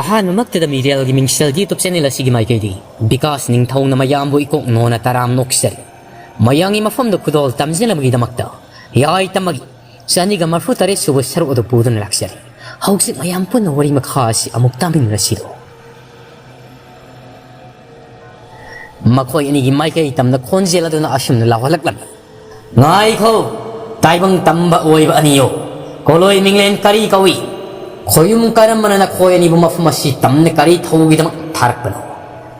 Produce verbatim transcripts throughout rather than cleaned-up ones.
ꯑꯍꯥꯟꯕꯃꯛꯇꯗ ꯃꯤꯔꯦꯜꯒꯤ ꯃꯤꯡꯁꯦꯜ YouTube channel ꯑꯁꯤꯒꯤ ꯃꯥꯏꯀꯩꯗꯒꯤ ꯕꯤꯀꯥꯁ ꯅꯤꯡꯊꯧꯅ ꯃꯌꯥꯝꯕꯨ ꯏꯀꯣꯛ ꯅꯣꯟꯅ ꯇꯔꯥꯝ ꯅꯣꯛꯆꯔꯤ꯫ ꯃꯌꯥꯝꯒꯤ ꯃꯐꯝꯗ ꯈꯨꯗꯣꯜ ꯇꯝꯖꯅꯕꯒꯤꯗꯃꯛꯇ ꯌꯥꯏ ꯇꯝꯕꯒꯤ ꯆꯅꯤꯒ ꯃꯔꯐꯨ ꯇꯔꯦꯠ ꯁꯨꯕ ꯁꯔꯨꯛ ꯑꯗꯨ ꯄꯨꯗꯨꯅ ꯂꯥꯛꯆꯔꯤ꯫ ꯍꯧꯖꯤꯛ ꯃꯌꯥꯝ ꯄꯨꯟꯅ ꯋꯥꯔꯤ ꯃꯈꯥ ꯑꯁꯤ ꯑꯃꯨꯛ ꯇꯥꯃꯤꯟꯅꯔꯁꯤꯗꯣ꯫ ꯃꯈꯣꯏ ꯑꯅꯤꯒꯤ ꯃꯥꯏꯀꯩ ꯇꯝꯅ ꯈꯣꯟꯖꯦꯜ ꯑꯗꯨꯅ ꯑꯁꯨꯝꯅ ꯂꯥꯎꯍꯜꯂꯛꯂꯝꯃꯤ꯫ "ꯉꯥꯏꯈꯣ, ꯇꯥꯏꯕꯪ ꯇꯝꯕ ꯑꯣꯏꯕ ꯑꯅꯤꯌꯣ, ꯀꯣꯂꯣꯏ ꯃꯤꯡꯂꯦꯟ ꯀꯔꯤ ꯀꯧꯏ? ꯈꯣꯌꯨꯝ ꯀꯔꯝꯕꯅ ꯅꯈꯣꯏ ꯑꯅꯤꯕꯨ ꯃꯐꯝ ꯑꯁꯤ ꯇꯝꯅ ꯀꯔꯤ ꯊꯧꯒꯤꯗꯃꯛ ꯊꯥꯔꯛꯄꯅꯣ?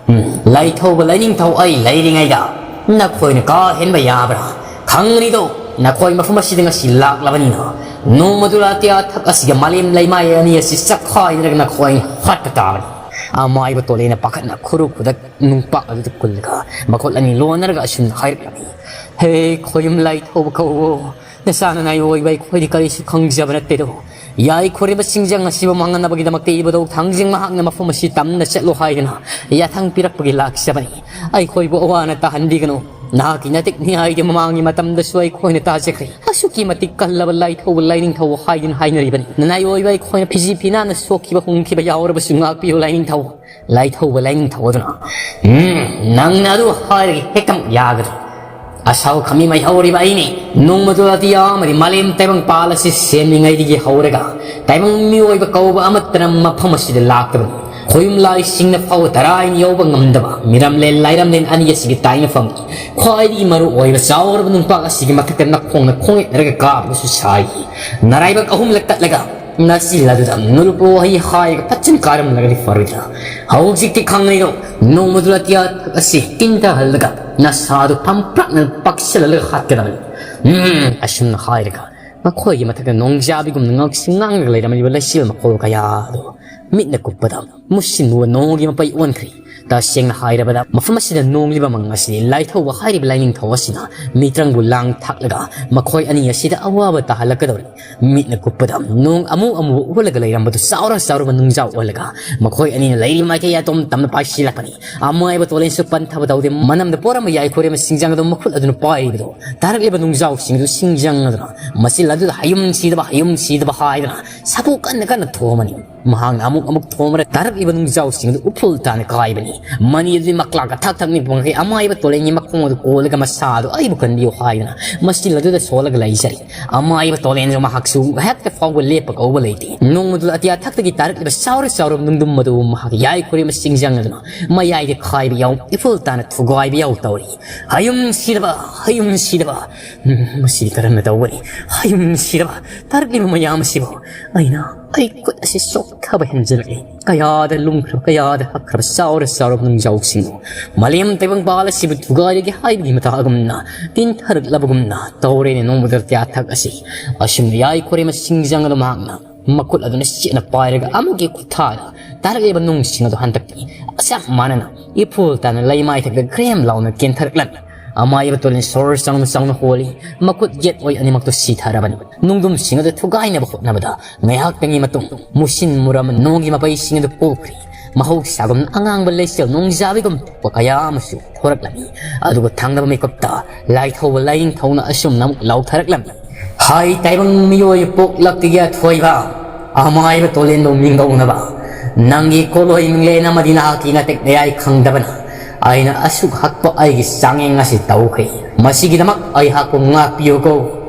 ꯎꯝ, ꯂꯥꯏꯊꯧꯕ ꯂꯥꯏꯅꯤꯡꯊꯧ ꯑꯩ ꯂꯩꯔꯤꯉꯩꯗ ꯅꯈꯣꯏꯅ ꯀꯥ ꯍꯦꯟꯕ ꯌꯥꯕ꯭ꯔꯥ? ꯈꯪꯂꯤꯗꯣ, ꯅꯈꯣꯏ ꯃꯐꯝ ꯑꯁꯤꯗ ꯉꯁꯤ ꯂꯥꯛꯂꯕꯅꯤꯅ, ꯅꯣꯡꯃꯗꯨ ꯑꯇꯤꯌꯥ ꯊꯛ ꯑꯁꯤꯒ ꯃꯥꯂꯦꯝ ꯂꯩꯃꯥꯏ ꯑꯅꯤ ꯑꯁꯤ ꯆꯞꯈꯥꯏꯗꯅ ꯅꯈꯣꯏ ꯍꯥꯠꯄ ꯇꯥꯕꯅꯤ"꯫ ꯑꯃꯥꯏꯕ ꯇꯣꯂꯦꯅ ꯄꯥꯈꯠꯅ ꯈꯨꯔꯨ ꯈꯨꯗꯛ ꯅꯨꯡꯄꯥꯛ ꯑꯗꯨꯗ ꯀꯨꯜꯂꯒ ꯃꯈꯨꯠ ꯑꯅꯤ ꯂꯣꯟꯅꯔꯒ ꯑꯁꯨꯝꯅ ꯍꯥꯏꯔꯛꯂꯝꯃꯤ꯫ "ꯍꯦ ꯈꯣꯌꯨꯝ ꯂꯥꯏꯊꯧꯕ ꯀꯧꯋꯣ, ꯅꯆꯥ ꯅꯅꯥꯏ ꯑꯣꯏꯕ ꯑꯩꯈꯣꯏꯗꯤ ꯀꯔꯤꯁꯨ ꯈꯪꯖꯕ ꯅꯠꯇꯦꯗꯣ꯫ ꯌꯥꯏꯈꯣꯔꯤꯕ ꯆꯤꯡꯖꯪ ꯑꯁꯤꯕꯨ ꯃꯥꯡꯍꯟꯅꯕꯒꯤꯗꯃꯛꯇ ꯏꯕꯨꯙꯧ ꯊꯥꯡꯖꯤꯡ ꯃꯍꯥꯛꯅ ꯃꯐꯝ ꯑꯁꯤ ꯇꯝꯅ ꯆꯠꯂꯣ ꯍꯥꯏꯗꯨꯅ ꯌꯥꯊꯪ ꯄꯤꯔꯛꯄꯒꯤ ꯂꯥꯛꯆꯕꯅꯤ꯫ ꯑꯩꯈꯣꯏꯕꯨ ꯑꯋꯥꯅ ꯇꯥꯍꯟꯕꯤꯒꯅꯨ꯫ ꯅꯍꯥꯛꯀꯤ ꯅꯇꯤꯛ ꯅꯤꯡꯉꯥꯏꯗꯤ ꯃꯃꯥꯡꯒꯤ ꯃꯇꯝꯗꯁꯨ ꯑꯩꯈꯣꯏꯅ ꯇꯥꯖꯈ꯭ꯔꯦ꯫ ꯑꯁꯨꯛꯀꯤ ꯃꯇꯤꯛ ꯀꯜꯂꯕ ꯂꯥꯏꯊꯧꯕ ꯂꯥꯏꯅꯤꯡꯊꯧ ꯍꯥꯏꯗꯨꯅ ꯍꯥꯏꯅꯔꯤꯕꯅꯤ꯫ ꯅꯅꯥꯏ ꯑꯣꯏꯕ ꯑꯩꯈꯣꯏꯅ ꯐꯤꯖꯤ ꯐꯤꯅꯥꯅ ꯁꯣꯛꯈꯤꯕ ꯍꯨꯟꯈꯤꯕ ꯌꯥꯎꯔꯕꯁꯨ ꯉꯥꯛꯄꯤꯌꯨ ꯂꯥꯏꯅꯤꯡꯊꯧ"꯫ ꯂꯥꯏꯊꯧꯕ ꯂꯥꯏꯅꯤꯡꯊꯧ ꯑꯗꯨꯅ, "ꯎꯝ, ꯅꯪꯅ ꯑꯗꯨ ꯍꯥꯏꯔꯒ ꯍꯦꯛꯇꯃꯛ ꯌꯥꯒꯗ꯭ꯔꯥ? ꯑꯁꯥꯎ ꯈꯥꯃꯤ ꯃꯩꯍꯧꯔꯤꯕ ꯑꯩꯅꯤ꯫ ꯅꯣꯡꯃꯗꯨ ꯑꯇꯤꯌꯥ ꯑꯃꯗꯤ ꯃꯥꯂꯦꯝ ꯇꯥꯏꯕꯪ ꯄꯥꯜ ꯑꯁꯤ ꯁꯦꯝꯂꯤꯉꯩꯗꯒꯤ ꯍꯧꯔꯒ ꯇꯥꯏꯕꯪ ꯃꯤꯑꯣꯏꯕ ꯀꯧꯕ ꯑꯃꯠꯇꯅ ꯃꯐꯝ ꯑꯁꯤꯗ ꯂꯥꯛꯇꯕꯅꯤ꯫ ꯈꯣꯌꯨꯝ ꯂꯥꯏꯁꯤꯡꯅ ꯐꯥꯎꯕ ꯇꯔꯥꯏꯅ ꯌꯧꯕ ꯉꯝꯗꯕ ꯃꯤꯔꯝꯂꯦꯟ ꯂꯥꯏꯔꯝꯂꯦꯟ ꯑꯅꯤ ꯑꯁꯤꯒꯤ ꯇꯥꯏꯅꯐꯝꯒꯤ ꯈ꯭ꯋꯥꯏꯗꯒꯤ ꯃꯔꯨ ꯑꯣꯏꯕ ꯆꯥꯎꯔꯕ ꯅꯨꯡꯄꯥꯛ ꯑꯁꯤꯒꯤ ꯃꯊꯛꯇ ꯅꯈꯣꯡꯅ ꯈꯣꯡ ꯌꯦꯠꯅꯔꯒ ꯀꯥꯕꯒꯁꯨ ꯁꯥꯏ꯫ ꯅꯔꯥꯏꯕꯛ ꯑꯍꯨꯝꯂꯛ ꯇꯠꯂꯒ ꯅꯆꯤꯜ ꯑꯗꯨꯗ ꯅꯨꯂꯨꯄ ꯋꯥꯍꯩ ꯍꯥꯏꯔꯒ ꯐꯠꯆꯤꯟ ꯀꯥꯔꯝꯂꯒꯗꯤ ꯐꯔꯣꯏꯗ꯭ꯔꯥ? ꯍꯧꯖꯤꯛꯇꯤ ꯈꯪꯂꯤꯗꯣ, ꯅꯣꯡꯃꯗꯨ ꯑꯇꯤꯌꯥ ꯑꯁꯤ ꯀꯤꯟꯊꯍꯜꯂꯒ ꯅꯁꯥꯗꯨ ꯐꯝꯄ꯭ꯔꯛꯅ ꯄꯛꯁꯤꯜꯍꯜꯂꯒ ꯍꯥꯠꯀꯗꯕꯅꯤ"꯫ ꯎꯝ, ꯑꯁꯨꯝꯅ ꯍꯥꯏꯔꯒ ꯃꯈꯣꯏꯒꯤ ꯃꯊꯛꯇ ꯅꯣꯡꯖꯥꯕꯤꯒꯨꯝꯅ ꯉꯛꯁꯤ ꯉꯥꯡꯂꯒ ꯂꯩꯔꯝꯂꯤꯕ ꯂꯩꯆꯤꯜ ꯃꯈꯣꯜ ꯀꯌꯥ ꯑꯗꯨ ꯃꯤꯠꯅ ꯀꯨꯞꯄꯗ ꯃꯨꯁꯤꯟ ꯃꯨꯕ ꯅꯣꯡꯒꯤ ꯃꯄꯩ ꯑꯣꯟꯈ꯭ꯔꯦ꯫ ꯇꯁꯦꯡꯅ ꯍꯥꯏꯔꯕꯗ, ꯃꯐꯝ ꯑꯁꯤꯗ ꯅꯣꯡꯂꯤꯕ ꯃꯪ ꯑꯁꯤ ꯂꯥꯏꯊꯧꯕ ꯍꯥꯏꯔꯤꯕ ꯂꯥꯏꯅꯤꯡꯊꯧ ꯑꯁꯤꯅ ꯃꯤꯇ꯭ꯔꯪꯕꯨ ꯂꯥꯡ ꯊꯥꯛꯂꯒ ꯃꯈꯣꯏ ꯑꯅꯤ ꯑꯁꯤꯗ ꯑꯋꯥꯕ ꯇꯥꯍꯜꯂꯛꯀꯗꯧꯔꯤ꯫ ꯃꯤꯠꯅ ꯀꯨꯞꯄꯗ ꯅꯣꯡ ꯑꯃꯨ ꯑꯃꯨꯕ ꯑꯣꯜꯂꯒ ꯂꯩꯔꯝꯕꯗꯨ ꯆꯥꯎꯔ ꯆꯥꯎꯔꯕ ꯅꯨꯡꯖꯥꯎ ꯑꯣꯜꯂꯒ ꯃꯈꯣꯏ ꯑꯅꯤꯅ ꯂꯩꯔꯤ ꯃꯥꯏꯀꯩ ꯑꯇꯣꯝ ꯇꯝꯅ ꯄꯥꯏꯁꯤꯜꯂꯛꯄꯅꯤ꯫ ꯑꯃꯥꯏꯕ ꯇꯣꯂꯦꯟꯁꯨ ꯄꯟꯊꯕ ꯇꯧꯗꯦ꯫ ꯃꯅꯝꯗ ꯄꯣꯔꯝꯕ ꯌꯥꯏꯈꯣꯔꯦꯝꯕ ꯁꯤꯡꯖꯪ ꯑꯗꯨ ꯃꯈꯨꯠ ꯑꯗꯨꯅ ꯄꯥꯏꯔꯤꯕꯗꯨ ꯇꯥꯔꯛꯂꯤꯕ ꯅꯨꯡꯖꯥꯎꯁꯤꯡ ꯑꯗꯨ ꯁꯤꯡꯖꯪ ꯑꯗꯨꯅ ꯃꯆꯤꯜ ꯑꯗꯨꯗ ꯍꯌꯨꯝ ꯁꯤꯗꯕ, ꯍꯌꯨꯝ ꯁꯤꯗꯕ ꯍꯥꯏꯗꯨꯅ ꯁꯥꯐꯨ ꯀꯟꯅ ꯀꯟꯅ ꯊꯣꯝꯃꯅꯤ꯫ ꯃꯍꯥꯛꯅ ꯑꯃꯨꯛ ꯑꯃꯨꯛ ꯊꯣꯝꯔꯒ ꯇꯥꯔꯛꯂꯤꯕ ꯅꯨꯡꯖꯥꯎꯁꯤꯡ ꯑꯗꯨ ꯎꯐꯨꯜ ꯇꯥꯅ ꯀꯥꯏꯕꯅꯤ꯫ ꯃꯅꯤ ꯑꯗꯨꯗꯤ ꯃꯀ꯭ꯂꯥꯛꯀ ꯊꯛ ꯊꯛ ꯅꯤꯛꯄ ꯉꯩ ꯑꯃꯥꯏꯕ ꯇꯣꯂꯦꯟꯒꯤ ꯃꯈꯣꯡ ꯑꯗꯨ ꯀꯣꯜꯂꯒ ꯃꯁꯥ ꯑꯗꯨ ꯑꯩꯕꯨ ꯀꯟꯕꯤꯌꯨ ꯍꯥꯏꯗꯨꯅ ꯃꯆꯤꯜ ꯑꯗꯨꯗ ꯁꯣꯜꯂꯒ ꯂꯩꯖꯔꯤ꯫ ꯑꯃꯥꯏꯕ ꯇꯣꯂꯦꯟꯁꯨ ꯃꯍꯥꯛꯁꯨ ꯍꯦꯛꯇ ꯐꯥꯎꯕ ꯂꯦꯞꯄ ꯀꯧꯕ ꯂꯩꯇꯦ꯫ ꯅꯣꯡꯃꯗꯨꯗ ꯑꯇꯤꯌꯥ ꯊꯛꯇꯒꯤ ꯇꯥꯔꯛꯂꯤꯕ ꯆꯥꯎꯔ ꯆꯥꯎꯔꯕ ꯅꯨꯡꯗꯨꯝ ꯑꯗꯨ ꯃꯍꯥꯛ ꯌꯥꯏ ꯈꯨꯔꯦꯝꯕ ꯆꯤꯡꯖꯪ ꯑꯗꯨꯅ ꯃꯌꯥꯏꯗ ꯈꯥꯏꯕ ꯌꯥꯎ, ꯏꯐꯨꯜ ꯇꯥꯅ ꯊꯨꯒꯥꯏꯕ ꯌꯥꯎ ꯇꯧꯔꯤ꯫ ꯍꯌꯨꯝ ꯁꯤꯗꯕ, ꯍꯌꯨꯝ ꯁꯤꯗꯕ, ꯎꯝ, ꯃꯁꯤ ꯀꯔꯝꯅ ꯇꯧꯒꯅꯤ? ꯍꯌꯨꯝ ꯁꯤꯗꯕ, ꯇꯥꯔꯛꯂꯤꯕ ꯃꯌꯥꯝ ꯑꯁꯤꯕꯨ ꯑꯩꯅ ꯑꯩ ꯈꯨꯠ ꯑꯁꯤ ꯆꯣꯛꯊꯕ ꯍꯦꯟꯖꯤꯜꯂꯛꯂꯤ꯫ ꯀꯌꯥꯗ ꯂꯨꯝꯈ꯭ꯔꯕ, ꯀꯌꯥꯗ ꯍꯛꯈ꯭ꯔꯕ ꯆꯥꯎꯔ ꯆꯥꯎꯔꯕ ꯅꯨꯡꯖꯥꯎꯁꯤꯡꯕꯨ ꯃꯥꯂꯦꯝ ꯇꯥꯏꯕꯪꯄꯥꯜ ꯑꯁꯤꯕꯨ ꯊꯨꯒꯥꯏꯔꯒꯦ ꯍꯥꯏꯕꯒꯤ ꯃꯇꯥꯒꯨꯝꯅ ꯇꯤꯟꯊꯔꯛꯂꯕꯒꯨꯝꯅ ꯇꯧꯔꯦꯅꯦ ꯅꯣꯡꯃꯗꯨꯗ ꯇꯤꯌꯥꯊꯛ ꯑꯁꯤ꯫ ꯑꯁꯨꯝꯅ ꯌꯥꯏ ꯈꯨꯔꯦꯝꯕ ꯁꯤꯡꯖꯪ ꯑꯗꯨ ꯃꯍꯥꯛꯅ ꯃꯈꯨꯠ ꯑꯗꯨꯅ ꯆꯦꯠꯅ ꯄꯥꯏꯔꯒ ꯑꯃꯒꯤ ꯈꯨꯠꯊꯥꯗ ꯇꯥꯔꯛꯂꯤꯕ ꯅꯨꯡꯁꯤꯡ ꯑꯗꯨ ꯍꯟꯗꯛꯇꯤ ꯆꯞ ꯃꯥꯟꯅꯅ ꯏꯐꯨꯜ ꯇꯥꯅ ꯂꯩꯃꯥꯏꯊꯛꯇ ꯒ꯭ꯔꯦꯝ ꯂꯥꯎꯅ ꯀꯦꯟꯊꯔꯛꯂꯝꯃꯤ꯫ ꯑꯃꯥꯏꯕ ꯇꯣꯂꯦꯟ ꯁꯣꯔ ꯆꯥꯎꯅ ꯆꯥꯎꯅ ꯍꯣꯜꯂꯤ꯫ ꯃꯈꯨꯠ ꯌꯦꯠ ꯑꯣꯏ ꯑꯅꯤꯃꯛꯇꯨ ꯁꯤꯊꯔꯕꯅꯤ꯫ ꯅꯨꯡꯗꯨꯝꯁꯤꯡ ꯑꯗꯨ ꯊꯨꯒꯥꯏꯅꯕ ꯍꯣꯠꯅꯕꯗ ꯉꯥꯏꯍꯥꯛꯇꯪꯒꯤ ꯃꯇꯨꯡ ꯃꯨꯁꯤꯟ ꯃꯨꯔꯝꯕ ꯅꯣꯡꯒꯤ ꯃꯄꯩꯁꯤꯡ ꯑꯗꯨ ꯄꯣꯛꯈ꯭ꯔꯤ꯫ ꯃꯍꯧꯁꯥꯒꯨꯝ ꯑꯉꯥꯡꯕ ꯂꯩꯆꯤꯜ ꯅꯣꯡꯖꯥꯕꯤꯒꯨꯝ ꯊꯣꯛꯄ ꯀꯌꯥ ꯑꯃꯁꯨ ꯊꯣꯔꯛꯂꯝꯃꯤ꯫ ꯑꯗꯨꯒ ꯊꯪꯅꯕ ꯃꯤꯀꯨꯞꯇ ꯂꯥꯏꯊꯧꯕ ꯂꯥꯏꯅꯤꯡꯊꯧꯅ ꯑꯁꯨꯝꯅ ꯑꯃꯨꯛ ꯂꯥꯎꯊꯔꯛꯂꯝꯃꯤ꯫ ꯍꯥꯏ ꯇꯥꯏꯕꯪ ꯃꯤꯑꯣꯏ ꯄꯣꯛꯂꯛꯇꯒꯤ ꯑꯊꯣꯏꯕ ꯑꯃꯥꯏꯕ ꯇꯣꯂꯦꯟꯕꯨ ꯃꯤꯡꯒꯧꯅꯕ ꯅꯪꯒꯤ ꯀꯣꯂꯣꯏ ꯃꯤꯡꯂꯦꯟ ꯑꯃꯗꯤ ꯅꯍꯥꯛꯀꯤ ꯅꯇꯦꯛ ꯅꯌꯥꯏ ꯈꯪꯗꯕꯅ ꯑꯩꯅ ꯑꯁꯨꯛ ꯍꯛꯄ ꯑꯩꯒꯤ ꯆꯥꯡꯌꯦꯡ ꯑꯁꯤ ꯇꯧꯈ꯭ꯔꯦ꯫ ꯃꯁꯤꯒꯤꯗꯃꯛ ꯑꯩꯍꯥꯛꯄꯨ ꯉꯥꯛꯄꯤꯌꯨꯀꯣ꯫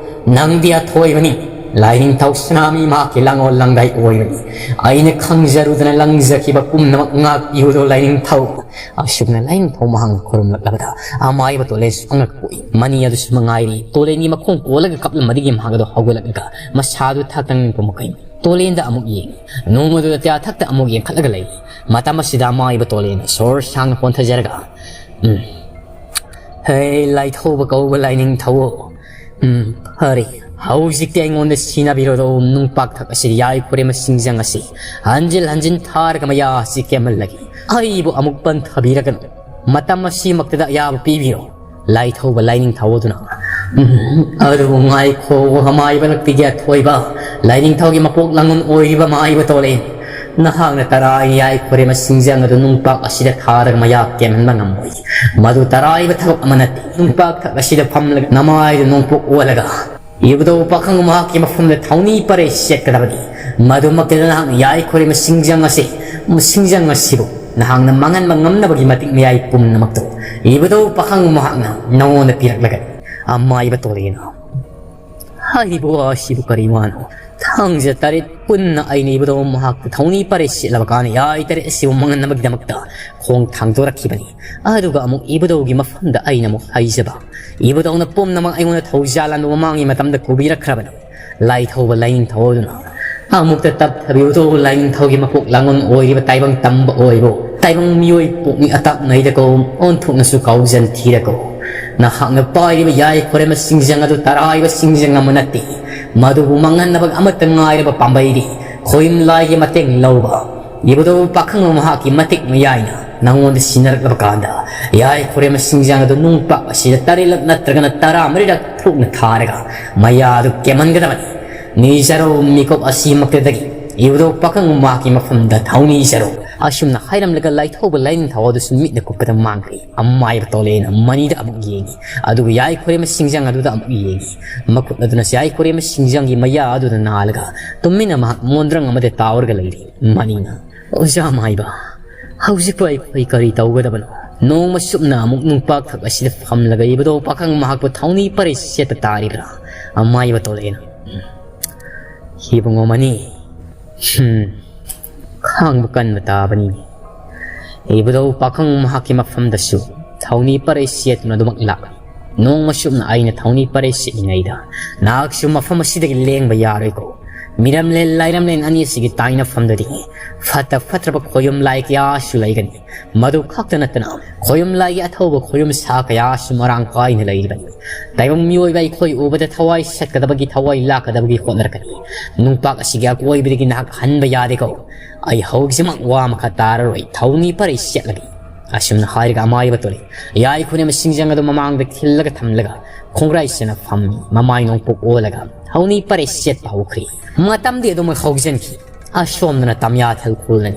ꯅꯪꯗꯤ ꯑꯊꯣꯏꯕꯅꯤ꯫ ꯂꯥꯏꯅꯤꯡꯊꯧ ꯁꯅꯥꯃꯤ ꯃꯍꯥꯛꯀꯤ ꯂꯥꯡꯑꯣꯜ ꯂꯥꯡꯗꯥꯏ ꯑꯣꯏꯕꯅꯤ꯫ ꯑꯩꯅ ꯈꯪꯖꯔꯨꯗꯅ ꯂꯪꯖꯈꯤꯕ ꯄꯨꯝꯅꯃꯛ ꯉꯥꯛꯄꯤꯌꯨꯗꯣ ꯂꯥꯏꯅꯤꯡꯊꯧ꯫ ꯑꯁꯨꯝꯅ ꯂꯥꯏꯅꯤꯡꯊꯧ ꯃꯍꯥꯛꯅ ꯈꯨꯔꯨꯝꯂꯛꯂꯕꯗ ꯑꯃꯥꯏꯕ ꯇꯣꯂꯦꯟꯁꯨ ꯑꯉꯛꯄ ꯄꯣꯛꯏ꯫ ꯃꯅꯤ ꯑꯗꯨꯁꯨ ꯃꯉꯥꯏꯔꯤ ꯇꯣꯂꯦꯟꯒꯤ ꯃꯈꯣꯡ ꯀꯣꯜꯂꯒ ꯀꯞꯂꯝꯕꯗꯒꯤ ꯃꯍꯥꯛ ꯑꯗꯨ ꯍꯧꯒꯠꯂꯛꯂꯒ ꯃꯁꯥꯗꯨ ꯊꯛꯇꯪ ꯄꯨꯝꯃꯛꯏ꯫ ꯇꯣꯂꯦꯟꯗ ꯑꯃꯨꯛ ꯌꯦꯡꯉꯤ꯫ ꯅꯣꯡꯃꯗꯨꯗ ꯇꯤꯌꯥꯊꯛꯇ ꯑꯃꯨꯛ ꯌꯦꯡꯈꯠꯂꯒ ꯂꯩꯔꯤ꯫ ꯃꯇꯝ ꯑꯁꯤꯗ ꯑꯃꯥꯏꯕ ꯇꯣꯂꯦꯟꯅ ꯁꯣꯔ ꯁꯥꯡꯅ ꯍꯣꯟꯊꯖꯔꯒ, "ꯎꯝ, ꯍꯦ ꯂꯥꯏꯊꯧꯕ ꯀꯧꯕ ꯂꯥꯏꯅꯤꯡꯊꯧ, ꯎꯝ, ꯐꯔꯦ, ꯍꯧꯖꯤꯛꯇꯤ ꯑꯩꯉꯣꯟꯗ ꯁꯤꯟꯅꯕꯤꯔꯣꯗꯣ ꯅꯨꯡꯄꯥꯛꯊꯛ ꯑꯁꯤ ꯌꯥꯏ ꯈꯨꯔꯦꯝꯕ ꯁꯤꯡꯖꯪ ꯑꯁꯤ ꯍꯟꯖꯤꯜ ꯍꯟꯖꯤꯟ ꯊꯥꯔꯒ ꯃꯌꯥ ꯑꯁꯤ ꯀꯦꯝꯍꯜꯂꯒꯦ꯫ ꯑꯩꯕꯨ ꯑꯃꯨꯛ ꯄꯟꯊꯕꯤꯔꯒꯅꯨ꯫ ꯃꯇꯝ ꯑꯁꯤꯃꯛꯇꯗ ꯑꯌꯥꯕ ꯄꯤꯕꯤꯔꯣ ꯂꯥꯏꯊꯧꯕ ꯂꯥꯏꯅꯤꯡꯊꯧ ꯑꯗꯨꯅ꯫ ꯎꯝ, ꯑꯗꯨꯕꯨ ꯉꯥꯏꯈꯣ, ꯑꯃꯥꯏꯕ ꯂꯛꯄꯤꯒꯤ ꯑꯊꯣꯏꯕ ꯂꯥꯏꯅꯤꯡꯊꯧꯒꯤ ꯃꯀꯣꯛ ꯂꯥꯡꯒꯣꯜ ꯑꯣꯏꯔꯤꯕ ꯑꯃꯥꯏꯕ ꯇꯣꯂꯦꯟ, ꯅꯍꯥꯛꯅ ꯇꯔꯥꯏ ꯌꯥꯏ ꯈꯨꯔꯦꯝꯕ ꯁꯤꯡꯖꯪ ꯑꯗꯨ ꯅꯨꯡꯄꯥꯛ ꯑꯁꯤꯗ ꯊꯥꯔꯒ ꯃꯌꯥ ꯀꯦꯝꯍꯟꯕ ꯉꯝꯃꯣꯏ꯫ ꯃꯗꯨ ꯇꯔꯥꯏꯕ ꯊꯕꯛ ꯑꯃ ꯅꯠꯇꯦ꯫ ꯅꯨꯡꯄꯥꯛ ꯊꯛ ꯑꯁꯤꯗ ꯐꯝꯂꯒ ꯅꯃꯥꯏꯗꯨ ꯅꯣꯡꯄꯣꯛ ꯑꯣꯜꯂꯒ ꯏꯕꯨꯙꯧ ꯄꯥꯈꯪ ꯃꯍꯥꯛꯀꯤ ꯃꯐꯝꯗ ꯊꯧꯅꯤ ꯄꯔꯦ ꯁꯦꯠꯀꯗꯕꯅꯤ꯫ ꯃꯗꯨꯃꯛꯇꯗ ꯅꯍꯥꯛꯅ ꯌꯥꯏ ꯈꯨꯔꯦꯝ ꯁꯤꯡꯖꯪ ꯑꯁꯤ, ꯁꯤꯡꯖꯪ ꯑꯁꯤꯕꯨ ꯅꯍꯥꯛꯅ ꯃꯥꯡꯍꯟꯕ ꯉꯝꯅꯕꯒꯤ ꯃꯇꯤꯛ ꯃꯌꯥꯏ ꯄꯨꯝꯅꯃꯛꯇꯨ ꯏꯕꯨꯙꯧ ꯄꯥꯈꯪ ꯃꯍꯥꯛꯅ ꯅꯉꯣꯟꯗ ꯄꯤꯔꯛꯂꯒꯅꯤ꯫ ꯑꯃꯥꯏꯕ ꯇꯣꯂꯦꯅ ꯍꯥꯏꯔꯤꯕ ꯋꯥ ꯑꯁꯤꯕꯨ ꯀꯔꯤ ꯋꯥꯅꯣ? ꯊꯥꯡꯖ ꯇꯔꯦꯠ ꯄꯨꯟꯅ ꯑꯩꯅ ꯏꯕꯨꯙꯧ ꯃꯍꯥꯛꯄꯨ ꯊꯧꯅꯤ ꯄꯔꯦ ꯁꯦꯠꯂꯕ ꯀꯥꯟꯗ ꯌꯥꯏ ꯇꯔꯦꯠ ꯑꯁꯤꯕꯨ ꯃꯥꯡꯍꯟꯅꯕꯒꯤꯗꯃꯛꯇ ꯈꯣꯡ ꯊꯥꯡꯗꯣꯔꯛꯈꯤꯕꯅꯤ꯫ ꯑꯗꯨꯒ ꯑꯃꯨꯛ ꯏꯕꯨꯙꯧꯒꯤ ꯃꯐꯝꯗ ꯑꯩꯅ ꯑꯃꯨꯛ ꯍꯥꯏꯖꯕ, ꯏꯕꯨꯙꯧꯅ ꯄꯨꯝꯅꯃꯛ ꯑꯩꯉꯣꯟꯗ ꯊꯧꯖꯥꯜ ꯂꯥꯟꯕ ꯃꯃꯥꯡꯒꯤ ꯃꯇꯝꯗ ꯀꯨꯕꯤꯔꯛꯈ꯭ꯔꯕꯅꯤ꯫ ꯂꯥꯏꯊꯧꯕ ꯂꯥꯏꯅꯤꯡꯊꯧ ꯑꯗꯨꯅ ꯑꯃꯨꯛꯇ ꯇꯞꯊꯕꯤꯌꯨꯗꯣ, ꯂꯥꯏꯅꯤꯡꯊꯧꯒꯤ ꯃꯀꯣꯛ ꯂꯥꯡꯉꯣꯟ ꯑꯣꯏꯔꯤꯕ ꯇꯥꯏꯕꯪ ꯇꯝꯕ ꯑꯣꯏꯕꯣ, ꯇꯥꯏꯕꯪ ꯃꯤꯑꯣꯏ ꯄꯣꯛꯅꯤ ꯑꯇꯥꯛꯅꯩꯗꯀꯣ, ꯑꯣꯟꯊꯣꯛꯅꯁꯨ ꯀꯥꯎꯖꯟ ꯊꯤꯔꯀꯣ꯫ ꯅꯍꯥꯛꯅ ꯄꯥꯏꯔꯤꯕ ꯌꯥꯏ ꯈꯣꯔꯦꯝꯕ ꯁꯤꯡꯖꯪ ꯑꯗꯨ ꯇꯔꯥꯏꯕ ꯁꯤꯡꯖꯪ ꯑꯃ ꯅꯠꯇꯦ꯫ ꯃꯗꯨꯕꯨ ꯃꯥꯡꯍꯟꯅꯕ ꯑꯃꯠꯇ ꯉꯥꯏꯔꯕ ꯄꯥꯝꯕꯩꯗꯤ ꯈꯣꯏꯝ ꯂꯥꯏꯒꯤ ꯃꯇꯦꯡ ꯂꯧꯕ꯫ ꯏꯕꯨꯙꯧ ꯄꯥꯈꯪꯕ ꯃꯍꯥꯛꯀꯤ ꯃꯇꯤꯛ ꯃꯌꯥꯏꯅ ꯅꯉꯣꯟꯗ ꯁꯤꯟꯅꯔꯛꯂꯕ ꯀꯥꯟꯗ, ꯌꯥꯏ ꯈꯣꯔꯦꯝꯕ ꯁꯤꯡꯖꯪ ꯑꯗꯨ ꯅꯨꯡꯄꯥꯛ ꯑꯁꯤꯗ ꯇꯔꯦꯠꯂꯛ ꯅꯠꯇ꯭ꯔꯒꯅ ꯇꯔꯥꯃꯔꯤꯔꯛ ꯊꯣꯛꯅ ꯊꯥꯔꯒ ꯃꯌꯥ ꯑꯗꯨ ꯀꯦꯝꯍꯟꯒꯗꯕꯅꯤ꯫ ꯅꯤꯖꯔꯧ ꯃꯤꯀꯨꯞ ꯑꯁꯤꯃꯛꯇꯗꯒꯤ ꯏꯕꯨꯙꯧ ꯄꯥꯈꯪ ꯃꯍꯥꯛꯀꯤ ꯃꯐꯝꯗ ꯊꯧꯅꯤꯖꯔꯧ꯫ ꯑꯁꯨꯝꯅ ꯍꯥꯏꯔꯝꯂꯒ ꯂꯥꯏꯊꯧꯕ ꯂꯥꯏꯅꯤꯡꯊꯧ ꯑꯗꯨꯁꯨ ꯃꯤꯠꯅ ꯀꯨꯞꯄꯗ ꯃꯥꯡꯈ꯭ꯔꯦ꯫ ꯑꯃꯥꯏꯕ ꯇꯣꯂꯦꯅ ꯃꯅꯤꯗ ꯑꯃꯨꯛ ꯌꯦꯡꯉꯤ꯫ ꯑꯗꯨꯒ ꯌꯥꯏ ꯈꯣꯔꯦꯝꯕ ꯁꯤꯡꯖꯪ ꯑꯗꯨꯗ ꯑꯃꯨꯛ ꯌꯦꯡꯉꯤ꯫ ꯃꯈꯨꯠ ꯑꯗꯨꯅ ꯌꯥꯏ ꯈꯣꯔꯦꯝꯕ ꯁꯤꯡꯖꯪꯒꯤ ꯃꯌꯥ ꯑꯗꯨꯗ ꯅꯥꯜꯂꯒ ꯇꯨꯃꯤꯟꯅ ꯃꯍꯥꯛ ꯃꯣꯟꯗ꯭ꯔꯪ ꯑꯃꯗ ꯇꯥꯎꯔꯒ ꯂꯩꯔꯤ꯫ ꯃꯅꯤꯅ, "ꯑꯣꯖꯥ ꯃꯥꯏꯕ, ꯍꯧꯖꯤꯛꯄꯨ ꯑꯩꯈꯣꯏ ꯀꯔꯤ ꯇꯧꯒꯗꯕꯅꯣ? ꯅꯣꯡꯃ ꯆꯨꯞꯅ ꯑꯃꯨꯛ ꯅꯨꯡꯄꯥꯛꯊꯛ ꯑꯁꯤꯗ ꯐꯝꯂꯒ ꯏꯕꯨꯙꯧ ꯄꯥꯈꯪ ꯃꯍꯥꯛꯄꯨ ꯊꯧꯅꯤ ꯄꯔꯩ ꯁꯦꯠꯇ ꯇꯥꯔꯤꯕ꯭ꯔꯥ?" ꯑꯃꯥꯏꯕ ꯇꯣꯂꯦꯅ, "ꯎꯝ, ꯏꯕꯨꯡꯉꯣ ꯃꯅꯤ, ꯍꯝ, ꯈꯥꯡꯕ ꯀꯟꯕ ꯇꯥꯕꯅꯤꯅꯦ꯫ ꯏꯕꯨꯙꯧ ꯄꯥꯈꯪ ꯃꯍꯥꯛꯀꯤ ꯃꯐꯝꯗꯁꯨ ꯊꯧꯅꯤ ꯄꯔꯩ ꯁꯦꯠꯇꯨꯅ ꯑꯗꯨꯃꯛ ꯂꯥꯛꯂꯤ꯫ ꯅꯣꯡꯃ ꯆꯨꯞꯅ ꯑꯩꯅ ꯊꯧꯅꯤ ꯄꯔꯩ ꯁꯦꯠꯂꯤꯉꯩꯗ ꯅꯍꯥꯛꯁꯨ ꯃꯐꯝ ꯑꯁꯤꯗꯒꯤ ꯂꯦꯡꯕ ꯌꯥꯔꯣꯏꯀꯣ꯫ ꯃꯤꯔꯝꯂꯦꯟ ꯂꯥꯏꯔꯝꯂꯦꯟ ꯑꯅꯤ ꯑꯁꯤꯒꯤ ꯇꯥꯏꯅꯐꯝꯗꯗꯤ ꯐꯠꯇ ꯐꯠꯇ꯭ꯔꯕ ꯈꯣꯌꯨꯝ ꯂꯥꯏ ꯀꯌꯥꯁꯨ ꯂꯩꯒꯅꯤ꯫ ꯃꯗꯨ ꯈꯛꯇ ꯅꯠꯇꯅ ꯈꯣꯌꯨꯝ ꯂꯥꯏꯒꯤ ꯑꯊꯧꯕ ꯈꯣꯌꯨꯝ ꯁꯥ ꯀꯌꯥꯁꯨ ꯃꯔꯥꯡ ꯀꯥꯏꯅ ꯂꯩꯔꯤꯕꯅꯤ꯫ ꯇꯥꯏꯕꯪ ꯃꯤꯑꯣꯏꯕ ꯑꯩꯈꯣꯏ ꯎꯕꯗ ꯊꯋꯥꯏ ꯁꯠꯀꯗꯕꯒꯤ, ꯊꯋꯥꯏ ꯂꯥꯛꯀꯗꯕꯒꯤ ꯍꯣꯠꯅꯔꯛꯀꯅꯤ꯫ ꯅꯨꯡꯄꯥꯛ ꯑꯁꯤꯒꯤ ꯑꯀꯣꯏꯕꯗꯒꯤ ꯅꯍꯥꯛ ꯍꯟꯕ ꯌꯥꯗꯦꯀꯣ꯫ ꯑꯩ ꯍꯧꯖꯤꯛꯃꯛ ꯋꯥ ꯃꯈꯥ ꯇꯥꯔꯔꯣꯏ, ꯊꯧꯅꯤ ꯄꯔꯩ ꯁꯦꯠꯂꯒꯦ꯫" ꯑꯁꯨꯝꯅ ꯍꯥꯏꯔꯒ ꯑꯃꯥꯏꯕ ꯇꯣꯂꯦ ꯌꯥꯏ ꯈꯨꯔꯦꯝꯕ ꯁꯤꯡꯖꯪ ꯑꯗꯨ ꯃꯃꯥꯡꯗ ꯈꯤꯜꯂꯒ ꯊꯝꯂꯒ ꯈꯣꯡꯒ꯭ꯔꯥꯏ ꯆꯦꯠꯅ ꯐꯝꯃꯤ꯫ ꯃꯃꯥꯏ ꯅꯣꯡꯄꯣꯛ ꯑꯣꯜꯂꯒ ꯊꯧꯅꯤ ꯄꯔꯩ ꯁꯦꯠꯄ ꯍꯧꯈ꯭ꯔꯤ꯫ ꯃꯇꯝꯗꯤ ꯑꯗꯨꯃꯛ ꯍꯧꯖꯤꯟꯈꯤ꯫ ꯑꯁꯣꯝꯗꯅ ꯇꯝꯌꯥꯊꯦꯜ ꯈꯨꯜꯅꯤ꯫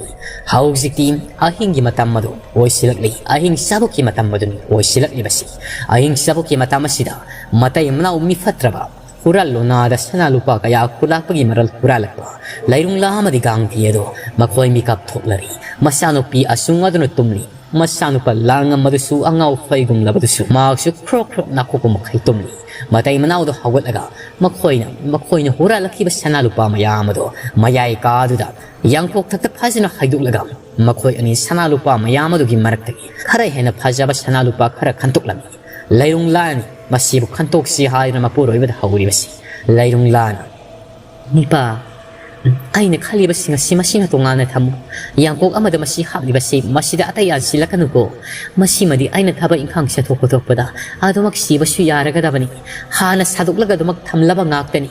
ꯍꯧꯖꯤꯛꯇꯤ ꯑꯍꯤꯡꯒꯤ ꯃꯇꯝ ꯑꯗꯨ ꯑꯣꯏꯁꯤꯜꯂꯛꯂꯤ꯫ ꯑꯍꯤꯡ ꯆꯥꯕꯨꯛꯀꯤ ꯃꯇꯝ ꯑꯗꯨꯅꯤ ꯑꯣꯏꯁꯤꯜꯂꯛꯂꯤꯕꯁꯤ꯫ ꯑꯍꯤꯡ ꯆꯥꯕꯨꯛꯀꯤ ꯃꯇꯝ ꯑꯁꯤꯗ ꯃꯇꯩ ꯃꯅꯥꯎ ꯃꯤ ꯐꯠꯇ꯭ꯔꯕ ꯍꯨꯔꯥꯜ ꯂꯣꯅꯥꯗ ꯁꯅꯥ ꯂꯨꯄꯥ ꯀꯌꯥ ꯈꯨꯂꯥꯛꯄꯒꯤ ꯃꯔꯜ ꯍꯨꯔꯥꯜꯂꯛꯄ ꯂꯩꯔꯨꯡꯂꯥ ꯑꯃꯗꯤ ꯒꯥꯡꯇꯤ ꯑꯗꯣ ꯃꯈꯣꯏ ꯃꯤꯀꯞ ꯊꯣꯛꯂꯔꯤ꯫ ꯃꯆꯥꯅꯨꯄꯤ ꯑꯁꯨꯡ ꯑꯗꯨꯅ ꯇꯨꯝꯂꯤ꯫ ꯃꯆꯥꯅꯨꯄꯥ ꯂꯥꯡꯉꯝꯕꯗꯨꯁꯨ ꯑꯉꯥꯎ ꯐꯩꯒꯨꯝꯂꯕꯗꯨꯁꯨ ꯃꯍꯥꯛꯁꯨ ꯈ꯭ꯔꯣꯛ ꯈ꯭ꯔꯣꯛ ꯅꯥꯈꯣꯛꯄ ꯃꯈꯩ ꯇꯨꯝꯂꯤ꯫ ꯃꯇꯩ ꯃꯅꯥꯎꯗꯣ ꯍꯧꯒꯠꯂꯒ ꯃꯈꯣꯏꯅ, ꯃꯈꯣꯏꯅ ꯍꯨꯔꯥꯜꯂꯛꯈꯤꯕ ꯁꯅꯥ ꯂꯨꯄꯥ ꯃꯌꯥꯝ ꯑꯗꯣ ꯃꯌꯥꯏ ꯀꯥꯗꯨꯗ ꯌꯥꯡꯀꯣꯛ ꯊꯛꯇ ꯐꯖꯅ ꯍꯩꯗꯣꯛꯂꯒ ꯃꯈꯣꯏ ꯑꯅꯤ ꯁꯅꯥ ꯂꯨꯄꯥ ꯃꯌꯥꯝ ꯑꯗꯨꯒꯤ ꯃꯔꯛꯇꯒꯤ ꯈꯔ ꯍꯦꯟꯅ ꯐꯖꯕ ꯁꯅꯥ ꯂꯨꯄꯥ ꯈꯔ ꯈꯟꯇꯣꯛꯂꯝꯃꯤ꯫ ꯂꯩꯔꯨꯡꯂꯥꯅꯤ ꯃꯁꯤꯕꯨ ꯈꯟꯇꯣꯛꯁꯤ ꯍꯥꯏꯗꯨꯅ ꯃꯄꯨꯔꯣꯏꯕꯗ ꯍꯧꯔꯤꯕꯁꯤ꯫ ꯂꯩꯔꯨꯡꯂꯥꯅ, "ꯅꯤꯄꯥ, ꯑꯩꯅ ꯈꯜꯂꯤꯕꯁꯤꯡ ꯑꯁꯤ ꯃꯁꯤꯅ ꯇꯣꯉꯥꯟꯅ ꯊꯝꯃꯨ꯫ ꯌꯥꯡꯀꯣꯛ ꯑꯃꯗ ꯃꯁꯤ ꯍꯥꯞꯂꯤꯕꯁꯤ ꯃꯁꯤꯗ ꯑꯇꯩ ꯌꯥꯟꯁꯤꯜꯂꯛꯀꯅꯨꯀꯣ꯫ ꯃꯁꯤꯃꯗꯤ ꯑꯩꯅ ꯊꯕꯛ ꯏꯪꯈꯥꯡ ꯆꯠꯊꯣꯛ ꯈꯣꯠꯇꯣꯛꯄꯗ ꯑꯗꯨꯃꯛ ꯁꯤꯕꯁꯨ ꯌꯥꯔꯒꯗꯕꯅꯤ꯫ ꯍꯥꯟꯅ ꯁꯥꯗꯣꯛꯂꯒ ꯑꯗꯨꯃꯛ ꯊꯝꯂꯕ ꯉꯥꯛꯇꯅꯤ꯫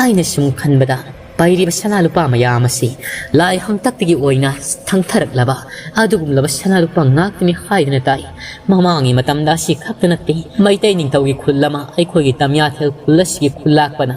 ꯑꯩꯅ ꯁꯨꯝ ꯈꯟꯕꯗ ꯄꯩꯔꯤꯕ ꯁꯅꯥ ꯂꯨꯄꯥ ꯃꯌꯥꯝ ꯑꯁꯤ ꯂꯥꯏ ꯍꯥꯛꯇꯛꯇꯒꯤ ꯑꯣꯏꯅ ꯊꯪꯊꯔꯛꯂꯕ ꯑꯗꯨꯒꯨꯝꯂꯕ ꯁꯅꯥ ꯂꯨꯄꯥ ꯉꯥꯛꯇꯅꯤ ꯍꯥꯏꯗꯨꯅ ꯇꯥꯏ꯫ ꯃꯃꯥꯡꯒꯤ ꯃꯇꯝꯗ ꯑꯁꯤ ꯈꯛꯇ ꯅꯠꯇꯦ, ꯃꯩꯇꯩ ꯅꯤꯡꯊꯧꯒꯤ ꯈꯨꯜ ꯑꯃ ꯑꯩꯈꯣꯏꯒꯤ ꯇꯝꯌꯥꯊꯦꯜ ꯈꯨꯜ ꯑꯁꯤꯒꯤ ꯈꯨꯜꯂꯥꯛꯄꯅ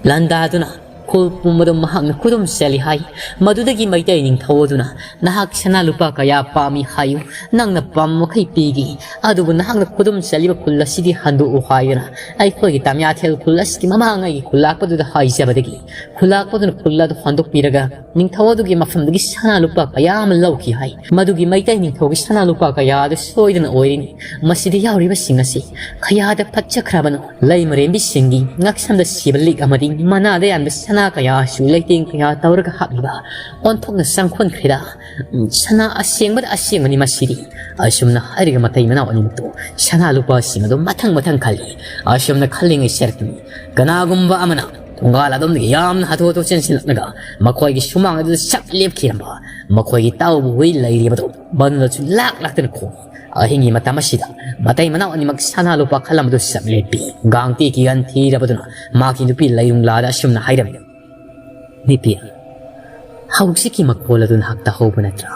ꯂꯥꯟꯗꯥꯗꯨꯅ ꯈꯨꯜ ꯄꯨꯝꯕꯗ ꯃꯍꯥꯛꯅ ꯈꯨꯗꯨꯝ ꯆꯜꯂꯤ ꯍꯥꯏ꯫ ꯃꯗꯨꯗꯒꯤ ꯃꯩꯇꯩ ꯅꯤꯡꯊꯧ ꯑꯗꯨꯅ, "ꯅꯍꯥꯛ ꯁꯅꯥ ꯂꯨꯄꯥ ꯀꯌꯥ ꯄꯥꯝꯃꯤ ꯍꯥꯏꯌꯨ, ꯅꯪꯅ ꯄꯥꯝꯕ ꯃꯈꯩ ꯄꯤꯒꯦ, ꯑꯗꯨꯕꯨ ꯅꯍꯥꯛꯅ ꯈꯨꯗꯨꯝ ꯆꯜꯂꯤꯕ ꯈꯨꯜ ꯑꯁꯤꯗꯤ ꯍꯟꯗꯣꯛꯎ" ꯍꯥꯏꯗꯨꯅ ꯑꯩꯈꯣꯏꯒꯤ ꯇꯝꯌꯥꯊꯦꯜ ꯈꯨꯜ ꯑꯁꯤꯒꯤ ꯃꯃꯥꯡꯉꯩꯒꯤ ꯈꯨꯜꯂꯥꯛꯄꯗꯨꯗ ꯍꯥꯏꯖꯕꯗꯒꯤ ꯈꯨꯜꯂꯥꯛꯄꯗꯨꯅ ꯈꯨꯜ ꯑꯗꯨ ꯍꯟꯗꯣꯛꯄꯤꯔꯒ ꯅꯤꯡꯊꯧ ꯑꯗꯨꯒꯤ ꯃꯐꯝꯗꯒꯤ ꯁꯅꯥ ꯂꯨꯄꯥ ꯀꯌꯥ ꯑꯃ ꯂꯧꯈꯤ ꯍꯥꯏ꯫ ꯃꯗꯨꯒꯤ ꯃꯩꯇꯩ ꯅꯤꯡꯊꯧꯒꯤ ꯁꯅꯥ ꯂꯨꯄꯥ ꯀꯌꯥ ꯑꯗꯨ ꯁꯣꯏꯗꯅ ꯑꯣꯏꯔꯤꯅꯤ꯫ ꯃꯁꯤꯗ ꯌꯥꯎꯔꯤꯕꯁꯤꯡ ꯑꯁꯤ ꯀꯌꯥꯗ ꯐꯠꯆꯈ꯭ꯔꯕꯅꯣ꯫ ꯂꯩꯃꯔꯦꯟꯕꯤꯁꯤꯡꯒꯤ ꯉꯛꯁꯝꯗ ꯁꯤꯕ ꯂꯤꯛ ꯑꯃꯗꯤ ꯃꯅꯥꯗ ꯌꯥꯟꯕ ꯁꯅꯥ ꯀꯌꯥꯁꯨ ꯂꯩꯇꯦꯡ ꯀꯌꯥ ꯇꯧꯔꯒ ꯍꯥꯞꯂꯤꯕ ꯑꯣꯟꯊꯣꯛꯅ ꯆꯪꯈꯣꯟꯈ꯭ꯔꯦꯗ꯫ ꯁꯅꯥ ꯑꯁꯦꯡꯕꯗ ꯑꯁꯦꯡꯕꯅꯤ ꯃꯁꯤꯗꯤ꯫ ꯑꯁꯨꯝꯅ ꯍꯥꯏꯔꯒ ꯃꯇꯩ ꯃꯅꯥꯎ ꯑꯅꯤꯃꯛꯇꯣ ꯁꯅꯥ ꯂꯨꯄꯥꯁꯤꯡ ꯑꯗꯨ ꯃꯊꯪ ꯃꯊꯪ ꯈꯜꯂꯤ꯫ ꯑꯁꯨꯝꯅ ꯈꯜꯂꯤꯉꯩ ꯁꯔꯛꯇꯅꯤ ꯀꯅꯥꯒꯨꯝꯕ ꯑꯃꯅ ꯊꯣꯡꯒꯥꯜ ꯑꯗꯣꯝꯗꯒꯤ ꯌꯥꯝꯅ ꯍꯥꯊꯨ ꯍꯥꯊꯨ ꯆꯦꯟꯁꯤꯜꯂꯛꯂꯒ ꯃꯈꯣꯏꯒꯤ ꯁꯨꯃꯥꯡ ꯑꯗꯨꯗ ꯆꯞ ꯂꯦꯞꯈꯤꯔꯝꯕ ꯃꯈꯣꯏꯒꯤ ꯇꯥꯎꯕ ꯍꯨꯏ ꯂꯩꯔꯤꯕꯗꯨ ꯃꯗꯨꯅꯁꯨ ꯂꯥꯛ ꯂꯥꯛꯇꯅ ꯈꯣꯡꯏ꯫ ꯑꯍꯤꯡꯒꯤ ꯃꯇꯝ ꯑꯁꯤꯗ ꯃꯇꯩ ꯃꯅꯥꯎ ꯑꯅꯤꯃꯛ ꯁꯅꯥ ꯂꯨꯄꯥ ꯈꯜꯂꯝꯕꯗꯨ ꯆꯞ ꯂꯦꯞꯄꯤ꯫ ꯒꯥꯡꯇꯤ ꯀꯤꯒꯟ ꯊꯤꯔꯕꯗꯨꯅ ꯃꯍꯥꯛꯀꯤ ꯅꯨꯄꯤ ꯂꯩꯔꯨꯡꯂꯥꯗ ꯑꯁꯨꯝꯅ ꯍꯥꯏꯔꯝꯃꯤ, "ꯅꯨꯄꯤ, ꯍꯧꯖꯤꯛꯀꯤ ꯃꯈꯣꯜ ꯑꯗꯨ ꯅꯍꯥꯛ ꯇꯥꯍꯧꯕ ꯅꯠꯇ꯭ꯔꯥ?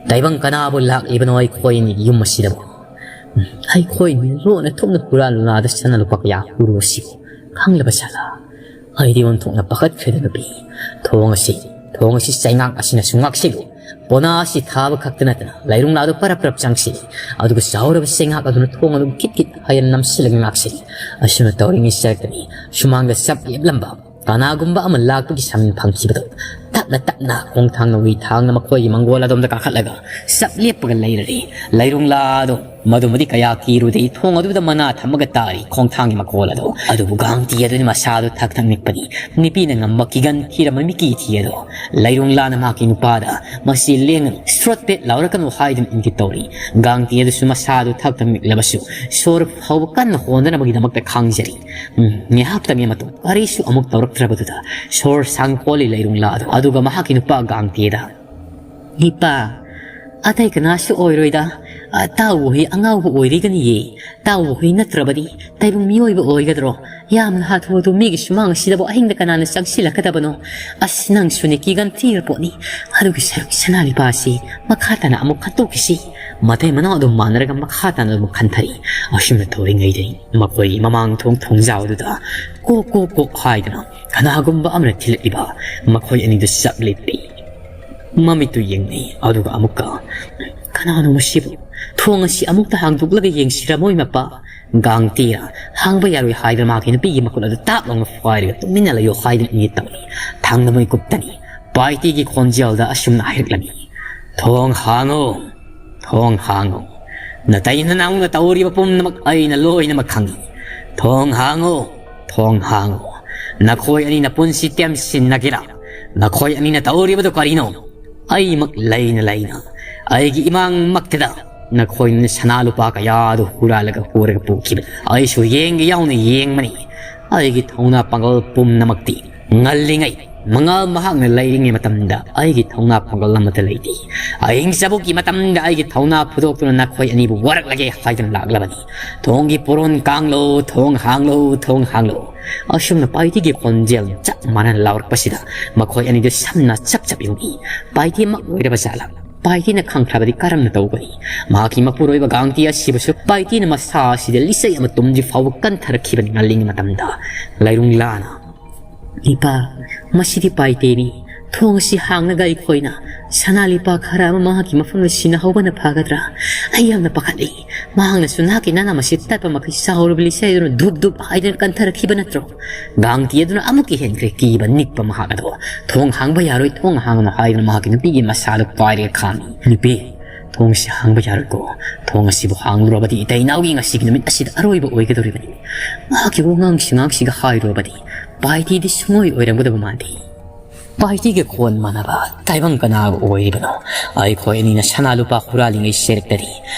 ꯇꯥꯏꯕꯪ ꯀꯅꯥꯕꯨ ꯂꯥꯛꯂꯤꯕꯅꯣ ꯑꯩꯈꯣꯏ ꯑꯅꯤꯒꯤ ꯌꯨꯝ ꯑꯁꯤꯗꯕꯨ? ꯑꯩꯈꯣꯏ ꯑꯅꯤ ꯂꯣꯟꯅ ꯊꯨꯞꯅ ꯍꯨꯔꯥꯟ ꯂꯥꯗ ꯁꯅꯥ ꯂꯨꯄꯥ ꯀꯌꯥ ꯍꯨꯔꯨ ꯑꯁꯤꯕꯨ ꯈꯪꯂꯕ ꯁꯥꯂꯥ?" ꯑꯩꯗꯤ ꯑꯣꯟꯊꯣꯛꯅ ꯄꯥꯈꯠꯈ꯭ꯔꯦꯗ ꯅꯨꯄꯤ꯫ "ꯊꯣꯡ ꯑꯁꯤ, ꯊꯣꯡ ꯑꯁꯤ ꯆꯩꯉꯥꯛ ꯑꯁꯤꯅꯁꯨ ꯉꯥꯛꯁꯤꯜꯂꯨ꯫ ꯄꯣꯅꯥ ꯑꯁꯤ ꯊꯥꯕ ꯈꯛꯇ ꯅꯠꯇꯅ ꯂꯩꯔꯨꯡꯂꯥꯗꯨ ꯄꯔꯞ ꯄꯔꯞ ꯆꯪꯁꯤꯜꯂꯤ꯫ ꯑꯗꯨꯒ ꯆꯥꯎꯔꯕ ꯆꯦꯡꯉꯥꯛ ꯑꯗꯨꯅ ꯊꯣꯡ ꯑꯗꯨ ꯈꯤꯠ ꯈꯤꯠ ꯍꯥꯏꯅ ꯅꯝꯁꯤꯜꯂꯒ ꯉꯥꯛꯁꯤꯜꯂꯤ꯫ ꯑꯁꯨꯝꯅ ꯇꯧꯔꯤꯉꯩ ꯆꯔꯛꯇꯅꯤ ꯁꯨꯃꯥꯡꯗ ꯆꯞ ꯂꯦꯞꯂꯝꯕ ꯀꯅꯥꯒꯨꯝꯕ ꯑꯃ ꯂꯥꯛꯄꯒꯤ ꯁꯃꯤꯡ ꯐꯪꯈꯤꯕꯗꯣ꯫ ꯇꯞꯅ ꯇꯞꯅ ꯈꯣꯡꯊꯥꯡ ꯅꯧꯔꯤ ꯊꯥꯡꯅ ꯃꯈꯣꯏꯒꯤ ꯃꯪꯒꯣꯜ ꯑꯗꯣꯝꯗ ꯀꯥꯈꯠꯂꯒ ꯆꯞ ꯂꯦꯞꯄꯒ ꯂꯩꯔꯔꯦ꯫ ꯂꯩꯔꯨꯡꯂꯥꯗꯣ ꯃꯗꯨꯃꯗꯤ ꯀꯌꯥ ꯀꯤꯔꯨꯗꯦ꯫ ꯊꯣꯡ ꯑꯗꯨꯗ ꯃꯅꯥ ꯊꯝꯃꯒ ꯇꯥꯔꯤ ꯈꯣꯡꯊꯥꯡꯒꯤ ꯃꯈꯣꯜ ꯑꯗꯣ꯫ ꯑꯗꯨꯕꯨ ꯒꯥꯡꯇꯤ ꯑꯗꯨꯗꯤ ꯃꯁꯥꯗꯨ ꯊꯛ ꯊꯛ ꯅꯤꯛꯄꯅꯤ꯫ ꯅꯨꯄꯤꯅ ꯉꯝꯕ ꯀꯤꯒꯟ ꯊꯤꯔꯝꯕ ꯃꯤꯀꯤ ꯊꯤ ꯑꯗꯣ꯫ ꯂꯩꯔꯨꯡꯂꯥꯅ ꯃꯍꯥꯛꯀꯤ ꯅꯨꯄꯥꯗ ꯃꯁꯤ ꯂꯦꯡꯒꯅꯨ, ꯁ꯭ꯔꯣꯠ ꯄꯦꯠ ꯂꯥꯎꯔꯛꯀꯅꯨ ꯍꯥꯏꯗꯨꯅ ꯏꯪꯒꯤꯠ ꯇꯧꯔꯤ꯫ ꯒꯥꯡꯇꯤ ꯑꯗꯨꯁꯨ ꯃꯁꯥꯗꯨ ꯊꯛ ꯊꯛ ꯅꯤꯛꯂꯕꯁꯨ ꯁꯣꯔ ꯐꯥꯎꯕ ꯀꯟꯅ ꯍꯣꯟꯗꯅꯕꯒꯤꯗꯃꯛꯇ ꯈꯥꯡꯖꯔꯤ꯫ ꯎꯝ, ꯉꯥꯏꯍꯥꯛꯇꯪꯒꯤ ꯃꯇꯨꯡ ꯀꯔꯤꯁꯨ ꯑꯃꯨꯛ ꯇꯧꯔꯛꯇ꯭ꯔꯕꯗꯨꯗ ꯁꯣꯔ ꯁꯥꯡ ꯍꯣꯜꯂꯤ ꯂꯩꯔꯨꯡꯂꯥ ꯑꯗꯣ꯫ ꯑꯗꯨꯒ ꯃꯍꯥꯛꯀꯤ ꯅꯨꯄꯥ ꯒꯥꯡꯇꯤꯗ, "ꯏꯄꯥ, ꯑꯇꯩ ꯀꯅꯥꯁꯨ ꯑꯣꯏꯔꯣꯏꯗ꯫ ꯑ, ꯇꯥꯎꯕꯨ ꯍꯤ ꯑꯉꯥꯎꯕ ꯑꯣꯏꯔꯤꯒꯅꯤꯌꯦ꯫ ꯇꯥꯎꯕꯨ ꯍꯤ ꯅꯠꯇ꯭ꯔꯕꯗꯤ ꯇꯥꯏꯕꯪ ꯃꯤꯑꯣꯏꯕ ꯑꯣꯏꯒꯗ꯭ꯔꯣ? ꯌꯥꯝꯅ ꯍꯥꯊꯨ ꯍꯥꯊꯨ ꯃꯤꯒꯤ ꯁꯨꯃꯥꯡ ꯑꯁꯤꯗꯕꯨ ꯑꯍꯤꯡꯗ ꯀꯅꯥꯅ ꯆꯪꯁꯤꯜꯂꯛꯀꯗꯕꯅꯣ? ꯑꯁ, ꯅꯪꯁꯨꯅꯦ ꯀꯤꯒꯟ ꯊꯤꯔ ꯄꯣꯠꯅꯤ꯫ ꯑꯗꯨꯒꯤ ꯁꯔꯨꯛ ꯁꯅꯥ ꯂꯨꯄꯥꯁꯤ ꯃꯈꯥ ꯇꯥꯅ ꯑꯃꯨꯛ ꯈꯟꯇꯣꯛꯈꯤꯁꯤ꯫" ꯃꯇꯩ ꯃꯅꯥꯎ ꯑꯗꯨꯝ ꯃꯥꯟꯅꯔꯒ ꯃꯈꯥ ꯇꯥꯅ ꯑꯗꯨꯝ ꯈꯟꯊꯔꯤ꯫ ꯑꯁꯨꯝꯅ ꯇꯧꯔꯤꯉꯩꯗ ꯃꯈꯣꯏꯒꯤ ꯃꯃꯥꯡ ꯊꯣꯡ ꯊꯣꯡꯖꯥꯎꯗꯨꯗ ꯀꯣꯛ ꯀꯣꯛ ꯀꯣꯛ ꯍꯥꯏꯗꯅ ꯀꯅꯥꯒꯨꯝꯕ ꯑꯃꯅ ꯊꯤꯜꯂꯛꯂꯤꯕ ꯃꯈꯣꯏ ꯑꯅꯤꯗꯨ ꯆꯞ ꯂꯦꯞꯄꯤ꯫ ꯃꯃꯤꯠꯇꯨ ꯌꯦꯡꯅꯩ, ꯑꯗꯨꯒ ꯑꯃꯨꯛꯀ, "ꯀꯅꯥꯅꯣ ꯃꯁꯤꯕꯨ? ꯊꯣꯡ ꯑꯁꯤ ꯑꯃꯨꯛꯇ ꯍꯥꯡꯗꯣꯛꯂꯒ ꯌꯦꯡꯁꯤꯔ ꯃꯣꯏ ꯃꯄꯥ?" ꯒꯥꯡꯇꯤꯅ ꯍꯥꯡꯕ ꯌꯥꯔꯣꯏ ꯍꯥꯏꯗꯨꯅ ꯃꯍꯥꯛꯀꯤ ꯅꯨꯄꯤꯒꯤ ꯃꯈꯨꯠ ꯑꯗꯨ ꯇꯥꯞ ꯂꯥꯎꯅ ꯐꯥꯏꯔꯒ ꯇꯨꯃꯤꯟꯅ ꯂꯩꯌꯨ ꯍꯥꯏꯗꯨꯅ ꯏꯪꯒꯤꯠ ꯇꯧꯏ꯫ ꯊꯪꯅꯕ ꯃꯤꯀꯨꯞꯇꯅꯤ ꯄꯥꯏꯇꯤꯒꯤ ꯈꯣꯟꯖꯦꯜꯗ ꯑꯁꯨꯝꯅ ꯍꯥꯏꯔꯛꯂꯝꯃꯤ, "ꯊꯣꯡ ꯍꯥꯡꯉꯨ, ꯊꯣꯡ ꯍꯥꯡꯉꯨ꯫ ꯅꯇꯩ ꯅꯅꯥꯎꯅ ꯇꯧꯔꯤꯕ ꯄꯨꯝꯅꯃꯛ ꯑꯩꯅ ꯂꯣꯏꯅꯃꯛ ꯈꯪꯏ꯫ ꯊꯣꯡ ꯍꯥꯡꯉꯨ, ꯊꯣꯡ ꯍꯥꯡꯉꯨ꯫ ꯅꯈꯣꯏ ꯑꯅꯤꯅ ꯄꯨꯟꯁꯤ ꯇꯦꯝꯁꯤꯟꯅꯒꯦꯔꯥ? ꯅꯈꯣꯏ ꯑꯅꯤꯅ ꯇꯧꯔꯤꯕꯗꯨ ꯀꯔꯤꯅꯣ? ꯑꯩꯃꯛ ꯂꯩꯅ ꯂꯩꯅ ꯑꯩꯒꯤ ꯏꯃꯥꯡꯃꯛꯇꯗ ꯅꯈꯣꯏꯅ ꯁꯅꯥ ꯂꯨꯄꯥ ꯀꯌꯥꯗꯨ ꯍꯨꯔꯥꯜꯂꯒ ꯍꯨꯔꯒ ꯄꯨꯈꯤꯕꯅꯤ꯫ ꯑꯩꯁꯨ ꯌꯦꯡꯒꯦ ꯌꯥꯎꯅ ꯌꯦꯡꯕꯅꯤ꯫ ꯑꯩꯒꯤ ꯊꯧꯅꯥ ꯄꯥꯡꯒꯜ ꯄꯨꯝꯅꯃꯛꯇꯤ ꯉꯜꯂꯤꯉꯩ ꯃꯉꯥꯜ ꯃꯍꯥꯛꯅ ꯂꯩꯔꯤꯉꯩ ꯃꯇꯝꯗ ꯑꯩꯒꯤ ꯊꯧꯅꯥ ꯄꯥꯡꯒꯜ ꯑꯃꯠꯇ ꯂꯩꯇꯦ꯫ ꯑꯍꯤꯡ ꯆꯕꯨꯛꯀꯤ ꯃꯇꯝꯗ ꯑꯩꯒꯤ ꯊꯧꯅꯥ ꯐꯨꯗꯣꯛꯇꯨꯅ ꯅꯈꯣꯏ ꯑꯅꯤꯕꯨ ꯋꯥꯔꯛꯂꯒꯦ ꯍꯥꯏꯗꯨꯅ ꯂꯥꯛꯂꯕꯅꯤ꯫ ꯊꯣꯡꯒꯤ ꯄꯣꯔꯣꯟ ꯀꯥꯡꯂꯣ, ꯊꯣꯡ ꯍꯥꯡꯂꯣ, ꯊꯣꯡ ꯍꯥꯡꯂꯣ꯫" ꯑꯁꯨꯝꯅ ꯄꯥꯏꯇꯤꯒꯤ ꯈꯣꯟꯖꯦꯜ ꯆꯞ ꯃꯥꯟꯅꯅ ꯂꯥꯎꯔꯛꯄꯁꯤꯗ ꯃꯈꯣꯏ ꯑꯅꯤꯗꯨ ꯁꯝꯅ ꯆꯞ ꯆꯞ ꯌꯨꯡꯏ꯫ ꯄꯥꯏꯇꯤꯃꯛ ꯑꯣꯏꯔꯕ ꯖꯥꯠꯂꯥ? ꯄꯥꯏꯇꯤꯅ ꯈꯪꯈ꯭ꯔꯕꯗꯤ ꯀꯔꯝꯅ ꯇꯧꯒꯅꯤ? ꯃꯍꯥꯛꯀꯤ ꯃꯄꯨꯔꯣꯏꯕ ꯒꯥꯡꯇꯤ ꯑꯁꯤꯕꯨꯁꯨ ꯄꯥꯏꯇꯤꯅ ꯃꯁꯥ ꯑꯁꯤꯗ ꯂꯤꯆꯩ ꯑꯃ ꯇꯨꯝꯗ꯭ꯔꯤ ꯐꯥꯎꯕ ꯀꯟꯊꯔꯛꯈꯤꯕꯅꯤ꯫ ꯉꯜꯂꯤꯉꯩ ꯃꯇꯝꯗ ꯂꯩꯔꯨꯡꯂꯥꯅ, "ꯏꯄꯥ, ꯃꯁꯤꯗꯤ ꯄꯥꯏꯇꯦꯅꯤ꯫ "ꯊꯣꯡ ꯑꯁꯤ ꯍꯥꯡꯂꯒ ꯑꯩꯈꯣꯏꯅ ꯁꯅꯥ ꯂꯨꯄꯥ ꯈꯔ ꯑꯃ ꯃꯍꯥꯛꯀꯤ ꯃꯐꯝꯗ ꯁꯤꯟꯅꯍꯧꯕꯅ ꯐꯒꯗ꯭ꯔꯥ? ꯑꯩ ꯌꯥꯝꯅ ꯄꯥꯈꯠꯂꯤ꯫ ꯃꯍꯥꯛꯅꯁꯨ ꯅꯍꯥꯛꯀꯤ ꯅꯅꯥꯝ ꯑꯁꯤ ꯇꯠꯄ ꯃꯈꯩ ꯆꯥꯎꯔꯕ ꯂꯤꯆꯩ ꯑꯗꯨꯅ ꯙꯨꯞ ꯙꯨꯞ ꯍꯥꯏꯗꯨꯅ ꯀꯟꯊꯔꯛꯈꯤꯕ ꯅꯠꯇ꯭ꯔꯣ?" ꯒꯥꯡꯇꯤ ꯑꯗꯨꯅ ꯑꯃꯨꯛꯀ ꯍꯦꯟꯈ꯭ꯔꯦ ꯀꯤꯕ ꯅꯤꯛꯄ ꯃꯍꯥꯛ ꯑꯗꯣ꯫ "ꯊꯣꯡ ꯍꯥꯡꯕ ꯌꯥꯔꯣꯏ, ꯊꯣꯡ ꯍꯥꯡꯒꯅꯨ" ꯍꯥꯏꯗꯨꯅ ꯃꯍꯥꯛꯀꯤ ꯅꯨꯄꯤꯒꯤ ꯃꯁꯥꯗꯨ ꯄꯥꯏꯔꯒ ꯈꯥꯝꯃꯤ꯫ "ꯅꯨꯄꯤ, ꯊꯣꯡꯁꯤ ꯍꯥꯡꯕ ꯌꯥꯔꯣꯏꯀꯣ꯫ ꯊꯣꯡ ꯑꯁꯤꯕꯨ ꯍꯥꯡꯂꯨꯔꯕꯗꯤ ꯏꯇꯩ ꯏꯅꯥꯎꯒꯤ ꯉꯁꯤꯒꯤ ꯅꯨꯃꯤꯠ ꯑꯁꯤꯗ ꯑꯔꯣꯏꯕ ꯑꯣꯏꯒꯗꯧꯔꯤꯕꯅꯤ꯫ ꯃꯍꯥꯛꯀꯤ ꯋꯥꯉꯥꯡ ꯁꯉꯥꯡꯁꯤꯒ ꯍꯥꯏꯔꯨꯔꯕꯗꯤ ꯄꯥꯏꯇꯤꯗꯤ ꯁꯨꯡꯑꯣꯏ ꯑꯣꯏꯔꯝꯒꯗꯕ ꯃꯥꯟꯗꯦ꯫ ꯄꯥꯏꯇꯤꯒ ꯈꯣꯟ ꯃꯥꯟꯅꯕ ꯇꯥꯏꯕꯪ ꯀꯅꯥꯕꯨ ꯑꯣꯏꯔꯤꯕꯅꯣ? ꯑꯩꯈꯣꯏ ꯑꯅꯤꯅ ꯁꯅꯥ ꯂꯨꯄꯥ ꯍꯨꯔꯥꯜꯂꯤꯉꯩ ꯁꯦꯔꯛꯇꯗꯤ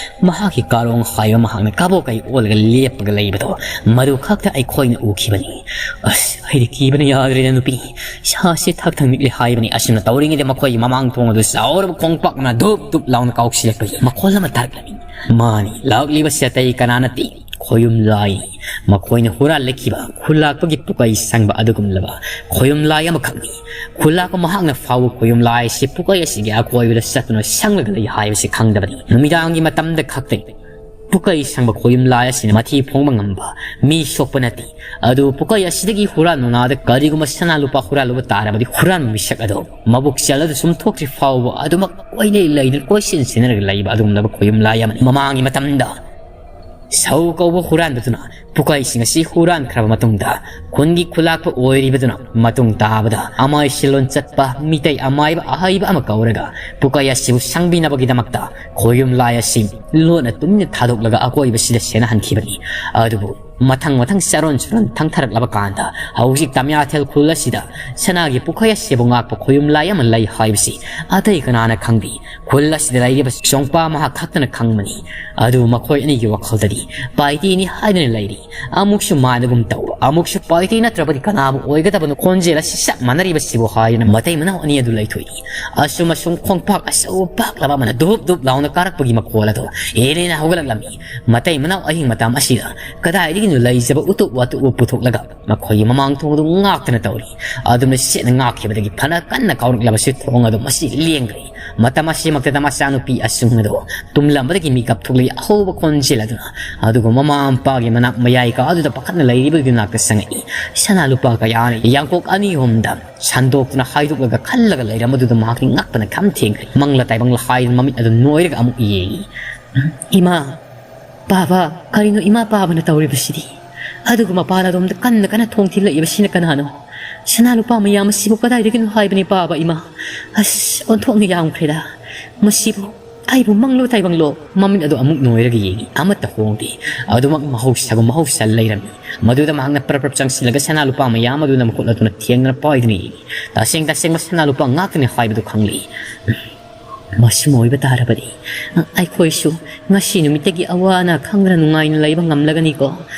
ꯃꯍꯥꯛꯀꯤ ꯀꯥꯔꯣꯡ ꯍꯥꯏꯕ ꯃꯍꯥꯛꯅ ꯀꯥꯕꯣꯛ ꯀꯩ ꯑꯣꯜꯂꯒ ꯂꯦꯞꯄꯒ ꯂꯩꯕꯗꯣ ꯃꯗꯨ ꯈꯛꯇ ꯑꯩꯈꯣꯏꯅ ꯎꯈꯤꯕꯅꯤ꯫ ꯑꯁ, ꯑꯩꯗꯤ ꯀꯤꯕꯅ ꯌꯥꯗ꯭ꯔꯦꯗ ꯅꯨꯄꯤ꯫ ꯏꯁꯥꯁꯦ ꯊꯛ ꯊꯛ ꯅꯤꯛꯂꯦ" ꯍꯥꯏꯕꯅꯤ꯫ ꯑꯁꯨꯝꯅ ꯇꯧꯔꯤꯉꯩꯗ ꯃꯈꯣꯏꯒꯤ ꯃꯃꯥꯡ ꯊꯣꯡ ꯑꯗꯨ ꯆꯥꯎꯔꯕ ꯈꯣꯡꯄꯥꯛ ꯑꯃꯅ ꯙꯨꯞ ꯙꯨꯞ ꯂꯥꯎꯅ ꯀꯥꯎꯁꯤꯜꯂꯛꯄꯒꯤ ꯃꯈꯣꯜ ꯑꯃ ꯇꯥꯔꯛꯂꯝꯃꯤ꯫ ꯃꯥꯅꯤ, ꯂꯥꯛꯂꯤꯕꯁꯤ ꯑꯇꯩ ꯀꯅꯥ ꯅꯠꯇꯦ, ꯈꯣꯌꯨꯝ ꯂꯥꯏꯅꯤ꯫ ꯃꯈꯣꯏꯅ ꯍꯨꯔꯥꯜꯂꯛꯈꯤꯕ ꯈꯨꯜꯂꯥꯛꯄꯒꯤ ꯄꯨꯀꯩ ꯁꯪꯕ ꯑꯗꯨꯒꯨꯝꯂꯕ ꯈꯣꯌꯨꯝ ꯂꯥꯏ ꯑꯃꯈꯛꯅꯤ꯫ ꯈꯨꯜꯂꯥꯛꯄ ꯃꯍꯥꯛꯅ ꯐꯥꯎꯕ ꯈꯣꯌꯨꯝ ꯂꯥꯏ ꯑꯁꯤ ꯄꯨꯀꯩ ꯑꯁꯤꯒꯤ ꯑꯀꯣꯏꯕꯗ ꯆꯠꯇꯨꯅ ꯁꯪꯂꯒ ꯂꯩ ꯍꯥꯏꯕꯁꯤ ꯈꯪꯗꯕꯅꯤ꯫ ꯅꯨꯃꯤꯗꯥꯡꯒꯤ ꯃꯇꯝꯗ ꯈꯛꯇꯅꯤ꯫ ꯄꯨꯀꯩ ꯁꯪꯕ ꯈꯣꯌꯨꯝ ꯂꯥꯏ ꯑꯁꯤꯅ ꯃꯊꯤ ꯐꯣꯡꯕ ꯉꯝꯕ ꯃꯤ ꯁꯣꯛꯄ ꯅꯠꯇꯦ꯫ ꯑꯗꯨꯕꯨ ꯄꯨꯀꯩ ꯑꯁꯤꯗꯒꯤ ꯍꯨꯔꯥꯟꯕ ꯅꯥꯗ ꯀꯔꯤꯒꯨꯝꯕ ꯁꯅꯥ ꯂꯨꯄꯥ ꯍꯨꯔꯥꯜꯂꯨꯕ ꯇꯥꯔꯕꯗꯤ ꯍꯨꯔꯥꯟꯕ ꯃꯤꯁꯛ ꯑꯗꯣ ꯃꯕꯨꯛ ꯆꯦꯜꯂꯗꯨ ꯁꯨꯝ ꯊꯣꯛꯇ꯭ꯔꯤ ꯐꯥꯎꯕ ꯑꯗꯨꯃꯛ ꯀꯣꯏꯂꯩ ꯂꯩꯗꯨꯅ ꯀꯣꯏꯁꯤꯟ ꯁꯤꯟꯅꯔꯒ ꯂꯩꯕ ꯑꯗꯨꯒꯨꯝꯂꯕ ꯈꯣꯌꯨꯝ ꯂꯥꯏ ꯑꯃꯅꯤ꯫ ꯃꯃꯥꯡꯒꯤ ꯃꯇꯝꯗ ꯁꯧ ꯀꯧꯕ ꯍꯨꯔꯥꯟꯕꯗꯨꯅ ꯄꯨꯀꯩꯁꯤꯡ ꯑꯁꯤ ꯍꯨꯔꯥꯟꯈ꯭ꯔꯕ ꯃꯇꯨꯡꯗ ꯈꯨꯟꯒꯤ ꯈꯨꯂꯥꯛꯄ ꯑꯣꯏꯔꯤꯕꯗꯨꯅ ꯃꯇꯨꯡ ꯇꯥꯕꯗ ꯑꯃꯥꯏ ꯁꯤꯜꯂꯣꯟ ꯆꯠꯄ ꯃꯤꯇꯩ ꯑꯃꯥꯏꯕ ꯑꯍꯩꯕ ꯑꯃ ꯀꯧꯔꯒ ꯄꯨꯀꯩ ꯑꯁꯤꯕꯨ ꯁꯪꯕꯤꯅꯕꯒꯤꯗꯃꯛꯇ ꯈꯣꯌꯨꯝ ꯂꯥꯏ ꯑꯁꯤ ꯂꯣꯟꯅ ꯇꯨꯃꯤꯟꯅ ꯊꯥꯗꯣꯛꯂꯒ ꯑꯀꯣꯏꯕꯁꯤꯗ ꯁꯦꯟꯅꯍꯟꯈꯤꯕꯅꯤ꯫ ꯑꯗꯨꯕꯨ ꯃꯊꯪ ꯃꯊꯪ ꯆꯔꯣꯟ ꯆꯔꯣꯟ ꯊꯪꯊꯔꯛꯂꯕ ꯀꯥꯟꯗ ꯍꯧꯖꯤꯛ ꯇꯝꯌꯥꯊꯦꯜ ꯈꯨꯜ ꯑꯁꯤꯗ ꯁꯅꯥꯒꯤ ꯄꯨꯈꯩ ꯑꯁꯤꯕꯨ ꯉꯥꯛꯄ ꯈꯣꯌꯨꯝ ꯂꯥꯏ ꯑꯃ ꯂꯩ ꯍꯥꯏꯕꯁꯤ ꯑꯇꯩ ꯀꯅꯥꯅ ꯈꯪꯕꯤ? ꯈꯨꯜ ꯑꯁꯤꯗ ꯂꯩꯔꯤꯕ ꯆꯣꯡꯄꯥ ꯃꯍꯥꯛ ꯈꯛꯇꯅ ꯈꯪꯕꯅꯤ꯫ ꯑꯗꯨꯕꯨ ꯃꯈꯣꯏ ꯑꯅꯤꯒꯤ ꯋꯥꯈꯜꯗꯗꯤ ꯄꯥꯏꯇꯤꯅꯤ ꯍꯥꯏꯗꯨꯅ ꯂꯩꯔꯤ꯫ ꯑꯃꯨꯛꯁꯨ ꯃꯥꯟꯅꯒꯨꯝ ꯇꯧ, ꯑꯃꯨꯛꯁꯨ ꯄꯥꯏꯇꯤ ꯅꯠꯇ꯭ꯔꯕꯗꯤ ꯀꯅꯥꯕꯨ ꯑꯣꯏꯒꯗꯕꯅꯣ? ꯈꯣꯟꯖꯦꯜ ꯑꯁꯤ ꯆꯞ ꯃꯥꯟꯅꯔꯤꯕꯁꯤꯕꯨ ꯍꯥꯏꯗꯨꯅ ꯃꯇꯩ ꯃꯅꯥꯎ ꯑꯅꯤ ꯑꯗꯨ ꯂꯩꯊꯣꯛꯏ꯫ ꯑꯁꯨꯝ ꯑꯁꯨꯝ ꯈꯣꯡꯄꯥꯛ ꯑꯆꯧꯕ ꯄꯥꯛꯂꯕ ꯑꯃꯅ ꯙꯨꯞ ꯙꯨꯞ ꯂꯥꯎꯅ ꯀꯥꯔꯛꯄꯒꯤ ꯃꯈꯣꯜ ꯑꯗꯣ ꯍꯦꯟꯅ ꯍꯦꯟꯅ ꯍꯧꯒꯠꯂꯛꯂꯝꯃꯤ꯫ ꯃꯇꯩ ꯃꯅꯥꯎ ꯑꯍꯤꯡ ꯃꯇꯝ ꯑꯁꯤꯗ ꯀꯗꯥꯏꯗꯒꯤꯅꯣ ꯂꯩꯖꯕ ꯎꯇꯨꯞ ꯋꯥꯇꯨꯞ ꯄꯨꯊꯣꯛꯂꯒ ꯃꯈꯣꯏꯒꯤ ꯃꯃꯥꯡ ꯊꯣꯡ ꯑꯗꯨ ꯉꯥꯛꯇꯅ ꯇꯧꯔꯤ꯫ ꯑꯗꯨꯝꯅ ꯁꯦꯠꯅ ꯉꯥꯛꯈꯤꯕꯗꯒꯤ ꯐꯅ ꯀꯟꯅ ꯀꯥꯎꯔꯛꯂꯕꯁꯨ ꯊꯣꯡ ꯑꯗꯨ ꯃꯁꯤ ꯂꯦꯡꯗ꯭ꯔꯤ꯫ ꯃꯇꯝ ꯑꯁꯤꯃꯛꯇꯗ ꯃꯆꯥꯅꯨꯄꯤ ꯑꯁꯨꯡ ꯑꯗꯣ ꯇꯨꯝꯂꯝꯕꯗꯒꯤ ꯃꯤꯀꯞ ꯊꯣꯛꯂꯛꯏ꯫ ꯑꯍꯧꯕ ꯈꯣꯟꯖꯦꯜ ꯑꯗꯨꯅ, ꯑꯗꯨꯒ ꯃꯃꯥ ꯃꯄꯥꯒꯤ ꯃꯅꯥꯛ ꯃꯌꯥꯏ ꯀꯥꯗꯨꯗ ꯄꯥꯈꯠꯅ ꯂꯩꯔꯤꯕꯗꯨꯒꯤ ꯅꯥꯛꯇ ꯆꯪꯉꯛꯏ꯫ ꯁꯅꯥ ꯂꯨꯄꯥ ꯀꯌꯥꯅ ꯌꯥꯡꯀꯣꯛ ꯑꯅꯤ ꯑꯍꯨꯝꯗ ꯁꯟꯗꯣꯛꯇꯨꯅ ꯍꯥꯏꯗꯣꯛꯂꯒ ꯈꯜꯂꯒ ꯂꯩꯔꯝꯕꯗꯨꯗ ꯃꯍꯥꯛꯇꯤ ꯉꯛꯄꯅ ꯈꯝ ꯊꯦꯡꯈ꯭ꯔꯦ꯫ ꯃꯪꯂ ꯇꯥꯏꯕꯪꯂ ꯍꯥꯏꯗꯨꯅ ꯃꯃꯤꯠ ꯑꯗꯨ ꯅꯣꯏꯔꯒ ꯑꯃꯨꯛ ꯌꯦꯡꯉꯤ꯫ "ꯏꯃꯥ, ꯄꯥꯕ, ꯀꯔꯤꯅꯣ ꯏꯃꯥ ꯄꯥꯕꯅ ꯇꯧꯔꯤꯕꯁꯤꯗꯤ? ꯑꯗꯨꯒ ꯃꯄꯥꯟ ꯑꯗꯣꯝꯗ ꯀꯟꯅ ꯀꯟꯅ ꯊꯣꯡ ꯊꯤꯜꯂꯛꯏꯕꯁꯤꯅ ꯀꯅꯥꯅꯣ? ꯁꯅꯥ ꯂꯨꯄꯥ ꯃꯌꯥꯝ ꯑꯁꯤꯕꯨ ꯀꯗꯥꯏꯗꯒꯤꯅꯣ ꯍꯥꯏꯕꯅꯤ ꯄꯥꯕ ꯏꯃꯥ? ꯑꯁ, ꯑꯣꯟꯊꯣꯛꯅ ꯌꯥꯝꯈ꯭ꯔꯦꯗ꯫ ꯃꯁꯤꯕꯨ ꯑꯩꯕꯨ ꯃꯪꯂꯣ ꯇꯥꯏꯕꯪꯂꯣ?" ꯃꯃꯤꯠ ꯑꯗꯨ ꯑꯃꯨꯛ ꯅꯣꯏꯔꯒ ꯌꯦꯡꯉꯤ꯫ ꯑꯃꯠꯇ ꯍꯣꯡꯗꯦ꯫ ꯑꯗꯨꯃꯛ ꯃꯍꯧꯁꯥꯒꯨꯝ ꯃꯍꯧꯁꯥ ꯂꯩꯔꯝꯃꯤ꯫ ꯃꯗꯨꯗ ꯃꯍꯥꯛꯅ ꯄ꯭ꯔꯞ ꯄ꯭ꯔꯞ ꯆꯪꯁꯤꯜꯂꯒ ꯁꯅꯥ ꯂꯨꯄꯥ ꯃꯌꯥꯝ ꯑꯗꯨꯅ ꯃꯈꯨꯠ ꯑꯗꯨꯅ ꯊꯦꯡꯗꯅ ꯄꯥꯏꯗꯨꯅ ꯌꯦꯡꯉꯤ꯫ ꯇꯁꯦꯡ ꯇꯁꯦꯡꯕ ꯁꯅꯥ ꯂꯨꯄꯥ ꯉꯥꯛꯇꯅꯤ ꯍꯥꯏꯕꯗꯨ ꯈꯪꯂꯛꯏ꯫ ꯃꯁꯨꯝ ꯑꯣꯏꯕ ꯇꯥꯔꯕꯗꯤ ꯑꯩꯈꯣꯏꯁꯨ ꯉꯁꯤ ꯅꯨꯃꯤꯠꯇꯒꯤ ꯑꯋꯥ ꯑꯅꯥ ꯈꯪꯗꯅ ꯅꯨꯡꯉꯥꯏꯅ ꯂꯩꯕ ꯉꯝꯂꯒꯅꯤꯀꯣ?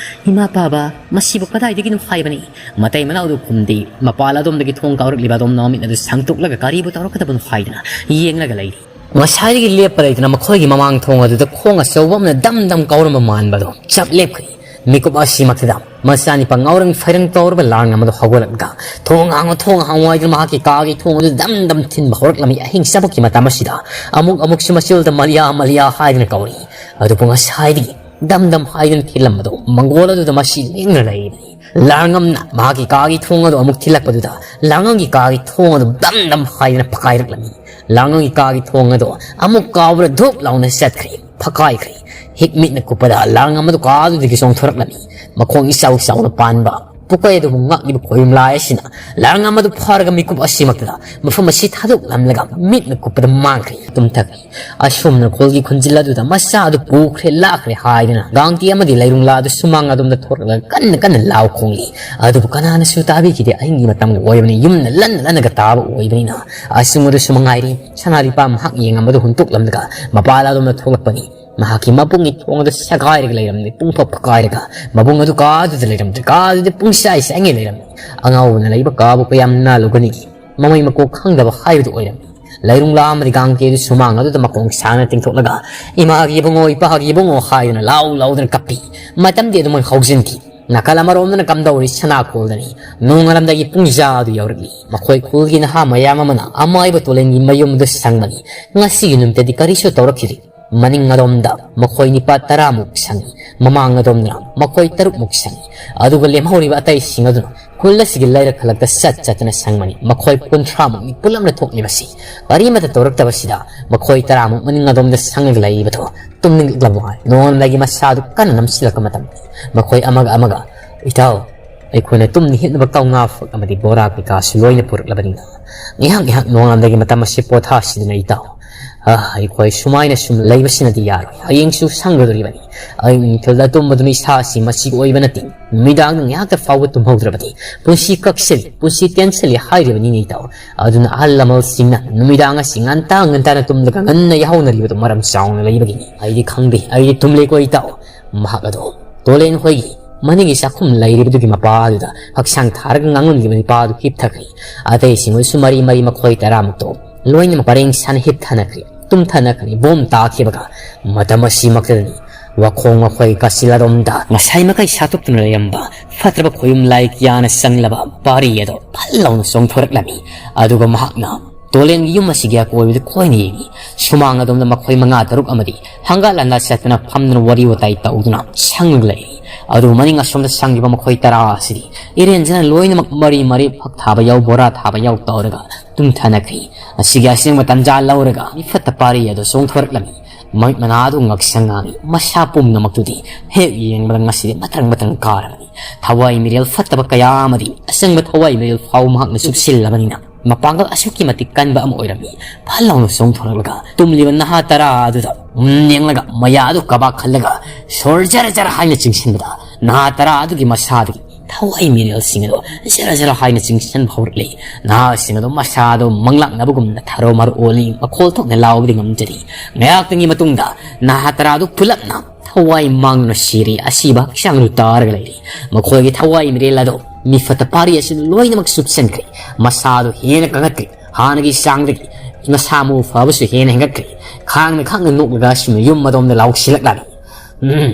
ꯏꯃꯥ ꯄꯥꯕ, ꯃꯁꯤꯕꯨ ꯀꯗꯥꯏꯗꯒꯤꯅꯣ ꯍꯥꯏꯕꯅꯤ? ꯃꯇꯩ ꯃꯅꯥꯎꯗꯨ ꯈꯨꯝꯗꯦ꯫ ꯃꯄꯥꯟ ꯑꯗꯣꯝꯗꯒꯤ ꯊꯣꯡ ꯀꯥꯎꯔꯛꯂꯤꯕ ꯑꯗꯣꯝꯅ ꯃꯃꯤꯠ ꯑꯗꯨ ꯁꯥꯡꯇꯣꯛꯂꯒ ꯀꯔꯤꯕꯨ ꯇꯧꯔꯛꯀꯗꯕꯅꯣ ꯍꯥꯏꯗꯅ ꯌꯦꯡꯂꯒ ꯂꯩꯔꯤ꯫ ꯉꯁꯥꯏꯗꯒꯤ ꯂꯦꯞꯄ ꯂꯩꯇꯅ ꯃꯈꯣꯏꯒꯤ ꯃꯃꯥꯡ ꯊꯣꯡ ꯑꯗꯨꯗ ꯈꯣꯡ ꯑꯆꯧꯕ ꯑꯃꯅ ꯗꯝ ꯗꯝ ꯀꯥꯎꯔꯝꯕ ꯃꯥꯟꯕꯗꯣ ꯆꯞ ꯂꯦꯞꯈ꯭ꯔꯦ꯫ ꯃꯤꯀꯨꯞ ꯑꯁꯤꯃꯛꯇꯗ ꯃꯆꯥꯅꯤꯄꯥ ꯉꯥꯎꯔꯪ ꯐꯩꯔꯪ ꯇꯧꯔꯕ ꯂꯥꯡ ꯑꯃꯗꯨ ꯍꯧꯒꯠꯂꯛꯂꯒ, "ꯊꯣꯡ ꯍꯥꯡꯉꯨ, ꯊꯣꯡ ꯍꯥꯡꯉꯨ" ꯍꯥꯏꯗꯨꯅ ꯃꯍꯥꯛꯀꯤ ꯀꯥꯒꯤ ꯊꯣꯡ ꯑꯗꯨ ꯗꯝ ꯗꯝ ꯊꯤꯟꯕ ꯍꯧꯔꯛꯂꯝꯃꯤ꯫ ꯑꯍꯤꯡ ꯆꯥꯕꯛꯀꯤ ꯃꯇꯝ ꯑꯁꯤꯗ ꯑꯃꯨꯛ ꯑꯃꯨꯛꯁꯨ ꯃꯆꯤꯜꯗ "ꯃꯂꯤꯌꯥ, ꯃꯂꯤꯌꯥ" ꯍꯥꯏꯗꯨꯅ ꯀꯧꯔꯤ꯫ ꯑꯗꯨꯕꯨ ꯉꯁꯥꯏꯗꯒꯤ ꯗꯝ ꯗꯝ ꯍꯥꯏꯗꯨꯅ ꯊꯤꯜꯂꯝꯕꯗꯨ ꯃꯪꯒꯣꯜ ꯑꯗꯨꯗ ꯃꯁꯤ ꯂꯦꯡꯗꯨꯅ ꯂꯩꯔꯤꯕꯅꯤ꯫ ꯂꯥꯡꯉꯝꯅ ꯃꯍꯥꯛꯀꯤ ꯀꯥꯒꯤ ꯊꯣꯡ ꯑꯗꯨ ꯑꯃꯨꯛ ꯊꯤꯜꯂꯛꯄꯗꯨꯗ ꯂꯥꯡꯉꯝꯒꯤ ꯀꯥꯒꯤ ꯊꯣꯡ ꯑꯗꯨ ꯗꯝ ꯗꯝ ꯍꯥꯏꯗꯨꯅ ꯐꯛꯀꯥꯏꯔꯛꯂꯝꯃꯤ꯫ ꯂꯥꯡꯉꯝꯒꯤ ꯀꯥꯒꯤ ꯊꯣꯡ ꯑꯗꯨ ꯑꯃꯨꯛ ꯀꯥꯎꯕꯗ ꯙꯨꯞ ꯂꯥꯎꯅ ꯆꯠꯈ꯭ꯔꯦ, ꯐꯛꯀꯥꯏꯈ꯭ꯔꯦ꯫ ꯍꯤꯛ ꯃꯤꯠꯅ ꯀꯨꯞꯄꯗ ꯂꯥꯡꯉꯝ ꯑꯗꯨ ꯀꯥ ꯑꯗꯨꯗꯒꯤ ꯆꯣꯡꯊꯣꯔꯛꯂꯝꯃꯤ꯫ ꯃꯈꯣꯡ ꯏꯆꯥꯎ ꯆꯥꯎꯅ ꯄꯥꯟꯕ, ꯄꯨꯀꯩ ꯑꯗꯨꯕꯨ ꯉꯥꯛꯂꯤꯕ ꯈꯣꯏꯔꯨꯝ ꯂꯥꯏ ꯑꯁꯤꯅ ꯂꯥꯡꯉꯝ ꯑꯗꯨ ꯐꯥꯔꯒ ꯃꯤꯀꯨꯞ ꯑꯁꯤꯃꯛꯇꯗ ꯃꯐꯝ ꯑꯁꯤ ꯊꯥꯗꯣꯛꯂꯝꯂꯒ ꯃꯤꯠꯅ ꯀꯨꯞꯄꯗ ꯃꯥꯡꯈ꯭ꯔꯦ, ꯇꯨꯝꯊꯈ꯭ꯔꯦ꯫ ꯑꯁꯨꯝꯅ ꯈꯨꯜꯒꯤ ꯈꯨꯟꯖꯤꯜ ꯑꯗꯨꯗ ꯃꯆꯥ ꯑꯗꯨ ꯄꯨꯈ꯭ꯔꯦ, ꯂꯥꯛꯈ꯭ꯔꯦ ꯍꯥꯏꯗꯨꯅ ꯒꯥꯡꯇꯤ ꯑꯃꯗꯤ ꯂꯩꯔꯨꯡꯂꯥ ꯑꯗꯨ ꯁꯨꯃꯥꯡ ꯑꯗꯣꯝꯗ ꯊꯣꯔꯛꯂꯒ ꯀꯟꯅ ꯀꯟꯅ ꯂꯥꯎ ꯈꯣꯡꯂꯤ꯫ ꯑꯗꯨꯕꯨ ꯀꯅꯥꯅꯁꯨ ꯇꯥꯕꯤꯈꯤꯗꯦ꯫ ꯑꯍꯤꯡꯒꯤ ꯃꯇꯝꯒ ꯑꯣꯏꯕꯅꯤ, ꯌꯨꯝꯅ ꯂꯟꯅ ꯂꯟꯅꯒ ꯇꯥꯕ ꯑꯣꯏꯕꯅꯤꯅ꯫ ꯑꯁꯨꯝ ꯑꯗꯨꯁꯨ ꯃꯉꯥꯏꯔꯤ, ꯁꯅꯥ ꯂꯨꯄꯥ ꯃꯍꯥꯛ ꯌꯦꯡꯉꯝꯕꯗꯨ ꯍꯨꯟꯇꯣꯛꯂꯝꯂꯒ ꯃꯄꯥꯟ ꯑꯗꯣꯝꯗ ꯊꯣꯛꯂꯛꯄꯅꯤ꯫ ꯃꯍꯥꯛꯀꯤ ꯃꯕꯨꯡꯒꯤ ꯊꯣꯡ ꯑꯗꯨ ꯁꯦꯒꯥꯏꯔꯒ ꯂꯩꯔꯝꯂꯦ, ꯄꯨꯡꯐꯛ ꯐꯛꯀꯥꯏꯔꯒ꯫ ꯃꯕꯨꯡ ꯑꯗꯨ ꯀꯥ ꯑꯗꯨꯗ ꯂꯩꯔꯝꯗ꯭ꯔꯦ, ꯀꯥ ꯑꯗꯨꯗꯤ ꯄꯨꯡꯆꯥꯏ ꯆꯥꯏꯉꯩ ꯂꯩꯔꯝꯃꯤ꯫ ꯑꯉꯥꯎꯕꯅ ꯂꯩꯕ ꯀꯥꯕꯨ ꯀꯌꯥꯝ ꯅꯥꯜꯂꯨꯒꯅꯤꯒꯤ? ꯃꯃꯩ ꯃꯀꯣꯛ ꯈꯪꯗꯕ ꯍꯥꯏꯕꯗꯨ ꯑꯣꯏꯔꯝꯃꯤ꯫ ꯂꯩꯔꯨꯡꯂꯥ ꯑꯃꯗꯤ ꯒꯥꯡꯀꯦ ꯑꯗꯨ ꯁꯨꯃꯥꯡ ꯑꯗꯨꯗ ꯃꯈꯣꯡ ꯁꯥꯡꯅ ꯇꯤꯡꯊꯣꯛꯂꯒ, "ꯏꯃꯥꯒꯤ ꯏꯕꯨꯡꯉꯣ, ꯏꯄꯥꯒꯤ ꯏꯕꯨꯡꯉꯣ" ꯍꯥꯏꯗꯨꯅ ꯂꯥꯎ ꯂꯥꯎꯗꯨꯅ ꯀꯞꯄꯤ꯫ ꯃꯇꯝꯗꯤ ꯑꯗꯨꯃꯛ ꯍꯧꯖꯤꯟꯈꯤ꯫ ꯅꯥꯀꯜ ꯑꯃꯔꯣꯝꯗꯅ ꯀꯝꯗꯧꯔꯤ ꯁꯅꯥ ꯈꯨꯜꯗꯅꯤ꯫ ꯅꯣꯡꯉꯥꯜꯂꯝꯗꯥꯏꯒꯤ ꯄꯨꯡꯖꯥ ꯑꯗꯨ ꯌꯧꯔꯛꯂꯤ꯫ ꯃꯈꯣꯏ ꯈꯨꯜꯒꯤ ꯅꯍꯥ ꯃꯌꯥꯝ ꯑꯃꯅ ꯑꯃꯥꯏꯕ ꯇꯣꯂꯦꯟꯒꯤ ꯃꯌꯨꯝꯗꯨ ꯁꯪꯕꯅꯤ꯫ ꯉꯁꯤꯒꯤ ꯅꯨꯃꯤꯠꯇꯗꯤ ꯀꯔꯤꯁꯨ ꯇꯧꯔꯛꯈꯤꯗꯦ꯫ ꯃꯅꯤꯡ ꯑꯗꯣꯝꯗ ꯃꯈꯣꯏ ꯅꯤꯄꯥ ꯇꯔꯥꯃꯨꯛ ꯁꯪꯏ꯫ ꯃꯃꯥꯡ ꯑꯗꯣꯝꯗꯅ ꯃꯈꯣꯏ ꯇꯔꯨꯛꯃꯨꯛ ꯁꯪꯏ꯫ ꯑꯗꯨꯒ ꯂꯦꯝꯍꯧꯔꯤꯕ ꯑꯇꯩꯁꯤꯡ ꯑꯗꯨꯅ ꯈꯨꯜ ꯑꯁꯤꯒꯤ ꯂꯩꯔꯛ ꯈꯂꯛꯇ ꯆꯠ ꯆꯠꯇꯨꯅ ꯁꯪꯕꯅꯤ꯫ ꯃꯈꯣꯏ ꯀꯨꯟꯊ꯭ꯔꯥꯃꯨꯛꯅꯤ ꯄꯨꯂꯞꯅ ꯊꯣꯛꯂꯤꯕꯁꯤ꯫ ꯀꯔꯤꯃꯠꯇ ꯇꯧꯔꯛꯇꯕꯁꯤꯗ ꯃꯈꯣꯏ ꯇꯔꯥꯃꯨꯛ ꯃꯅꯤꯡ ꯑꯗꯣꯝꯗ ꯁꯪꯉꯒ ꯂꯩꯔꯤꯕꯗꯨ ꯇꯨꯝꯅꯤꯡꯂꯛꯂꯕ ꯃꯥꯜꯂꯤ꯫ ꯅꯣꯡꯉꯥꯜꯂꯝꯗꯥꯏꯒꯤ ꯃꯁꯥꯗꯨ ꯀꯟꯅ ꯅꯝꯁꯤꯜꯂꯛꯄ ꯃꯇꯝꯗ ꯃꯈꯣꯏ ꯑꯃꯒ ꯑꯃꯒ, "ꯏꯇꯥꯎ, ꯑꯩꯈꯣꯏꯅ ꯇꯨꯝꯅ ꯍꯤꯞꯅꯕ ꯀꯧꯅꯥ ꯐꯛ ꯑꯃꯗꯤ ꯕꯣꯔꯥ ꯀꯩꯀꯥꯁꯨ ꯂꯣꯏꯅ ꯄꯨꯔꯛꯂꯕꯅꯤꯅ ꯉꯥꯏꯍꯥꯛ ꯉꯥꯏꯍꯥꯛ ꯅꯣꯡꯉꯥꯜꯂꯝꯗꯥꯏꯒꯤ ꯃꯇꯝ ꯑꯁꯤ ꯄꯣꯊꯥꯁꯤꯗꯅ ꯏꯇꯥꯎ꯫ ꯑ, ꯑꯩꯈꯣꯏ ꯁꯨꯃꯥꯏꯅ ꯁꯨꯝ ꯂꯩꯕꯁꯤꯅꯗꯤ ꯌꯥꯔꯣꯏ꯫ ꯍꯌꯦꯡꯁꯨ ꯁꯪꯒꯗꯧꯔꯤꯕꯅꯤ꯫ ꯑꯌꯨꯛ ꯅꯨꯡꯊꯤꯜꯗ ꯇꯨꯝꯕꯗꯨꯅ ꯏꯁꯥ ꯑꯁꯤ ꯃꯆꯤ ꯑꯣꯏꯕ ꯅꯠꯇꯦ꯫ ꯅꯨꯃꯤꯗꯥꯡꯗ ꯉꯥꯏꯍꯥꯛꯇ ꯐꯥꯎꯕ ꯇꯨꯝꯍꯧꯗ꯭ꯔꯕꯗꯤ ꯄꯨꯟꯁꯤ ꯀꯛꯁꯤꯜꯂꯤ, ꯄꯨꯟꯁꯤ ꯇꯦꯟꯁꯤꯜꯂꯤ ꯍꯥꯏꯔꯤꯕꯅꯤꯅꯦ ꯏꯇꯥꯎ꯫ ꯑꯗꯨꯅ ꯑꯍꯜ ꯂꯃꯟꯁꯤꯡꯅ ꯅꯨꯃꯤꯗꯥꯡ ꯑꯁꯤ ꯉꯟꯇꯥ ꯉꯟꯇꯥꯅ ꯇꯨꯝꯂꯒ ꯉꯟꯅ ꯌꯥꯍꯧꯅꯔꯤꯕꯗꯨ ꯃꯔꯝ ꯆꯥꯎꯅ ꯂꯩꯕꯒꯤꯅꯤ꯫ ꯑꯩꯗꯤ ꯈꯪꯗꯦ, ꯑꯩꯗꯤ ꯇꯨꯝꯂꯦꯀꯣ ꯏꯇꯥꯎ꯫ ꯃꯍꯥꯛ ꯑꯗꯣ ꯇꯣꯂꯦꯟ ꯍꯣꯏꯒꯤ ꯃꯅꯤꯡꯒꯤ ꯆꯥꯛꯈꯨꯝ ꯂꯩꯔꯤꯕꯗꯨꯒꯤ ꯃꯄꯥ ꯑꯗꯨꯗ ꯍꯛꯆꯥꯡ ꯊꯥꯔꯒ ꯉꯥꯡꯂꯝꯂꯤꯕ ꯅꯤꯄꯥ ꯑꯗꯨ ꯍꯤꯞꯊꯈ꯭ꯔꯦ꯫ ꯑꯇꯩꯁꯤꯡ ꯑꯣꯏꯁꯨ ꯃꯔꯤ ꯃꯔꯤ ꯃꯈꯣꯏ ꯇꯔꯥꯃꯨꯛꯇꯣ ꯂꯣꯏꯅꯃꯛ ꯄꯔꯦꯡ ꯁꯥꯅ ꯍꯤꯞꯊꯅꯈ꯭ꯔꯦ, ꯇꯨꯝꯊꯅꯈ꯭ꯔꯦ꯫ ꯕꯣꯝ ꯇꯥꯈꯤꯕꯒ ꯃꯇꯝ ꯑꯁꯤꯃꯛꯇꯗꯅꯤ ꯋꯥꯈꯣꯡ ꯃꯈꯣꯏ ꯀꯥꯆꯤꯜ ꯑꯗꯣꯝꯗ ꯉꯁꯥꯏ ꯃꯈꯩ ꯁꯥꯠꯇꯣꯛꯇꯨꯅ ꯂꯩꯔꯝꯕ ꯐꯠꯇ꯭ꯔꯕ ꯈꯣꯌꯨꯝ ꯂꯥꯏ ꯀꯌꯥꯅ ꯆꯪꯂꯕ ꯄꯥꯔꯤ ꯑꯗꯣ ꯐꯠ ꯂꯥꯎꯅ ꯆꯣꯡꯊꯣꯔꯛꯂꯝꯃꯤ꯫ ꯑꯗꯨꯒ ꯃꯍꯥꯛꯅ ꯇꯣꯂꯦꯟꯒꯤ ꯌꯨꯝ ꯑꯁꯤꯒꯤ ꯑꯀꯣꯏꯕꯗ ꯀꯣꯏꯅ ꯌꯦꯡꯏ꯫ ꯁꯨꯃꯥꯡ ꯑꯗꯣꯝꯗ ꯃꯈꯣꯏ ꯃꯉꯥ ꯇꯔꯨꯛ ꯑꯃꯗꯤ ꯍꯪꯒꯠ ꯍꯟꯗꯥ ꯆꯠꯇꯨꯅ ꯐꯝꯗꯨꯅ ꯋꯥꯔꯤ ꯋꯥꯇꯥꯏ ꯇꯧꯗꯨꯅ ꯁꯪꯂꯒ ꯂꯩꯔꯤ꯫ ꯑꯗꯨ ꯃꯅꯤꯡ ꯑꯁꯣꯝꯗ ꯁꯪꯂꯤꯕ ꯃꯈꯣꯏ ꯇꯔꯥ ꯑꯁꯤꯗꯤ ꯏꯔꯦꯟꯖꯅ ꯂꯣꯏꯅꯃꯛ ꯃꯔꯤ ꯃꯔꯤ ꯐꯛ ꯊꯥꯕ ꯌꯥꯎ, ꯕꯣꯔꯥ ꯊꯥꯕ ꯌꯥꯎ ꯇꯧꯔꯒ ꯇꯨꯝꯊꯅꯈ꯭ꯔꯤ꯫ ꯑꯁꯤꯒꯤ ꯑꯁꯦꯡꯕ ꯇꯟꯖꯥ ꯂꯧꯔꯒ ꯃꯤꯐꯠꯇ ꯄꯥꯔꯤ ꯑꯗꯨ ꯆꯣꯡꯊꯣꯔꯛꯂꯝꯃꯤ꯫ ꯃꯃꯤꯠ ꯃꯅꯥ ꯑꯗꯨ ꯉꯛꯁꯪ ꯉꯥꯡꯏ꯫ ꯃꯁꯥ ꯄꯨꯝꯅꯃꯛꯇꯨꯗꯤ ꯍꯦꯛ ꯌꯦꯡꯕꯗ ꯉꯁꯤꯗꯤ ꯃꯇ꯭ꯔꯪ ꯃꯇ꯭ꯔꯪ ꯀꯥꯔꯕꯅꯤ꯫ ꯊꯋꯥꯏ ꯃꯤꯔꯦꯜ ꯐꯠꯇꯕ ꯀꯌꯥ ꯑꯃꯗꯤ ꯑꯁꯦꯡꯕ ꯊꯋꯥꯏ ꯃꯤꯔꯦꯜ ꯐꯥꯎ ꯃꯍꯥꯛꯅ ꯆꯨꯞꯁꯤꯜꯂꯕꯅꯤꯅ ꯃꯄꯥꯡꯒꯜ ꯑꯁꯨꯛꯀꯤ ꯃꯇꯤꯛ ꯀꯟꯕ ꯑꯃ ꯑꯣꯏꯔꯝꯃꯤ꯫ ꯐꯠ ꯂꯥꯎꯅ ꯆꯣꯡꯊꯣꯔꯛꯂꯒ ꯇꯨꯝꯂꯤꯕ ꯅꯍꯥ ꯇꯔꯥ ꯑꯗꯨꯗ ꯌꯦꯡꯂꯒ ꯃꯌꯥ ꯑꯗꯨ ꯀꯕꯥꯛ ꯈꯜꯂꯒ ꯁꯣꯔ ꯖꯔ ꯖꯔ ꯍꯥꯏꯅ ꯆꯤꯡꯁꯤꯟꯕꯗ ꯅꯍꯥ ꯇꯔꯥ ꯑꯗꯨꯒꯤ ꯃꯁꯥꯗꯒꯤ ꯊꯋꯥꯏ ꯃꯤꯔꯦꯜꯁꯤꯡ ꯑꯗꯨ ꯖꯔ ꯖꯔ ꯍꯥꯏꯅ ꯆꯤꯡꯁꯤꯟꯕ ꯍꯧꯔꯛꯂꯤ꯫ ꯅꯍꯥꯁꯤꯡ ꯑꯗꯨ ꯃꯁꯥꯗꯨ ꯃꯪꯂꯥꯛꯅꯕꯒꯨꯝꯅ ꯊꯔꯣ ꯃꯔꯣ ꯑꯣꯜꯂꯤ, ꯃꯈꯣꯜ ꯊꯣꯛꯅ ꯂꯥꯎꯕꯗꯤ ꯉꯝꯖꯔꯤ꯫ ꯉꯥꯏꯍꯥꯛꯇꯪꯒꯤ ꯃꯇꯨꯡꯗ ꯅꯍꯥ ꯇꯔꯥ ꯑꯗꯨ ꯄꯨꯂꯞꯅ ꯊꯋꯥꯏ ꯃꯥꯡꯗꯨꯅ ꯁꯤꯔꯤ꯫ ꯑꯁꯤꯕ ꯍꯛꯆꯥꯡꯗꯨ ꯇꯥꯔꯒ ꯂꯩꯔꯤ꯫ ꯃꯈꯣꯏꯒꯤ ꯊꯋꯥꯏ ꯃꯤꯔꯦꯜ ꯑꯗꯨ ꯃꯤꯐꯠꯇ ꯄꯥꯔꯤ ꯑꯁꯤꯅ ꯂꯣꯏꯅꯃꯛ ꯆꯨꯞꯁꯤꯟꯈ꯭ꯔꯦ꯫ ꯃꯁꯥꯗꯨ ꯍꯦꯟꯅ ꯀꯟꯈꯠꯈ꯭ꯔꯦ꯫ ꯍꯥꯟꯅꯒꯤ ꯆꯥꯡꯗꯒꯤ ꯃꯁꯥ ꯃꯎ ꯐꯕꯁꯨ ꯍꯦꯟꯅ ꯍꯦꯟꯒꯠꯈ꯭ꯔꯦ꯫ ꯈꯥꯡꯅ ꯈꯥꯡꯅ ꯅꯣꯛꯂꯒ ꯑꯁꯨꯝꯅ ꯌꯨꯝ ꯑꯗꯣꯝꯗ ꯂꯥꯎꯁꯤꯜꯂꯛꯂꯝꯃꯤ꯫ ꯎꯝ꯫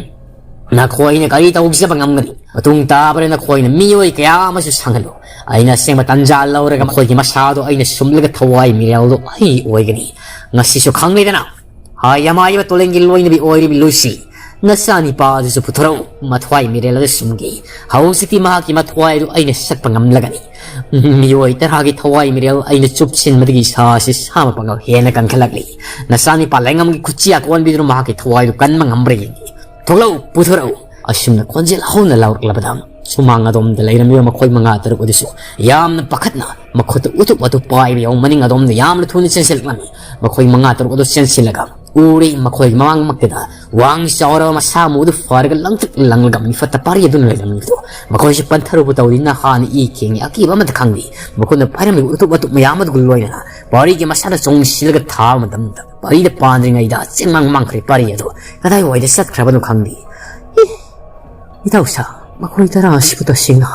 ꯅꯈꯣꯏꯅ ꯀꯔꯤ ꯇꯧꯖꯕ ꯉꯝꯒꯅꯤ? ꯃꯇꯨꯡ ꯇꯥꯕꯗ ꯅꯈꯣꯏꯅ ꯃꯤꯑꯣꯏ ꯀꯌꯥ ꯑꯃꯁꯨ ꯁꯪꯍꯜꯂꯨ꯫ ꯑꯩꯅ ꯑꯁꯦꯡꯕ ꯇꯥꯟꯖꯥ ꯂꯧꯔꯒ ꯃꯈꯣꯏꯒꯤ ꯃꯁꯥꯗꯣ ꯑꯩꯅ ꯁꯨꯝꯂꯒ ꯊꯋꯥꯏ ꯃꯤꯔꯦꯜꯗꯣ ꯑꯩ ꯑꯣꯏꯒꯅꯤ꯫ ꯉꯁꯤꯁꯨ ꯈꯪꯂꯦꯗꯅ, ꯍꯥꯏ ꯑꯃꯥꯏꯕ ꯇꯣꯂꯦꯟꯒꯤ ꯂꯣꯏꯅꯕꯤ ꯑꯣꯏꯔꯤꯕꯤ ꯂꯨꯁꯤ, ꯅꯆꯥꯅꯤꯄꯥ ꯑꯗꯨꯁꯨ ꯄꯨꯊꯣꯔꯛꯎ꯫ ꯃꯊ꯭ꯋꯥꯏ ꯃꯤꯔꯦꯜ ꯑꯗꯨ ꯁꯨꯝꯒꯦ꯫ ꯍꯧꯖꯤꯛꯇꯤ ꯃꯍꯥꯛꯀꯤ ꯃꯊ꯭ꯋꯥꯏ ꯑꯗꯨ ꯑꯩꯅ ꯁꯠꯄ ꯉꯝꯂꯒꯅꯤ꯫ ꯃꯤꯑꯣꯏ ꯇꯔꯥꯒꯤ ꯊꯋꯥꯏ ꯃꯤꯔꯦꯜ ꯑꯩꯅ ꯆꯨꯞꯁꯤꯟꯕꯗꯒꯤ ꯏꯁꯥꯁꯤ ꯁꯥ ꯃꯄꯥꯡꯒꯜ ꯍꯦꯟꯅ ꯀꯟꯈꯠꯂꯛꯂꯤ꯫ ꯅꯆꯥꯅꯤꯄꯥ ꯂꯩꯉꯝꯒꯤ ꯈꯨꯠꯆꯤ ꯑꯀꯣꯟꯕꯤꯗꯨꯅ ꯃꯍꯥꯛꯀꯤ ꯊꯋꯥꯏꯗꯨ ꯀꯟꯕ ꯉꯝꯕ꯭ꯔꯥ ꯌꯦꯡꯒꯦ꯫ ꯊꯣꯛꯂꯛꯎ, ꯄꯨꯊꯣꯔꯛꯎ꯫ ꯑꯁꯨꯝꯅ ꯈꯣꯟꯖꯦꯜ ꯍꯧꯅ ꯂꯥꯎꯔꯛꯂꯕꯗ ꯁꯨꯃꯥꯡ ꯑꯗꯣꯝꯗ ꯂꯩꯔꯝꯂꯤꯕ ꯃꯈꯣꯏ ꯃꯉꯥ ꯇꯔꯨꯛ ꯑꯗꯨꯁꯨ ꯌꯥꯝꯅ ꯄꯥꯈꯠꯅ ꯃꯈꯨꯠꯇ ꯎꯇꯨꯞ ꯋꯥꯇꯨꯞ ꯄꯥꯏꯕ ꯌꯥꯎ ꯃꯅꯤꯡ ꯑꯗꯣꯝꯗ ꯌꯥꯝꯅ ꯊꯨꯅ ꯆꯦꯟꯁꯤꯜꯂꯛꯂꯝꯃꯤ꯫ ꯃꯈꯣꯏ ꯃꯉꯥ ꯇꯔꯨꯛ ꯑꯗꯨ ꯆꯦꯟꯁꯤꯜꯂꯒ ꯎꯔꯦ, ꯃꯈꯣꯏꯒꯤ ꯃꯃꯥꯡꯃꯛꯇꯗ ꯋꯥꯡ ꯆꯥꯎꯔꯕ ꯃꯁꯥ ꯃꯎꯗꯨ ꯐꯔꯒ ꯂꯪꯇ꯭ꯔꯤꯛ ꯂꯪꯂꯒ ꯃꯤꯐꯠꯇ ꯄꯥꯔꯤ ꯑꯗꯨꯅ ꯂꯩꯔꯝꯃꯤꯗꯨ꯫ ꯃꯈꯣꯏꯁꯨ ꯄꯟꯊꯔꯨꯕ ꯇꯧꯔꯤ, ꯅꯍꯥꯟ ꯏ ꯈꯦꯡꯉꯤ ꯑꯀꯤꯕ ꯑꯃꯠꯇ ꯈꯪꯗꯦ꯫ ꯃꯈꯣꯏꯅ ꯄꯥꯏꯔꯝꯂꯤꯕ ꯎꯇꯨꯞ ꯋꯥꯇꯨꯞ ꯃꯌꯥꯝ ꯑꯗꯨꯒ ꯂꯣꯏꯅꯅ ꯄꯥꯔꯤꯒꯤ ꯃꯁꯥꯗ ꯆꯣꯡꯁꯤꯜꯂꯒ ꯊꯥꯕ ꯃꯇꯝꯗ ꯄꯥꯔꯤꯗ ꯄꯥꯟꯗ꯭ꯔꯤꯉꯩꯗ ꯆꯦꯡꯃꯥꯡ ꯃꯥꯡꯈ꯭ꯔꯦ ꯄꯥꯔꯤ ꯑꯗꯨ꯫ ꯀꯗꯥꯏꯋꯥꯏꯗ ꯆꯠꯈ꯭ꯔꯕꯅꯣ ꯈꯪꯗꯦ꯫ ꯏ, ꯏꯇꯥꯎꯁꯥ, ꯃꯈꯣꯏ ꯇꯔꯥ ꯑꯁꯤꯕꯨ ꯇꯁꯦꯡꯅ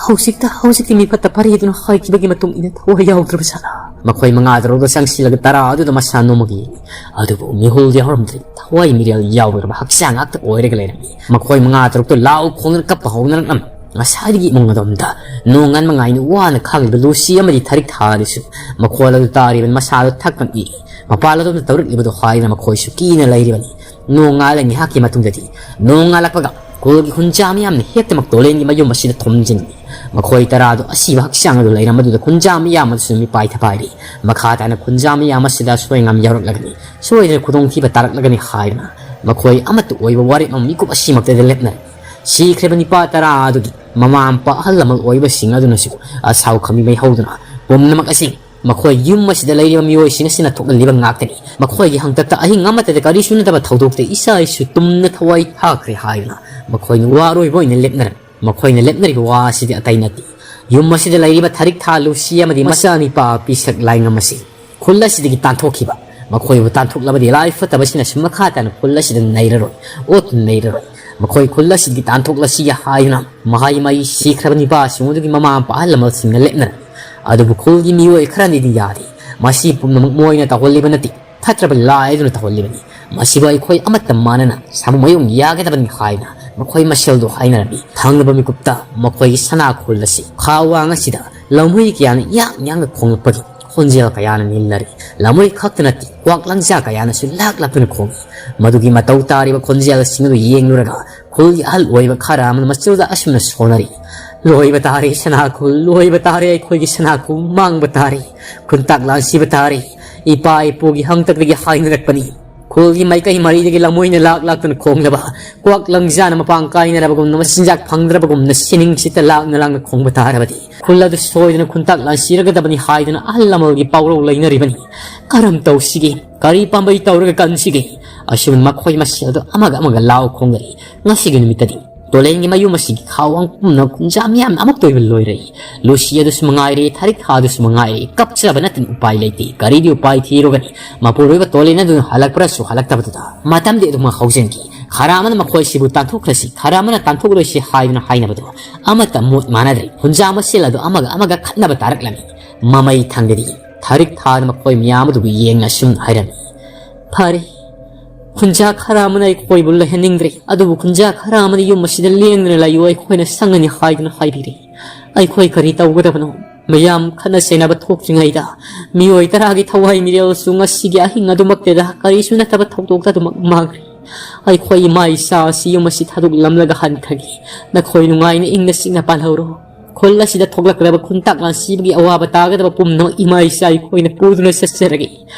ꯍꯧꯖꯤꯛꯇ, ꯍꯧꯖꯤꯛꯇꯤ ꯃꯤꯐꯠꯇ ꯄꯥꯔꯤ ꯑꯗꯨꯅ ꯍꯥꯏꯈꯤꯕꯒꯤ ꯃꯇꯨꯡ ꯏꯟꯅ ꯊꯋꯥꯏ ꯌꯥꯎꯗ꯭ꯔꯕ ꯖꯥꯠꯂꯥ? ꯃꯈꯣꯏ ꯃꯉꯥ ꯇꯔꯨꯛꯇ ꯆꯪꯁꯤꯜꯂꯒ ꯇꯔꯥ ꯑꯗꯨꯗ ꯃꯁꯥ ꯅꯣꯝꯃꯒ ꯌꯦꯡꯉꯤ꯫ ꯑꯗꯨꯕꯨ ꯃꯤꯍꯨꯜꯗꯤ ꯍꯧꯔꯝꯗ꯭ꯔꯤ꯫ ꯊꯋꯥꯏ ꯃꯤꯔꯦꯜ ꯌꯥꯎꯗ꯭ꯔꯕ ꯍꯛꯆꯥꯡ ꯉꯥꯛꯇ ꯑꯣꯏꯔꯒ ꯂꯩꯔꯝꯃꯤ꯫ ꯃꯈꯣꯏ ꯃꯉꯥ ꯇꯔꯨꯛꯇ ꯂꯥꯎ ꯈꯣꯡꯗꯅ ꯀꯞꯄ ꯍꯧꯅꯔꯛꯂꯝꯃꯤ꯫ ꯉꯁꯥꯏꯗꯒꯤ ꯏꯃꯨꯡ ꯑꯗꯣꯝꯗ ꯅꯣꯡ ꯉꯥꯟꯕ ꯉꯥꯏꯅ ꯋꯥꯅ ꯈꯥꯡꯂꯤꯕ ꯂꯨꯁꯤ ꯑꯃꯗꯤ ꯊꯥꯔꯤꯛ ꯊꯥ ꯑꯗꯨꯁꯨ ꯃꯈꯣꯜ ꯑꯗꯨ ꯇꯥꯔꯤꯕ ꯃꯁꯥꯗꯨ ꯊꯛ ꯊꯛ ꯅꯤꯛꯏ꯫ ꯃꯄꯥꯟ ꯑꯗꯣꯝꯗ ꯇꯧꯔꯛꯂꯤꯕꯗꯨ ꯍꯥꯏꯗꯨꯅ ꯃꯈꯣꯏꯁꯨ ꯀꯤꯅ ꯂꯩꯔꯤꯕꯅꯤ꯫ ꯅꯣꯡ ꯉꯥꯜꯂ ꯉꯥꯏꯍꯥꯛꯀꯤ ꯃꯇꯨꯡꯗꯗꯤ ꯅꯣꯡ ꯉꯥꯜꯂꯛꯄꯒ ꯈꯨꯜꯒꯤ ꯈꯨꯟꯖꯥ ꯃꯤꯌꯥꯝꯅ ꯍꯦꯛꯇꯃꯛ ꯇꯣꯂꯦꯟꯒꯤ ꯃꯌꯨꯝ ꯑꯁꯤꯗ ꯊꯣꯝꯖꯤꯟꯈꯤ꯫ ꯃꯈꯣꯏ ꯇꯔꯥꯗꯨ ꯑꯁꯤꯕ ꯍꯛꯆꯥꯡ ꯑꯗꯨ ꯂꯩꯔꯝꯕꯗꯨꯗ ꯈꯨꯟꯖꯥ ꯃꯤꯌꯥꯝ ꯑꯗꯨꯁꯨ ꯃꯤꯄꯥꯏ ꯊꯄꯥꯏꯔꯤ꯫ ꯃꯈꯥ ꯇꯥꯅ ꯈꯨꯟꯖꯥ ꯃꯤꯌꯥꯝ ꯑꯁꯤꯗ ꯑꯁꯣꯏ ꯑꯉꯥꯝ ꯌꯥꯎꯔꯛꯂꯒꯅꯤ, ꯁꯣꯏꯗꯅ ꯈꯨꯗꯣꯡꯊꯤꯕ ꯇꯥꯔꯛꯂꯒꯅꯤ ꯍꯥꯏꯗꯨꯅ ꯃꯈꯣꯏ ꯑꯃꯠꯇ ꯑꯣꯏꯕ ꯋꯥꯔꯦꯞ ꯑꯃ ꯃꯤꯀꯨꯞ ꯑꯁꯤꯃꯛꯇꯗ ꯂꯦꯞꯅꯔꯦ꯫ ꯁꯤꯈ꯭ꯔꯤꯕ ꯅꯤꯄꯥ ꯇꯔꯥ ꯑꯗꯨꯒꯤ ꯃꯃꯥ ꯃꯄꯥ ꯑꯍꯜ ꯂꯃꯟ ꯑꯣꯏꯕꯁꯤꯡ ꯑꯗꯨꯅꯁꯨ ꯑꯁꯥꯎ ꯈꯝꯕꯤ ꯃꯩ ꯍꯧꯗꯨꯅ ꯄꯨꯝꯅꯃꯛ ꯑꯁꯤ ꯃꯈꯣꯏ ꯌꯨꯝ ꯑꯁꯤꯗ ꯂꯩꯔꯤꯕ ꯃꯤꯑꯣꯏꯁꯤꯡ ꯑꯁꯤꯅ ꯊꯣꯛꯍꯜꯂꯤꯕ ꯉꯥꯛꯇꯅꯤ꯫ ꯃꯈꯣꯏꯒꯤ ꯍꯪꯇꯛꯇ ꯑꯍꯤꯡ ꯑꯃꯠꯇꯗ ꯀꯔꯤꯁꯨ ꯅꯠꯇꯕ ꯊꯧꯗꯣꯛꯇ ꯏꯆꯥ ꯏꯁꯨ ꯇꯨꯝꯅ ꯊꯋꯥꯏ ꯊꯥꯈ꯭ꯔꯦ ꯍꯥꯏꯗꯨꯅ ꯃꯈꯣꯏꯅ ꯋꯥꯔꯣꯏꯕ ꯑꯣꯏꯅ ꯂꯦꯞꯅꯔꯝꯃꯤ꯫ ꯃꯈꯣꯏꯅ ꯂꯦꯞꯅꯔꯤꯕ ꯋꯥ ꯑꯁꯤꯗꯤ ꯑꯇꯩ ꯅꯠꯇꯦ꯫ ꯌꯨꯝ ꯑꯁꯤꯗ ꯂꯩꯔꯤꯕ ꯊꯥꯔꯤꯛ ꯊꯥ ꯂꯨꯁꯤ ꯑꯃꯗꯤ ꯃꯆꯥꯅꯤꯄꯥ ꯄꯤꯁꯛ ꯂꯥꯏꯉꯝ ꯑꯁꯤ ꯈꯨꯜ ꯑꯁꯤꯗꯒꯤ ꯇꯥꯟꯊꯣꯛꯈꯤꯕ꯫ ꯃꯈꯣꯏꯕꯨ ꯇꯥꯟꯊꯣꯛꯂꯕꯗꯤ ꯂꯥꯏ ꯐꯠꯇꯕꯁꯤꯅꯁꯨ ꯃꯈꯥ ꯇꯥꯅ ꯈꯨꯜ ꯑꯁꯤꯗ ꯅꯩꯔꯔꯣꯏ, ꯑꯣꯠꯇꯨꯅ ꯅꯩꯔꯔꯣꯏ꯫ ꯃꯈꯣꯏ ꯈꯨꯜ ꯑꯁꯤꯗꯒꯤ ꯇꯥꯟꯊꯣꯛꯂꯁꯤ ꯍꯥꯏꯗꯨꯅ ꯃꯍꯩ ꯃꯍꯩ ꯁꯤꯈ꯭ꯔꯕ ꯅꯤꯄꯥꯁꯤꯡ ꯑꯗꯨꯒꯤ ꯃꯃꯥ ꯃꯄꯥ ꯑꯍꯜ ꯂꯃꯟꯁꯤꯡꯅ ꯂꯦꯞꯅꯔꯝꯃꯤ꯫ ꯑꯗꯨꯕꯨ ꯈꯨꯜꯒꯤ ꯃꯤꯑꯣꯏ ꯈꯔꯅꯗꯤ ꯌꯥꯗꯦ꯫ ꯃꯁꯤ ꯄꯨꯝꯅꯃꯛ ꯃꯣꯏꯅ ꯇꯧꯍꯜꯂꯤꯕ ꯅꯠꯇꯦ, ꯐꯠꯇ꯭ꯔꯕ ꯂꯥꯏ ꯑꯗꯨꯅ ꯇꯧꯍꯜꯂꯤꯕꯅꯤ꯫ "ꯃꯁꯤꯕꯨ ꯑꯩꯈꯣꯏ ꯑꯃꯠꯇ ꯃꯥꯟꯅꯅ ꯁꯥꯃꯨ ꯃꯌꯨꯡ ꯌꯥꯒꯗꯕꯅꯤ" ꯍꯥꯏꯅ ꯃꯈꯣꯏ ꯃꯁꯦꯜꯗꯨ ꯍꯥꯏꯅꯔꯝꯃꯤ꯫ ꯊꯪꯅꯕ ꯃꯤꯀꯨꯞꯇ ꯃꯈꯣꯏꯒꯤ ꯁꯅꯥ ꯈꯨꯜ ꯑꯁꯤ ꯈꯥ ꯋꯥꯡ ꯑꯁꯤꯗ ꯂꯝꯍꯨꯏ ꯀꯌꯥꯅ ꯌꯥꯡ ꯌꯥꯡꯅ ꯈꯣꯡꯂꯛꯄꯒꯤ ꯈꯣꯟꯖꯦꯜ ꯀꯌꯥꯅ ꯅꯤꯜꯅꯔꯤ꯫ ꯂꯝꯍꯨꯏ ꯈꯛꯇ ꯅꯠꯇꯦ, ꯀ꯭ꯋꯥꯛ ꯂꯪꯖꯥ ꯀꯌꯥꯅꯁꯨ ꯂꯥꯛ ꯂꯥꯛꯇꯨꯅ ꯈꯣꯡꯏ꯫ ꯃꯗꯨꯒꯤ ꯃꯇꯧ ꯇꯥꯔꯤꯕ ꯈꯣꯟꯖꯦꯜꯁꯤꯡ ꯑꯗꯨ ꯌꯦꯡꯂꯨꯔꯒ ꯈꯨꯜꯒꯤ ꯑꯍꯜ ꯑꯣꯏꯕ ꯈꯔ ꯑꯃꯅ ꯃꯆꯨꯗ ꯑꯁꯨꯝꯅ ꯁꯣꯟꯅꯔꯤ: "ꯂꯣꯏꯕ ꯇꯥꯔꯦ ꯁꯅꯥꯈꯨꯜ, ꯂꯣꯏꯕ ꯇꯥꯔꯦ ꯑꯩꯈꯣꯏꯒꯤ ꯁꯅꯥꯈꯨꯜ, ꯃꯥꯡꯕ ꯇꯥꯔꯦ, ꯈꯨꯟꯇꯥꯛ ꯂꯥꯟꯁꯤꯕ ꯇꯥꯔꯦ꯫ ꯏꯄꯥ ꯏꯄꯨꯒꯤ ꯍꯪꯇꯛꯇꯒꯤ ꯍꯥꯏꯅꯔꯛꯄꯅꯤ, ꯈꯨꯜꯒꯤ ꯃꯥꯏꯀꯩ ꯃꯔꯤꯗꯒꯤ ꯂꯝꯃꯣꯏꯅ ꯂꯥꯛ ꯂꯥꯛꯇꯨꯅ ꯈꯣꯡꯂꯕ, ꯀ꯭ꯋꯥꯛ ꯂꯪꯖꯥꯅ ꯃꯄꯥꯡ ꯀꯥꯏꯅꯔꯕꯒꯨꯝꯅ ꯃꯆꯤꯟꯖꯥꯛ ꯐꯪꯗ꯭ꯔꯕꯒꯨꯝꯅ ꯁꯤꯅꯤꯡꯁꯤꯠꯇ ꯂꯥꯡꯅ ꯂꯥꯡꯅ ꯈꯣꯡꯕ ꯇꯥꯔꯕꯗꯤ ꯈꯨꯜ ꯑꯗꯨ ꯁꯣꯏꯗꯅ ꯈꯨꯟꯇꯥꯛ ꯂꯥꯟꯁꯤꯔꯒꯗꯕꯅꯤ" ꯍꯥꯏꯗꯨꯅ ꯑꯍꯜ ꯂꯃꯟꯒꯤ ꯄꯥꯎꯔꯧ ꯂꯩꯅꯔꯤꯕꯅꯤ꯫ ꯀꯔꯝ ꯇꯧꯁꯤꯒꯦ? ꯀꯔꯤ ꯄꯥꯝꯕꯩ ꯇꯧꯔꯒ ꯀꯟꯁꯤꯒꯦ? ꯑꯁꯨꯝꯅ ꯃꯈꯣꯏ ꯃꯁꯦꯜꯗꯨ ꯑꯃꯒ ꯑꯃꯒ ꯂꯥꯎ ꯈꯣꯡꯅꯔꯤ꯫ ꯉꯁꯤꯒꯤ ꯅꯨꯃꯤꯠꯇꯗꯤ ꯇꯣꯂꯦꯟꯒꯤ ꯃꯌꯨꯝ ꯑꯁꯤꯒꯤ ꯈꯥꯎꯋꯥꯡ ꯄꯨꯝꯅ ꯈꯨꯟꯖꯥ ꯃꯤꯌꯥꯝꯅ ꯑꯃꯨꯛꯇ ꯑꯣꯏꯕ ꯂꯣꯏꯔꯦ꯫ ꯂꯨꯁꯤ ꯑꯗꯨꯁꯨ ꯃꯉꯥꯏꯔꯦ, ꯊꯥꯔꯤꯛ ꯊꯥꯗꯨꯁꯨ ꯃꯉꯥꯏꯔꯦ, ꯀꯞꯆꯕ ꯅꯠꯇꯅ ꯎꯄꯥꯏ ꯂꯩꯇꯦ꯫ ꯀꯔꯤꯗꯤ ꯎꯄꯥꯏ ꯊꯤꯔꯨꯒꯅꯤ? ꯃꯄꯨꯔꯣꯏꯕ ꯇꯣꯂꯦꯟ ꯑꯗꯨꯅ ꯍꯜꯂꯛꯄ꯭ꯔꯁꯨ ꯍꯜꯂꯛꯇꯕꯗꯨꯗ ꯃꯇꯝꯗꯤ ꯑꯗꯨꯃꯛ ꯍꯧꯖꯤꯟꯈꯤ꯫ ꯈꯔ ꯑꯃꯅ "ꯃꯈꯣꯏꯁꯤꯕꯨ ꯇꯥꯟꯊꯣꯛꯈ꯭ꯔꯁꯤ", ꯈꯔ ꯑꯃꯅ "ꯇꯥꯟꯊꯣꯛꯂꯣꯏꯁꯤ" ꯍꯥꯏꯗꯨꯅ ꯍꯥꯏꯅꯕꯗꯨ ꯑꯃꯠꯇ ꯃꯣꯠ ꯃꯥꯟꯅꯗ꯭ꯔꯦ꯫ ꯈꯨꯟꯖꯥ ꯃꯁꯦꯜ ꯑꯗꯨ ꯑꯃꯒ ꯑꯃꯒ ꯈꯠꯅꯕ ꯇꯥꯔꯛꯂꯝꯃꯤ꯫ ꯃꯃꯩ ꯊꯪꯗꯗꯤ ꯊꯥꯔꯤꯛ ꯊꯥꯗ ꯃꯈꯣꯏ ꯃꯌꯥꯝ ꯑꯗꯨꯕꯨ ꯌꯦꯡꯅ ꯑꯁꯨꯝꯅ ꯍꯥꯏꯔꯝꯃꯤ: "ꯐꯔꯦ, ꯈꯨꯟꯖꯥ ꯈꯔ ꯑꯃꯅ ꯑꯩꯈꯣꯏꯕꯨ ꯂꯩꯍꯟꯅꯤꯡꯗ꯭ꯔꯦ, ꯑꯗꯨꯕꯨ ꯈꯨꯟꯖꯥ ꯈꯔ ꯑꯃꯅ ꯌꯨꯝ ꯑꯁꯤꯗ ꯂꯦꯡꯗꯅ ꯂꯩꯌꯨ, ꯑꯩꯈꯣꯏꯅ ꯁꯪꯒꯅꯤ ꯍꯥꯏꯗꯨꯅ ꯍꯥꯏꯕꯤꯔꯦ꯫ ꯑꯩꯈꯣꯏ ꯀꯔꯤ ꯇꯧꯒꯗꯕꯅꯣ? ꯃꯌꯥꯝ ꯈꯠꯅ ꯆꯩꯅꯕ ꯊꯣꯛꯇ꯭ꯔꯤꯉꯩꯗ ꯃꯤꯑꯣꯏ ꯇꯔꯥꯒꯤ ꯊꯋꯥꯏ ꯃꯤꯔꯦꯜꯁꯨ ꯉꯁꯤꯒꯤ ꯑꯍꯤꯡ ꯑꯗꯨꯃꯛꯇꯗ ꯀꯔꯤꯁꯨ ꯅꯠꯇꯕ ꯊꯧꯗꯣꯛꯇ ꯑꯗꯨꯃꯛ ꯃꯥꯡꯈ꯭ꯔꯦ꯫ ꯑꯩꯈꯣꯏ ꯏꯃꯥ ꯏꯆꯥ ꯑꯁꯤ ꯌꯨꯝ ꯑꯁꯤ ꯊꯥꯗꯣꯛꯂꯝꯂꯒ ꯍꯟꯈ꯭ꯔꯒꯦ꯫ ꯅꯈꯣꯏ ꯅꯨꯡꯉꯥꯏꯅ ꯏꯪꯅ ꯆꯤꯛꯅ ꯄꯥꯜꯍꯧꯔꯣ꯫ ꯈꯨꯜ ꯑꯁꯤꯗ ꯊꯣꯛꯂꯛꯀꯗꯕ ꯈꯨꯟꯇꯥꯛ ꯂꯥꯟꯁꯤꯕꯒꯤ ꯑꯋꯥꯕ ꯇꯥꯒꯗꯕ ꯄꯨꯝꯅꯃꯛ ꯏꯃꯥ ꯏꯆꯥ ꯑꯩꯈꯣꯏꯅ ꯄꯨꯗꯨꯅ ꯆꯠꯆꯔꯒꯦ",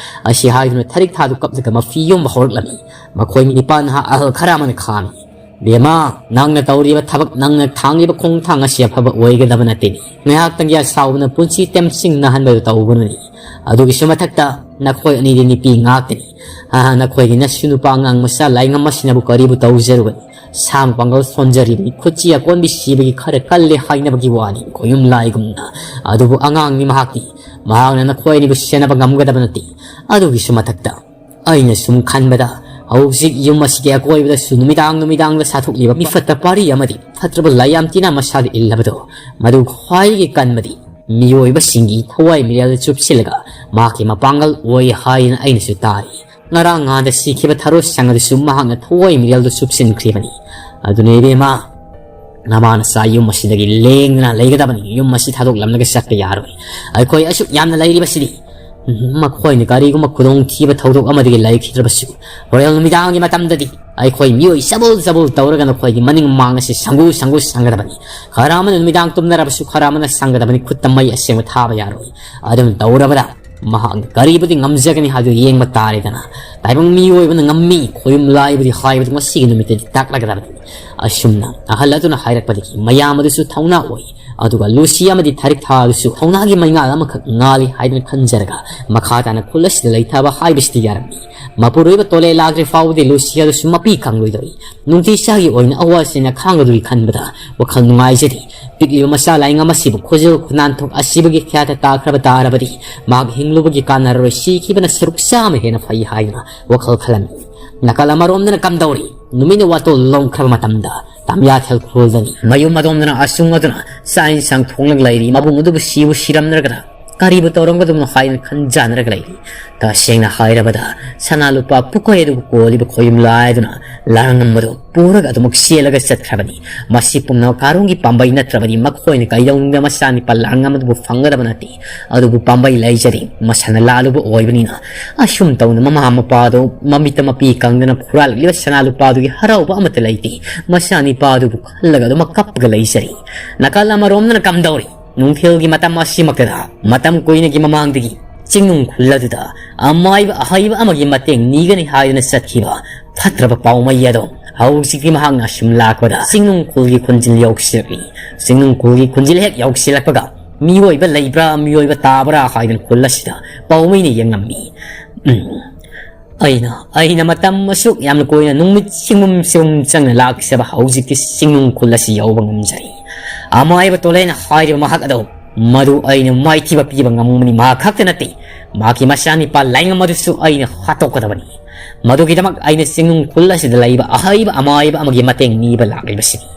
ꯑꯁꯤ ꯍꯥꯏꯗꯨꯅ ꯊꯥꯔꯤꯛ ꯊꯥꯗꯨ ꯀꯞꯂꯒ ꯃꯐꯤ ꯌꯣꯝꯕ ꯍꯧꯔꯛꯂꯝꯃꯤ꯫ ꯃꯈꯣꯏ ꯅꯤꯄꯥꯟ ꯅꯍꯥ ꯑꯍꯜ ꯈꯔ ꯑꯃꯅ ꯈꯥꯝꯃꯤ꯫ "ꯕꯦꯝꯃ, ꯅꯪꯅ ꯇꯧꯔꯤꯕ ꯊꯕꯛ, ꯅꯪꯅ ꯊꯥꯡꯂꯤꯕ ꯈꯣꯡꯊꯥꯡ ꯑꯁꯤ ꯑꯐꯕ ꯑꯣꯏꯒꯗꯕ ꯅꯠꯇꯦꯅꯦ꯫ ꯉꯥꯏꯍꯥꯛꯇꯪꯒꯤ ꯑꯁꯥꯎꯕꯅ ꯄꯨꯟꯁꯤ ꯇꯦꯝꯁꯤꯡꯅꯍꯟꯕꯗꯨ ꯇꯧꯒꯅꯨꯅꯦ꯫ ꯑꯗꯨꯒꯤꯁꯨ ꯃꯊꯛꯇ ꯅꯈꯣꯏ ꯑꯅꯤꯗꯤ ꯅꯨꯄꯤ ꯉꯥꯛꯇꯅꯤ꯫ ꯑꯥ, ꯅꯈꯣꯏꯒꯤ ꯅꯁꯨ ꯅꯨꯄꯥ ꯑꯉꯥꯡ ꯃꯆꯥ ꯂꯥꯏꯉꯝ ꯑꯁꯤꯅꯕꯨ ꯀꯔꯤꯕꯨ ꯇꯧꯖꯔꯨꯒꯅꯤ? ꯁꯥ ꯃꯄꯥꯡꯒꯜ ꯁꯣꯟꯖꯔꯤꯕꯅꯤ, ꯈꯨꯠꯁꯤ ꯑꯀꯣꯟꯕꯤ ꯁꯤꯕꯒꯤ ꯈꯔ ꯀꯜꯂꯦ ꯍꯥꯏꯅꯕꯒꯤ ꯋꯥꯅꯤ, ꯈꯣꯌꯨꯝ ꯂꯥꯏꯒꯨꯝꯅ꯫ ꯑꯗꯨꯕꯨ ꯑꯉꯥꯡꯅꯤ ꯃꯍꯥꯛꯇꯤ, ꯃꯍꯥꯛꯅ ꯅꯈꯣꯏ ꯑꯅꯤꯕꯨ ꯁꯦꯟꯅꯕ ꯉꯝꯒꯗꯕ ꯅꯠꯇꯦ꯫ ꯑꯗꯨꯒꯤꯁꯨ ꯃꯊꯛꯇ ꯑꯩꯅ ꯁꯨꯝ ꯈꯟꯕꯗ ꯍꯧꯖꯤꯛ ꯌꯨꯝ ꯑꯁꯤꯒꯤ ꯑꯀꯣꯏꯕꯗꯁꯨ ꯅꯨꯃꯤꯗꯥꯡ ꯅꯨꯃꯤꯗꯥꯡꯗ ꯁꯥꯊꯣꯛꯂꯤꯕ ꯃꯤꯐꯠꯇ ꯄꯥꯔꯤ ꯑꯃꯗꯤ ꯐꯠꯇ꯭ꯔꯕ ꯂꯥꯏꯌꯥꯝ ꯇꯤꯟꯅ ꯃꯁꯥꯗ ꯏꯜꯂꯕꯗꯣ, ꯃꯗꯨ ꯈ꯭ꯋꯥꯏꯗꯒꯤ ꯀꯟꯕꯗꯤ ꯃꯤꯑꯣꯏꯕꯁꯤꯡꯒꯤ ꯊꯋꯥꯏ ꯃꯤꯔꯦꯜꯗ ꯆꯨꯞꯁꯤꯜꯂꯒ ꯃꯍꯥꯛꯀꯤ ꯃꯄꯥꯡꯒꯜ ꯑꯣꯏ ꯍꯥꯏꯅ ꯑꯩꯅꯁꯨ ꯇꯥꯔꯤ꯫ ꯉꯔꯥꯡ ꯉꯍꯥꯟꯗ ꯁꯤꯈꯤꯕ ꯊꯔꯣ ꯁꯪ ꯑꯗꯨꯁꯨ ꯃꯍꯥꯛꯅ ꯊꯋꯥꯏ ꯃꯤꯔꯦꯜꯗ ꯆꯨꯞꯁꯤꯟꯈ꯭ꯔꯤꯕꯅꯤ꯫ ꯑꯗꯨꯅ ꯏꯕꯦꯝꯃ, ꯅꯃꯥ ꯅꯆꯥ ꯌꯨꯝ ꯑꯁꯤꯗꯒꯤ ꯂꯦꯡꯗꯅ ꯂꯩꯒꯗꯕꯅꯤ꯫ ꯌꯨꯝ ꯑꯁꯤ ꯊꯥꯗꯣꯛꯂꯝꯂꯒ ꯆꯠꯄ ꯌꯥꯔꯣꯏ꯫ ꯑꯩꯈꯣꯏ ꯑꯁꯨꯛ ꯌꯥꯝꯅ ꯂꯩꯔꯤꯕꯁꯤꯗꯤ, ꯃꯈꯣꯏꯅ ꯀꯔꯤꯒꯨꯝꯕ ꯈꯨꯗꯣꯡꯊꯤꯕ ꯊꯧꯗꯣꯛ ꯑꯃꯗꯒꯤ ꯂꯩꯈꯤꯗ꯭ꯔꯕꯁꯨ, ꯍꯣꯔꯦꯟ ꯅꯨꯃꯤꯗꯥꯡꯒꯤ ꯃꯇꯝꯗꯗꯤ ꯑꯩꯈꯣꯏ ꯃꯤꯑꯣꯏ ꯆꯕꯨꯜ ꯆꯕꯨꯜ ꯇꯧꯔꯒ ꯅꯈꯣꯏꯒꯤ ꯃꯅꯤꯡ ꯃꯥꯡ ꯑꯁꯤ ꯁꯪꯒꯨ ꯁꯪꯒꯨ ꯁꯪꯒꯗꯕꯅꯤ꯫ ꯈꯔ ꯑꯃꯅ ꯅꯨꯃꯤꯗꯥꯡ ꯇꯨꯝꯅꯔꯕꯁꯨ, ꯈꯔ ꯑꯃꯅ ꯁꯪꯒꯗꯕꯅꯤ꯫ ꯈꯨꯠꯇ ꯃꯩ ꯑꯁꯦꯡꯕ ꯊꯥꯕ ꯌꯥꯔꯣꯏ꯫ ꯑꯗꯨꯝ ꯇꯧꯔꯕꯗ ꯃꯍꯥꯛꯅ ꯀꯔꯤꯕꯨꯗꯤ ꯉꯝꯖꯒꯅꯤ ꯍꯥꯏꯗꯨ ꯌꯦꯡꯕ ꯇꯥꯔꯦꯗꯅ꯫ ꯇꯥꯏꯕꯪ ꯃꯤꯑꯣꯏꯕꯅ ꯉꯝꯃꯤ, ꯈꯣꯌꯨꯝ ꯂꯥꯏꯕꯗꯤ ꯍꯥꯏꯕꯗꯨ ꯉꯁꯤꯒꯤ ꯅꯨꯃꯤꯠꯇꯗꯤ ꯇꯥꯛꯂꯒꯗꯕꯅꯤ꯫ ꯑꯁꯨꯝꯅ ꯑꯍꯜ ꯑꯗꯨꯅ ꯍꯥꯏꯔꯛꯄꯗꯒꯤ ꯃꯌꯥꯝ ꯑꯗꯨꯁꯨ ꯊꯧꯅꯥ ꯑꯣꯏ꯫ ꯑꯗꯨꯒ ꯂꯨꯁꯤ ꯑꯃꯗꯤ ꯊꯥꯔꯤꯛ ꯊꯥ ꯑꯗꯨꯁꯨ ꯊꯧꯅꯥꯒꯤ ꯃꯩꯉꯥꯜ ꯑꯃꯈꯛ ꯉꯥꯜꯂꯤ ꯍꯥꯏꯗꯨꯅ ꯈꯟꯖꯔꯒ, ꯃꯈꯥ ꯇꯥꯅ ꯈꯨꯜ ꯑꯁꯤꯗ ꯂꯩꯊꯕ ꯍꯥꯏꯕꯁꯤꯗꯤ ꯌꯥꯔꯝꯃꯤ꯫ ꯃꯄꯨꯔꯣꯏꯕ ꯇꯣꯂꯦ ꯂꯥꯛꯇ꯭ꯔꯤ ꯐꯥꯎꯕꯗꯤ ꯂꯨꯁꯤ ꯑꯗꯨꯁꯨ ꯃꯄꯤ ꯈꯪꯂꯣꯏꯗꯧꯔꯤ꯫ ꯅꯨꯡꯇꯤ ꯆꯥꯒꯤ ꯑꯣꯏꯅ ꯑꯋꯥꯁꯤꯅ ꯈꯥꯡꯒꯗꯧꯔꯤ ꯈꯟꯕꯗ ꯋꯥꯈꯜ ꯅꯨꯡꯉꯥꯏꯖꯗꯦ꯫ ꯄꯤꯛꯂꯤꯕ ꯃꯆꯥ ꯂꯥꯏꯉꯝ ꯑꯁꯤꯕꯨ ꯈꯨꯖꯤꯜ ꯈꯨꯅꯥꯟꯊꯣꯛ ꯑꯁꯤꯕꯒꯤ ꯈ꯭ꯌꯥꯠꯇ ꯇꯥꯈ꯭ꯔꯕ ꯇꯥꯔꯕꯗꯤ, ꯃꯍꯥꯛ ꯍꯤꯡꯂꯨꯕꯒꯤ ꯀꯥꯟꯅꯔꯔꯣꯏ, ꯁꯤꯈꯤꯕꯅ ꯁꯔꯨꯛ ꯆꯥꯝꯃ ꯍꯦꯟꯅ ꯐꯩ ꯍꯥꯏꯗꯨꯅ ꯋꯥꯈꯜ ꯈꯜꯂꯝꯃꯤ꯫ ꯅꯥꯀꯜ ꯑꯃꯔꯣꯝꯗꯅ ꯀꯝꯗꯧꯔꯤ? ꯅꯨꯃꯤꯠꯅ ꯋꯥꯇꯣꯜ ꯂꯣꯝꯈ꯭ꯔꯕ ꯃꯇꯝꯗ ꯇꯥꯃꯤꯌꯥꯊꯦꯜ ꯈꯨꯜꯗꯅꯤ꯫ ꯃꯌꯨꯝ ꯑꯗꯣꯝꯗꯅ ꯑꯁꯨꯡ ꯑꯗꯨꯅ ꯆꯥꯛ ꯏꯟꯁꯥꯡ ꯊꯣꯡꯂꯒ ꯂꯩꯔꯤ꯫ ꯃꯕꯨꯡ ꯑꯗꯨꯕꯨ ꯁꯤꯕꯨ ꯁꯤꯔꯝꯗ꯭ꯔꯒꯗ ꯀꯔꯤꯕꯨ ꯇꯧꯔꯝꯒꯗꯕꯅꯣ ꯍꯥꯏꯅ ꯈꯟꯖꯥꯟꯅꯔꯒ ꯂꯩꯔꯤ꯫ ꯇꯁꯦꯡꯅ ꯍꯥꯏꯔꯕꯗ, ꯁꯅꯥ ꯂꯨꯄꯥ ꯄꯨꯀꯣꯏ ꯑꯗꯨꯕꯨ ꯀꯣꯜꯂꯤꯕ ꯈꯣꯌꯨꯝ ꯂꯥꯏꯗꯨꯅ ꯂꯥꯡꯉꯝꯕꯗꯨ ꯄꯨꯔꯒ ꯑꯗꯨꯃꯛ ꯆꯦꯜꯂꯒ ꯆꯠꯈ꯭ꯔꯕꯅꯤ꯫ ꯃꯁꯤ ꯄꯨꯝꯅꯃꯛ ꯀꯥꯔꯣꯡꯒꯤ ꯄꯥꯝꯕꯩ ꯅꯠꯇ꯭ꯔꯕꯗꯤ ꯃꯈꯣꯏꯅ ꯀꯩꯗꯧꯅꯨꯡꯗ ꯃꯆꯥꯅꯤꯄꯥ ꯂꯥꯡꯉꯝ ꯑꯗꯨꯕꯨ ꯐꯪꯒꯗꯕ ꯅꯠꯇꯦ꯫ ꯑꯗꯨꯕꯨ ꯄꯥꯝꯕꯩ ꯂꯩꯖꯔꯤ, ꯃꯁꯥꯅ ꯂꯥꯜꯂꯨꯕ ꯑꯣꯏꯕꯅꯤꯅ꯫ ꯑꯁꯨꯝ ꯇꯧꯅ ꯃꯃꯥ ꯃꯄꯥꯗꯨ ꯃꯃꯤꯠꯇ ꯃꯄꯤ ꯀꯪꯗꯅ ꯍꯨꯔꯥꯜꯂꯛꯂꯤꯕ ꯁꯅꯥ ꯂꯨꯄꯥꯗꯨꯒꯤ ꯍꯔꯥꯎꯕ ꯑꯃꯠꯇ ꯂꯩꯇꯦ꯫ ꯃꯆꯥꯅꯤꯄꯥꯗꯨꯕꯨ ꯈꯜꯂꯒ ꯑꯗꯨꯃꯛ ꯀꯞꯄꯒ ꯂꯩꯖꯔꯤ꯫ ꯅꯥꯀꯜ ꯑꯃꯔꯣꯝꯗꯅ ꯀꯝꯗꯧꯔꯤ? ꯅꯨꯡꯊꯤꯜꯒꯤ ꯃꯇꯝ ꯑꯁꯤꯃꯛꯇꯗ, ꯃꯇꯝ ꯀꯨꯏꯅꯒꯤ ꯃꯃꯥꯡꯗꯒꯤ ꯆꯤꯡꯅꯨꯡ ꯈꯨꯜ ꯑꯗꯨꯗ ꯑꯃꯥꯏꯕ ꯑꯍꯩꯕ ꯑꯃꯒꯤ ꯃꯇꯦꯡ ꯅꯤꯒꯅꯤ ꯍꯥꯏꯗꯨꯅ ꯆꯠꯈꯤꯕ ꯐꯠꯇ꯭ꯔꯕ ꯄꯥꯎꯃꯩ ꯑꯗꯣ, ꯍꯧꯖꯤꯛꯇꯤ ꯃꯍꯥꯛꯅ ꯁꯨꯝ ꯂꯥꯛꯄꯗ ꯆꯤꯡꯅꯨꯡ ꯈꯨꯜꯒꯤ ꯈꯨꯟꯖꯤꯜ ꯌꯧꯁꯤꯜꯂꯛꯂꯤ꯫ ꯆꯤꯡꯅꯨꯡ ꯈꯨꯜꯒꯤ ꯈꯨꯟꯖꯤꯜ ꯍꯦꯛ ꯌꯧꯁꯤꯜꯂꯛꯄꯒ, ꯃꯤꯑꯣꯏꯕ ꯂꯩꯕ꯭ꯔꯥ, ꯃꯤꯑꯣꯏꯕ ꯇꯥꯕ꯭ꯔꯥ ꯍꯥꯏꯗꯨꯅ ꯈꯨꯜ ꯑꯁꯤꯗ ꯄꯥꯎꯃꯩꯅ ꯌꯦꯡꯉꯝꯃꯤ꯫ ꯎꯝ꯫ ꯑꯩꯅ, ꯑꯩꯅ ꯃꯇꯝ ꯑꯁꯨꯛ ꯌꯥꯝꯅ ꯀꯨꯏꯅ ꯅꯨꯃꯤꯠ ꯆꯤꯡꯒꯨꯝ ꯆꯤꯡꯒꯨꯝ ꯆꯪꯅ ꯂꯥꯛꯆꯕ ꯍꯧꯖꯤꯛꯇꯤ ꯆꯤꯡꯅꯨꯡ ꯈꯨꯜ ꯑꯁꯤ ꯌꯧꯕ ꯉꯝꯖꯔꯦ꯫ ꯑꯃꯥꯏꯕ ꯇꯣꯂꯦꯅ ꯍꯥꯏꯔꯤꯕ ꯃꯍꯥꯛ ꯑꯗꯣ, ꯃꯗꯨ ꯑꯩꯅ ꯃꯥꯏꯊꯤꯕ ꯄꯤꯕ ꯉꯝꯒꯅꯤ꯫ ꯃꯍꯥꯛ ꯈꯛꯇ ꯅꯠꯇꯦ, ꯃꯍꯥꯛꯀꯤ ꯃꯆꯥꯅꯤꯄꯥ ꯂꯥꯏꯉꯝ ꯑꯗꯨꯁꯨ ꯑꯩꯅ ꯍꯥꯠꯇꯣꯛꯀꯗꯕꯅꯤ꯫ ꯃꯗꯨꯒꯤꯗꯃꯛ ꯑꯩꯅ ꯆꯤꯡꯅꯨꯡ ꯈꯨꯜ ꯑꯁꯤꯗ ꯂꯩꯕ ꯑꯍꯩꯕ ꯑꯃꯥꯏꯕ ꯑꯃꯒꯤ ꯃꯇꯦꯡ ꯅꯤꯕ ꯂꯥꯛꯂꯤꯕꯁꯤꯅꯤ꯫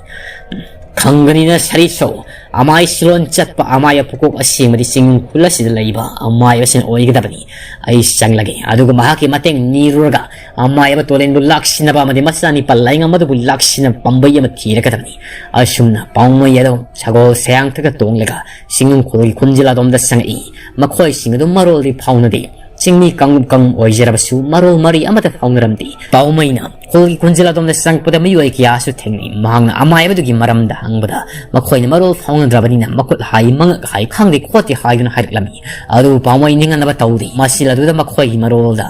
"ꯈꯪꯒꯅꯤꯅ ꯁꯔꯤꯁꯧ, ꯑꯃꯥꯏ ꯁꯤꯂꯣꯟ ꯆꯠꯄ ꯑꯃꯥꯏ ꯄꯨꯀꯣꯛ ꯑꯁꯦꯡꯕꯗꯤ ꯆꯤꯡꯅꯨꯡ ꯈꯨꯜ ꯑꯁꯤꯗ ꯂꯩꯕ ꯑꯃꯥꯏꯕꯁꯤꯅ ꯑꯣꯏꯒꯗꯕꯅꯤ꯫ ꯑꯩ ꯆꯪꯂꯒꯦ, ꯑꯗꯨꯒ ꯃꯍꯥꯛꯀꯤ ꯃꯇꯦꯡ ꯅꯤꯔꯨꯔꯒ ꯑꯃꯥꯏꯕ ꯇꯣꯂꯦꯟꯕꯨ ꯂꯥꯛꯁꯤꯟꯅꯕ ꯑꯃꯗꯤ ꯃꯆꯥꯅꯤꯄꯥ ꯂꯥꯏꯉꯝ ꯑꯗꯨꯕꯨ ꯂꯥꯛꯁꯤꯟꯅꯕ ꯄꯥꯝꯕꯩ ꯑꯃ ꯊꯤꯔꯛꯀꯗꯕꯅꯤ꯫" ꯑꯁꯨꯝꯅ ꯄꯥꯎꯃꯩ ꯑꯗꯣ ꯁꯒꯣꯜ ꯁꯌꯥꯡꯊꯛꯇ ꯇꯣꯡꯂꯒ ꯆꯤꯡꯅꯨꯡ ꯈꯨꯜꯒꯤ ꯈꯨꯟꯖꯤꯜ ꯑꯗꯣꯝꯗ ꯆꯪꯉꯛꯏ꯫ ꯃꯈꯣꯏꯁꯤꯡ ꯑꯗꯨ ꯃꯔꯣꯜꯗꯤ ꯐꯥꯎꯅꯗꯦ꯫ ꯆꯤꯡꯃꯤ ꯀꯥꯡꯂꯨꯞ ꯀꯥꯡꯂꯨꯞ ꯑꯣꯏꯖꯔꯕꯁꯨ ꯃꯔꯣꯜ ꯃꯔꯤ ꯑꯃꯠꯇ ꯐꯥꯎꯅꯔꯝꯗꯦ꯫ ꯄꯥꯎꯃꯩꯅ ꯈꯨꯜꯒꯤ ꯈꯨꯟꯖꯤꯜ ꯑꯗꯣꯝꯗ ꯆꯪꯉꯛꯄꯗ ꯃꯤꯑꯣꯏ ꯀꯌꯥꯁꯨ ꯊꯦꯡꯅꯩ꯫ ꯃꯍꯥꯛꯅ ꯑꯃꯥꯏꯕꯗꯨꯒꯤ ꯃꯔꯝꯗ ꯍꯪꯕꯗ ꯃꯈꯣꯏꯅ ꯃꯔꯣꯜ ꯐꯥꯎꯅꯗ꯭ꯔꯕꯅꯤꯅ ꯃꯈꯨꯠ ꯍꯥꯏ, ꯃꯉꯛ ꯍꯥꯏ, ꯈꯪꯗꯦ ꯈꯣꯠꯇꯦ ꯍꯥꯏꯗꯨꯅ ꯍꯥꯏꯔꯛꯂꯝꯃꯤ꯫ ꯑꯗꯨꯕꯨ ꯄꯥꯎꯃꯩ ꯅꯤꯡꯍꯟꯅꯕ ꯇꯧꯗꯦ꯫ ꯃꯁꯤꯜ ꯑꯗꯨꯗ ꯃꯈꯣꯏꯒꯤ ꯃꯔꯣꯜꯗ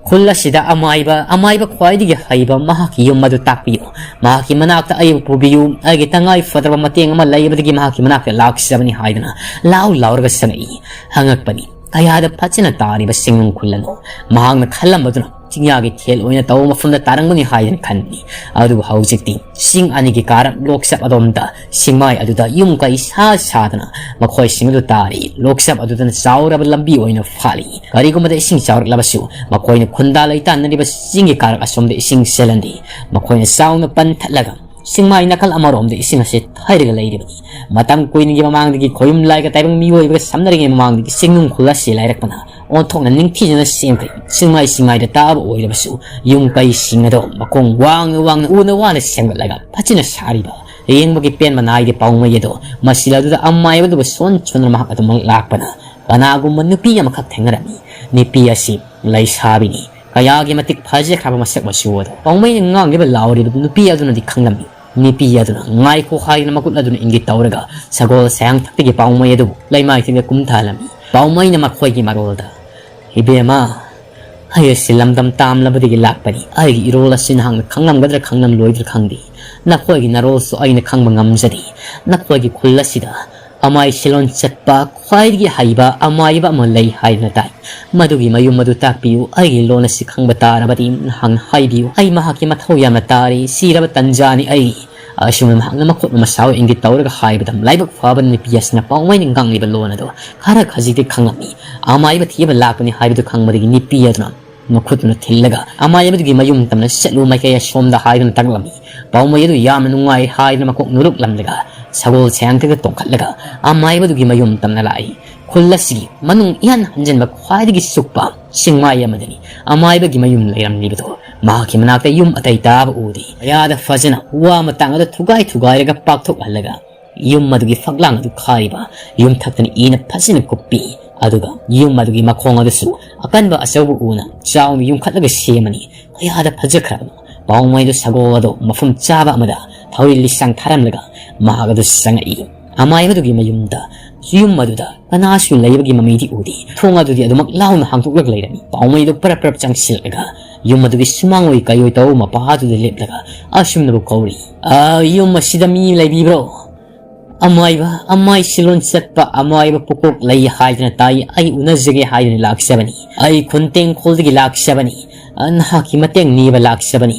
ꯈꯨꯜ ꯑꯁꯤꯗ ꯑꯃꯥꯏꯕ, ꯑꯃꯥꯏꯕ ꯈ꯭ꯋꯥꯏꯗꯒꯤ ꯍꯩꯕ ꯃꯍꯥꯛꯀꯤ ꯌꯨꯝ ꯑꯗꯨ ꯇꯥꯛꯄꯤꯌꯨ꯫ ꯃꯍꯥꯛꯀꯤ ꯃꯅꯥꯛꯇ ꯑꯩꯕꯨ ꯄꯨꯕꯤꯌꯨ꯫ ꯑꯩꯒꯤ ꯇꯉꯥꯏ ꯐꯗ꯭ꯔꯕ ꯃꯇꯦꯡ ꯑꯃ ꯂꯩꯕꯗꯒꯤ ꯃꯍꯥꯛꯀꯤ ꯃꯅꯥꯛꯇ ꯂꯥꯛꯆꯕꯅꯤ ꯍꯥꯏꯗꯨꯅ ꯂꯥꯎ ꯂꯥꯎꯔꯒ ꯆꯪꯉꯛꯏ꯫ ꯍꯪꯉꯛꯄꯅꯤ, ꯀꯌꯥꯗ ꯐꯖꯅ ꯇꯥꯔꯤꯕ ꯆꯤꯡꯅꯨꯡ ꯈꯨꯜ ꯑꯗꯣ꯫ ꯃꯍꯥꯛꯅ ꯈꯜꯂꯝꯕꯗꯨꯅ ꯆꯤꯡꯌꯥꯒꯤ ꯊꯦꯜ ꯑꯣꯏꯅ ꯇꯧꯕ ꯃꯐꯝꯗ ꯇꯥꯔꯝꯒꯅꯤ ꯍꯥꯏꯗꯨꯅ ꯈꯟꯕꯅꯤ꯫ ꯑꯗꯨꯕꯨ ꯍꯧꯖꯤꯛꯇꯤ ꯆꯤꯡ ꯑꯅꯤꯒꯤ ꯀꯥꯔꯛ ꯂꯣꯛꯆꯞ ꯑꯗꯣꯝꯗ ꯆꯤꯡꯃꯥꯏ ꯑꯗꯨꯗ ꯌꯨꯝ ꯀꯩ ꯁꯥ ꯁꯥꯗꯅ ꯃꯈꯣꯏꯁꯤꯡ ꯑꯗꯨ ꯇꯥꯔꯤ꯫ ꯂꯣꯛꯆꯞ ꯑꯗꯨꯗꯅ ꯆꯥꯎꯔꯕ ꯂꯝꯕꯤ ꯑꯣꯏꯅ ꯐꯥꯠꯂꯤ꯫ ꯀꯔꯤꯒꯨꯝꯕꯗ ꯏꯁꯤꯡ ꯆꯥꯎꯔꯛꯂꯕꯁꯨ ꯃꯈꯣꯏꯅ ꯈꯨꯟꯗꯥ ꯂꯩꯇꯥꯟꯅꯔꯤꯕ ꯆꯤꯡꯒꯤ ꯀꯥꯔꯛ ꯑꯁꯣꯝꯗ ꯏꯁꯤꯡ ꯆꯦꯜꯍꯟꯗꯦ꯫ ꯃꯈꯣꯏꯅ ꯆꯥꯎꯅ ꯄꯟꯊꯠꯂꯒ ꯆꯤꯡꯃꯥꯏ ꯅꯥꯀꯜ ꯑꯃꯔꯣꯝꯗ ꯏꯁꯤꯡ ꯑꯁꯤ ꯍꯩꯔꯒ ꯂꯩꯔꯤꯕꯅꯤ꯫ ꯃꯇꯝ ꯀꯨꯏꯅꯒꯤ ꯃꯃꯥꯡꯗꯒꯤ ꯈꯣꯌꯨꯝ ꯂꯥꯏꯒ ꯇꯥꯏꯕꯪ ꯃꯤꯑꯣꯏꯕꯒ ꯁꯝꯅꯔꯤꯉꯩ ꯃꯃꯥꯡꯗꯒꯤ ꯆꯤꯡꯅꯨꯡ ꯈꯨꯜ ꯑꯁꯤ ꯂꯥꯏꯔꯛꯄꯅ ꯑꯣꯟꯊꯣꯛꯅ ꯅꯤꯡꯊꯤꯖꯅ ꯁꯦꯝꯈ꯭ꯔꯦ꯫ ꯆꯤꯡꯃꯥꯏ ꯆꯤꯡꯃꯥꯏꯗ ꯇꯥꯕ ꯑꯣꯏꯔꯕꯁꯨ ꯌꯨꯝ ꯀꯩꯁꯤꯡ ꯑꯗꯣ ꯃꯈꯣꯡ ꯋꯥꯡꯅ ꯋꯥꯡꯅ ꯎꯅ ꯋꯥꯅ ꯁꯦꯝꯒꯠꯂꯒ ꯐꯖꯅ ꯁꯥꯔꯤꯕ ꯌꯦꯡꯕꯒꯤ ꯄꯦꯟꯕ ꯅꯥꯏꯗꯦ꯫ ꯄꯥꯎꯃꯩ ꯑꯗꯣ ꯃꯁꯤꯜ ꯑꯗꯨꯗ ꯑꯃꯥꯏꯕꯗꯨꯕꯨ ꯁꯣꯟ ꯁꯣꯟꯗꯨꯅ ꯃꯍꯥꯛ ꯑꯗꯨꯃꯛ ꯂꯥꯛꯄꯅ ꯀꯅꯥꯒꯨꯝꯕ ꯅꯨꯄꯤ ꯑꯃꯈꯛ ꯊꯦꯡꯅꯔꯝꯃꯤ꯫ ꯅꯨꯄꯤ ꯑꯁꯤ ꯂꯩꯁꯥꯕꯤꯅꯤ꯫ ꯀꯌꯥꯒꯤ ꯃꯇꯤꯛ ꯐꯖꯈ꯭ꯔꯕ ꯃꯁꯛ ꯃꯆꯨ ꯑꯗꯣ ꯄꯥꯎꯃꯩꯅ ꯉꯥꯡꯂꯤꯕ ꯂꯥꯎꯔꯤꯕ ꯅꯨꯄꯤ ꯑꯗꯨꯅꯗꯤ ꯈꯪꯂꯝꯃꯤ꯫ ꯅꯨꯄꯤ ꯑꯗꯨꯅ ꯉꯥꯏꯈꯣ ꯍꯥꯏꯗꯨꯅ ꯃꯈꯨꯠ ꯑꯗꯨꯅ ꯏꯪꯒꯤꯠ ꯇꯧꯔꯒ ꯁꯒꯣꯜ ꯁꯌꯥꯡꯊꯛꯇꯒꯤ ꯄꯥꯎꯃꯩ ꯑꯗꯨꯕꯨ ꯂꯩꯃꯥꯏꯊꯦꯛꯇ ꯀꯨꯝꯊꯍꯜꯂꯝꯃꯤ꯫ ꯄꯥꯎꯃꯩꯅ ꯃꯈꯣꯏꯒꯤ ꯃꯔꯣꯜꯗ, "ꯏꯕꯦꯝꯃ, ꯑꯩ ꯑꯁꯤ ꯂꯝꯗꯝ ꯇꯥꯝꯂꯕꯗꯒꯤ ꯂꯥꯛꯄꯅꯤ꯫ ꯑꯩꯒꯤ ꯏꯔꯣꯜ ꯑꯁꯤ ꯅꯍꯥꯛꯅ ꯈꯪꯂꯝꯒꯗ꯭ꯔꯥ ꯈꯪꯂꯝꯂꯣꯏꯗ꯭ꯔꯥ ꯈꯪꯗꯦ꯫ ꯅꯈꯣꯏꯒꯤ ꯅꯔꯣꯜꯁꯨ ꯑꯩꯅ ꯈꯪꯕ ꯉꯝꯖꯗꯦ꯫ ꯅꯈꯣꯏꯒꯤ ꯈꯨꯜ ꯑꯁꯤꯗ ꯑꯃꯥꯏ ꯁꯤꯂꯣꯟ ꯆꯠꯄ ꯈ꯭ꯋꯥꯏꯗꯒꯤ ꯍꯩꯕ ꯑꯃꯥꯏꯕ ꯑꯃ ꯂꯩ ꯍꯥꯏꯗꯨꯅ ꯇꯥꯏ꯫ ꯃꯗꯨꯒꯤ ꯃꯌꯨꯝ ꯑꯗꯨ ꯇꯥꯛꯄꯤꯌꯨ꯫ ꯑꯩꯒꯤ ꯂꯣꯟ ꯑꯁꯤ ꯈꯪꯕ ꯇꯥꯔꯕꯗꯤ ꯅꯍꯥꯛꯅ ꯍꯥꯏꯕꯤꯌꯨ꯫ ꯑꯩ ꯃꯍꯥꯛꯀꯤ ꯃꯊꯧ ꯌꯥꯝꯅ ꯇꯥꯔꯤ꯫ ꯁꯤꯔꯕ ꯇꯟꯖꯥꯅꯤ ꯑꯩ꯫" ꯑꯁꯨꯝꯅ ꯃꯍꯥꯛꯅ ꯃꯈꯨꯠ ꯃꯁꯥ ꯏꯪꯒꯤꯠ ꯇꯧꯔꯒ ꯍꯥꯏꯕꯗ ꯂꯥꯏꯕꯛ ꯐꯕ ꯅꯨꯄꯤ ꯑꯁꯤꯅ ꯄꯥꯎꯃꯩꯅ ꯉꯥꯡꯂꯤꯕ ꯂꯣꯟ ꯑꯗꯨ ꯈꯔ ꯈꯖꯤꯛꯇꯤ ꯈꯪꯂꯝꯃꯤ꯫ ꯑꯃꯥꯏꯕ ꯊꯤꯕ ꯂꯥꯛꯄꯅꯤ ꯍꯥꯏꯕꯗꯨ ꯈꯪꯕꯗꯒꯤ ꯅꯨꯄꯤ ꯑꯗꯨꯅ ꯃꯈꯨꯠꯇꯨꯅ ꯊꯤꯜꯂꯒ ꯑꯃꯥꯏꯕꯗꯨꯒꯤ ꯃꯌꯨꯝ ꯇꯝꯅ ꯆꯠꯂꯨ ꯃꯥꯏꯀꯩ ꯑꯁꯣꯝꯗ ꯍꯥꯏꯗꯨꯅ ꯇꯥꯛꯂꯝꯃꯤ꯫ ꯄꯥꯎꯃꯩ ꯑꯗꯨ ꯌꯥꯝꯅ ꯅꯨꯡꯉꯥꯏ ꯍꯥꯏꯗꯨꯅ ꯃꯀꯣꯛ ꯅꯨꯔꯨꯛꯂꯝꯂꯒ ꯁꯒꯣꯜ ꯁꯌꯥꯡꯊꯛꯇ ꯇꯣꯡꯈꯠꯂꯒ ꯑꯃꯥꯏꯕꯗꯨꯒꯤ ꯃꯌꯨꯝ ꯇꯝꯅ ꯂꯥꯛꯏ꯫ ꯈꯨꯜ ꯑꯁꯤꯒꯤ ꯃꯅꯨꯡ ꯏꯍꯟ ꯍꯟꯖꯤꯟꯕ ꯈ꯭ꯋꯥꯏꯗꯒꯤ ꯁꯨꯛꯄ ꯆꯤꯡꯃꯥꯏ ꯑꯃꯗꯅꯤ ꯑꯃꯥꯏꯕꯒꯤ ꯃꯌꯨꯝ ꯂꯩꯔꯝꯂꯤꯕꯗꯣ꯫ ꯃꯍꯥꯛꯀꯤ ꯃꯅꯥꯛꯇ ꯌꯨꯝ ꯑꯇꯩ ꯇꯥꯕ ꯎꯗꯦ꯫ ꯀꯌꯥꯗ ꯐꯖꯅ ꯋꯥ ꯃꯇꯥꯡ ꯑꯗꯨ ꯊꯨꯒꯥꯏ ꯊꯨꯒꯥꯏꯔꯒ ꯄꯥꯛꯊꯣꯛꯍꯜꯂꯒ ꯌꯨꯝ ꯑꯗꯨꯒꯤ ꯐꯛꯂꯥꯡ ꯑꯗꯨ ꯈꯥꯔꯤꯕ ꯌꯨꯝꯊꯛꯇꯅ ꯏꯅ ꯐꯖꯅ ꯀꯨꯞꯄꯤ꯫ ꯑꯗꯨꯒ ꯌꯨꯝ ꯑꯗꯨꯒꯤ ꯃꯈꯣꯡ ꯑꯗꯨꯁꯨ ꯑꯀꯟꯕ ꯑꯆꯧꯕ ꯎꯅ ꯆꯥꯎꯅ ꯌꯨꯝꯈꯠꯂꯒ ꯁꯦꯝꯃꯅꯤ꯫ ꯀꯌꯥꯗ ꯐꯖꯈ꯭ꯔꯕꯅꯣ! ꯄꯥꯎꯃꯩꯗꯨ ꯁꯒꯣꯜ ꯑꯗꯨ ꯃꯐꯝ ꯆꯥꯕ ꯑꯃꯗ ꯊꯧꯔꯤ ꯂꯤꯁꯥꯡ ꯊꯥꯔꯝꯂꯒ ꯃꯍꯥꯛ ꯑꯗꯨ ꯆꯪꯉꯛꯏ꯫ ꯑꯃꯥꯏꯕꯗꯨꯒꯤ ꯃꯌꯨꯝꯗ, ꯌꯨꯝ ꯑꯗꯨꯗ ꯀꯅꯥꯁꯨ ꯂꯩꯕꯒꯤ ꯃꯃꯤꯗꯤ ꯎꯗꯦ꯫ ꯊꯣꯡ ꯑꯗꯨꯗꯤ ꯑꯗꯨꯃꯛ ꯂꯥꯎꯅ ꯍꯥꯡꯗꯣꯛꯂꯒ ꯂꯩꯔꯝꯃꯤ꯫ ꯄꯥꯎꯃꯩꯗꯨ ꯄꯔꯞ ꯄꯔꯞ ꯆꯪꯁꯤꯜꯂꯒ ꯌꯨꯝ ꯑꯗꯨꯒꯤ ꯁꯨꯃꯥꯡ ꯑꯣꯏ ꯀꯩ ꯑꯣꯏ ꯇꯧꯕ ꯃꯄꯥ ꯑꯗꯨꯗ ꯂꯦꯞꯂꯒ ꯑꯁꯨꯝꯅꯕꯨ ꯀꯧꯔꯤ, "ꯑ, ꯌꯨꯝ ꯑꯁꯤꯗ ꯃꯤ ꯂꯩꯕꯤꯕ꯭ꯔꯣ?" "ꯑꯃꯥꯏꯕ, ꯑꯃꯥꯏ ꯁꯤꯂꯣꯟ ꯆꯠꯄ ꯑꯃꯥꯏꯕ ꯄꯨꯀꯣꯛ ꯂꯩ ꯍꯥꯏꯗꯨꯅ ꯇꯥꯏ, ꯑꯩ ꯎꯅꯖꯒꯦ ꯍꯥꯏꯗꯨꯅ ꯂꯥꯛꯆꯕꯅꯤ꯫ ꯑꯩ ꯈꯨꯟꯇꯦꯡꯈꯣꯜꯗꯒꯤ ꯂꯥꯛꯆꯕꯅꯤ꯫ ꯑ, ꯅꯍꯥꯛꯀꯤ ꯃꯇꯦꯡ ꯅꯤꯕ ꯂꯥꯛꯆꯕꯅꯤ꯫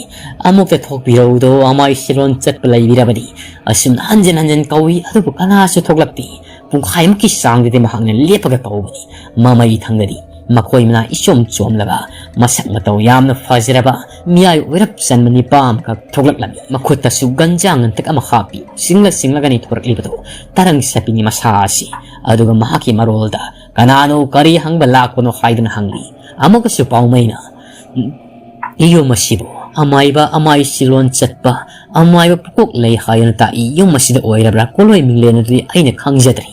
ꯑꯃꯨꯛꯇ ꯊꯣꯛꯄꯤꯔꯧꯗꯣ, ꯑꯃꯥꯏ ꯁꯤꯂꯣꯟ ꯆꯠꯄ ꯂꯩꯕꯤꯔꯕꯗꯤ?" ꯑꯁꯨꯝꯅ ꯍꯟꯖꯤꯟ ꯍꯟꯖꯤꯟ ꯀꯧꯏ, ꯑꯗꯨꯕꯨ ꯀꯅꯥꯁꯨ ꯊꯣꯛꯂꯛꯇꯦ꯫ ꯄꯨꯡꯈꯥꯏꯃꯨꯛꯀꯤ ꯆꯥꯡꯗꯗꯤ ꯃꯍꯥꯛꯅ ꯂꯦꯞꯄꯒ ꯀꯧꯕꯅꯤ꯫ ꯃꯃꯩ ꯊꯪꯗꯗꯤ ꯃꯈꯣꯏ ꯃꯅꯥ ꯏꯆꯣꯝ ꯆꯣꯝꯂꯕ, ꯃꯁꯛ ꯃꯇꯧ ꯌꯥꯝꯅ ꯐꯖꯔꯕ, ꯃꯤꯌꯥꯏ ꯑꯣꯏꯔꯞ ꯆꯟꯕ ꯅꯤꯄꯥ ꯑꯃꯈꯛ ꯊꯣꯛꯂꯛꯂꯝꯃꯤ꯫ ꯃꯈꯨꯠꯇꯁꯨ ꯒꯟꯖꯥ ꯉꯟꯇꯛ ꯑꯃ ꯍꯥꯞꯄꯤ꯫ ꯆꯤꯡꯂ ꯆꯤꯡꯂꯒꯅꯤ ꯊꯣꯔꯛꯂꯤꯕꯗꯨ꯫ ꯇꯔꯪ ꯁꯠꯄꯤꯅꯤ ꯃꯁꯥ ꯑꯁꯤ꯫ ꯑꯗꯨꯒ ꯃꯍꯥꯛꯀꯤ ꯃꯔꯣꯜꯗ, "ꯀꯅꯥꯅꯣ, ꯀꯔꯤ ꯍꯪꯕ ꯂꯥꯛꯄꯅꯣ?" ꯍꯥꯏꯗꯨꯅ ꯍꯪꯂꯤ꯫ ꯑꯃꯨꯛꯀꯁꯨ ꯄꯥꯎꯃꯩꯅ, "ꯌꯨꯝ ꯑꯁꯤꯕꯨ ꯑꯃꯥꯏꯕ, ꯑꯃꯥꯏ ꯁꯤꯂꯣꯟ ꯆꯠꯄ, ꯑꯃꯥꯏꯕ ꯄꯨꯀꯣꯛ ꯂꯩ ꯍꯥꯏꯗꯨꯅ ꯇꯥꯛꯏ꯫ ꯌꯨꯝ ꯑꯁꯤꯗ ꯑꯣꯏꯔꯕ꯭ꯔꯥ? ꯀꯣꯂꯣꯏ ꯃꯤꯡꯂꯦꯟ ꯑꯗꯨꯗꯤ ꯑꯩꯅ ꯈꯪꯖꯗ꯭ꯔꯤ꯫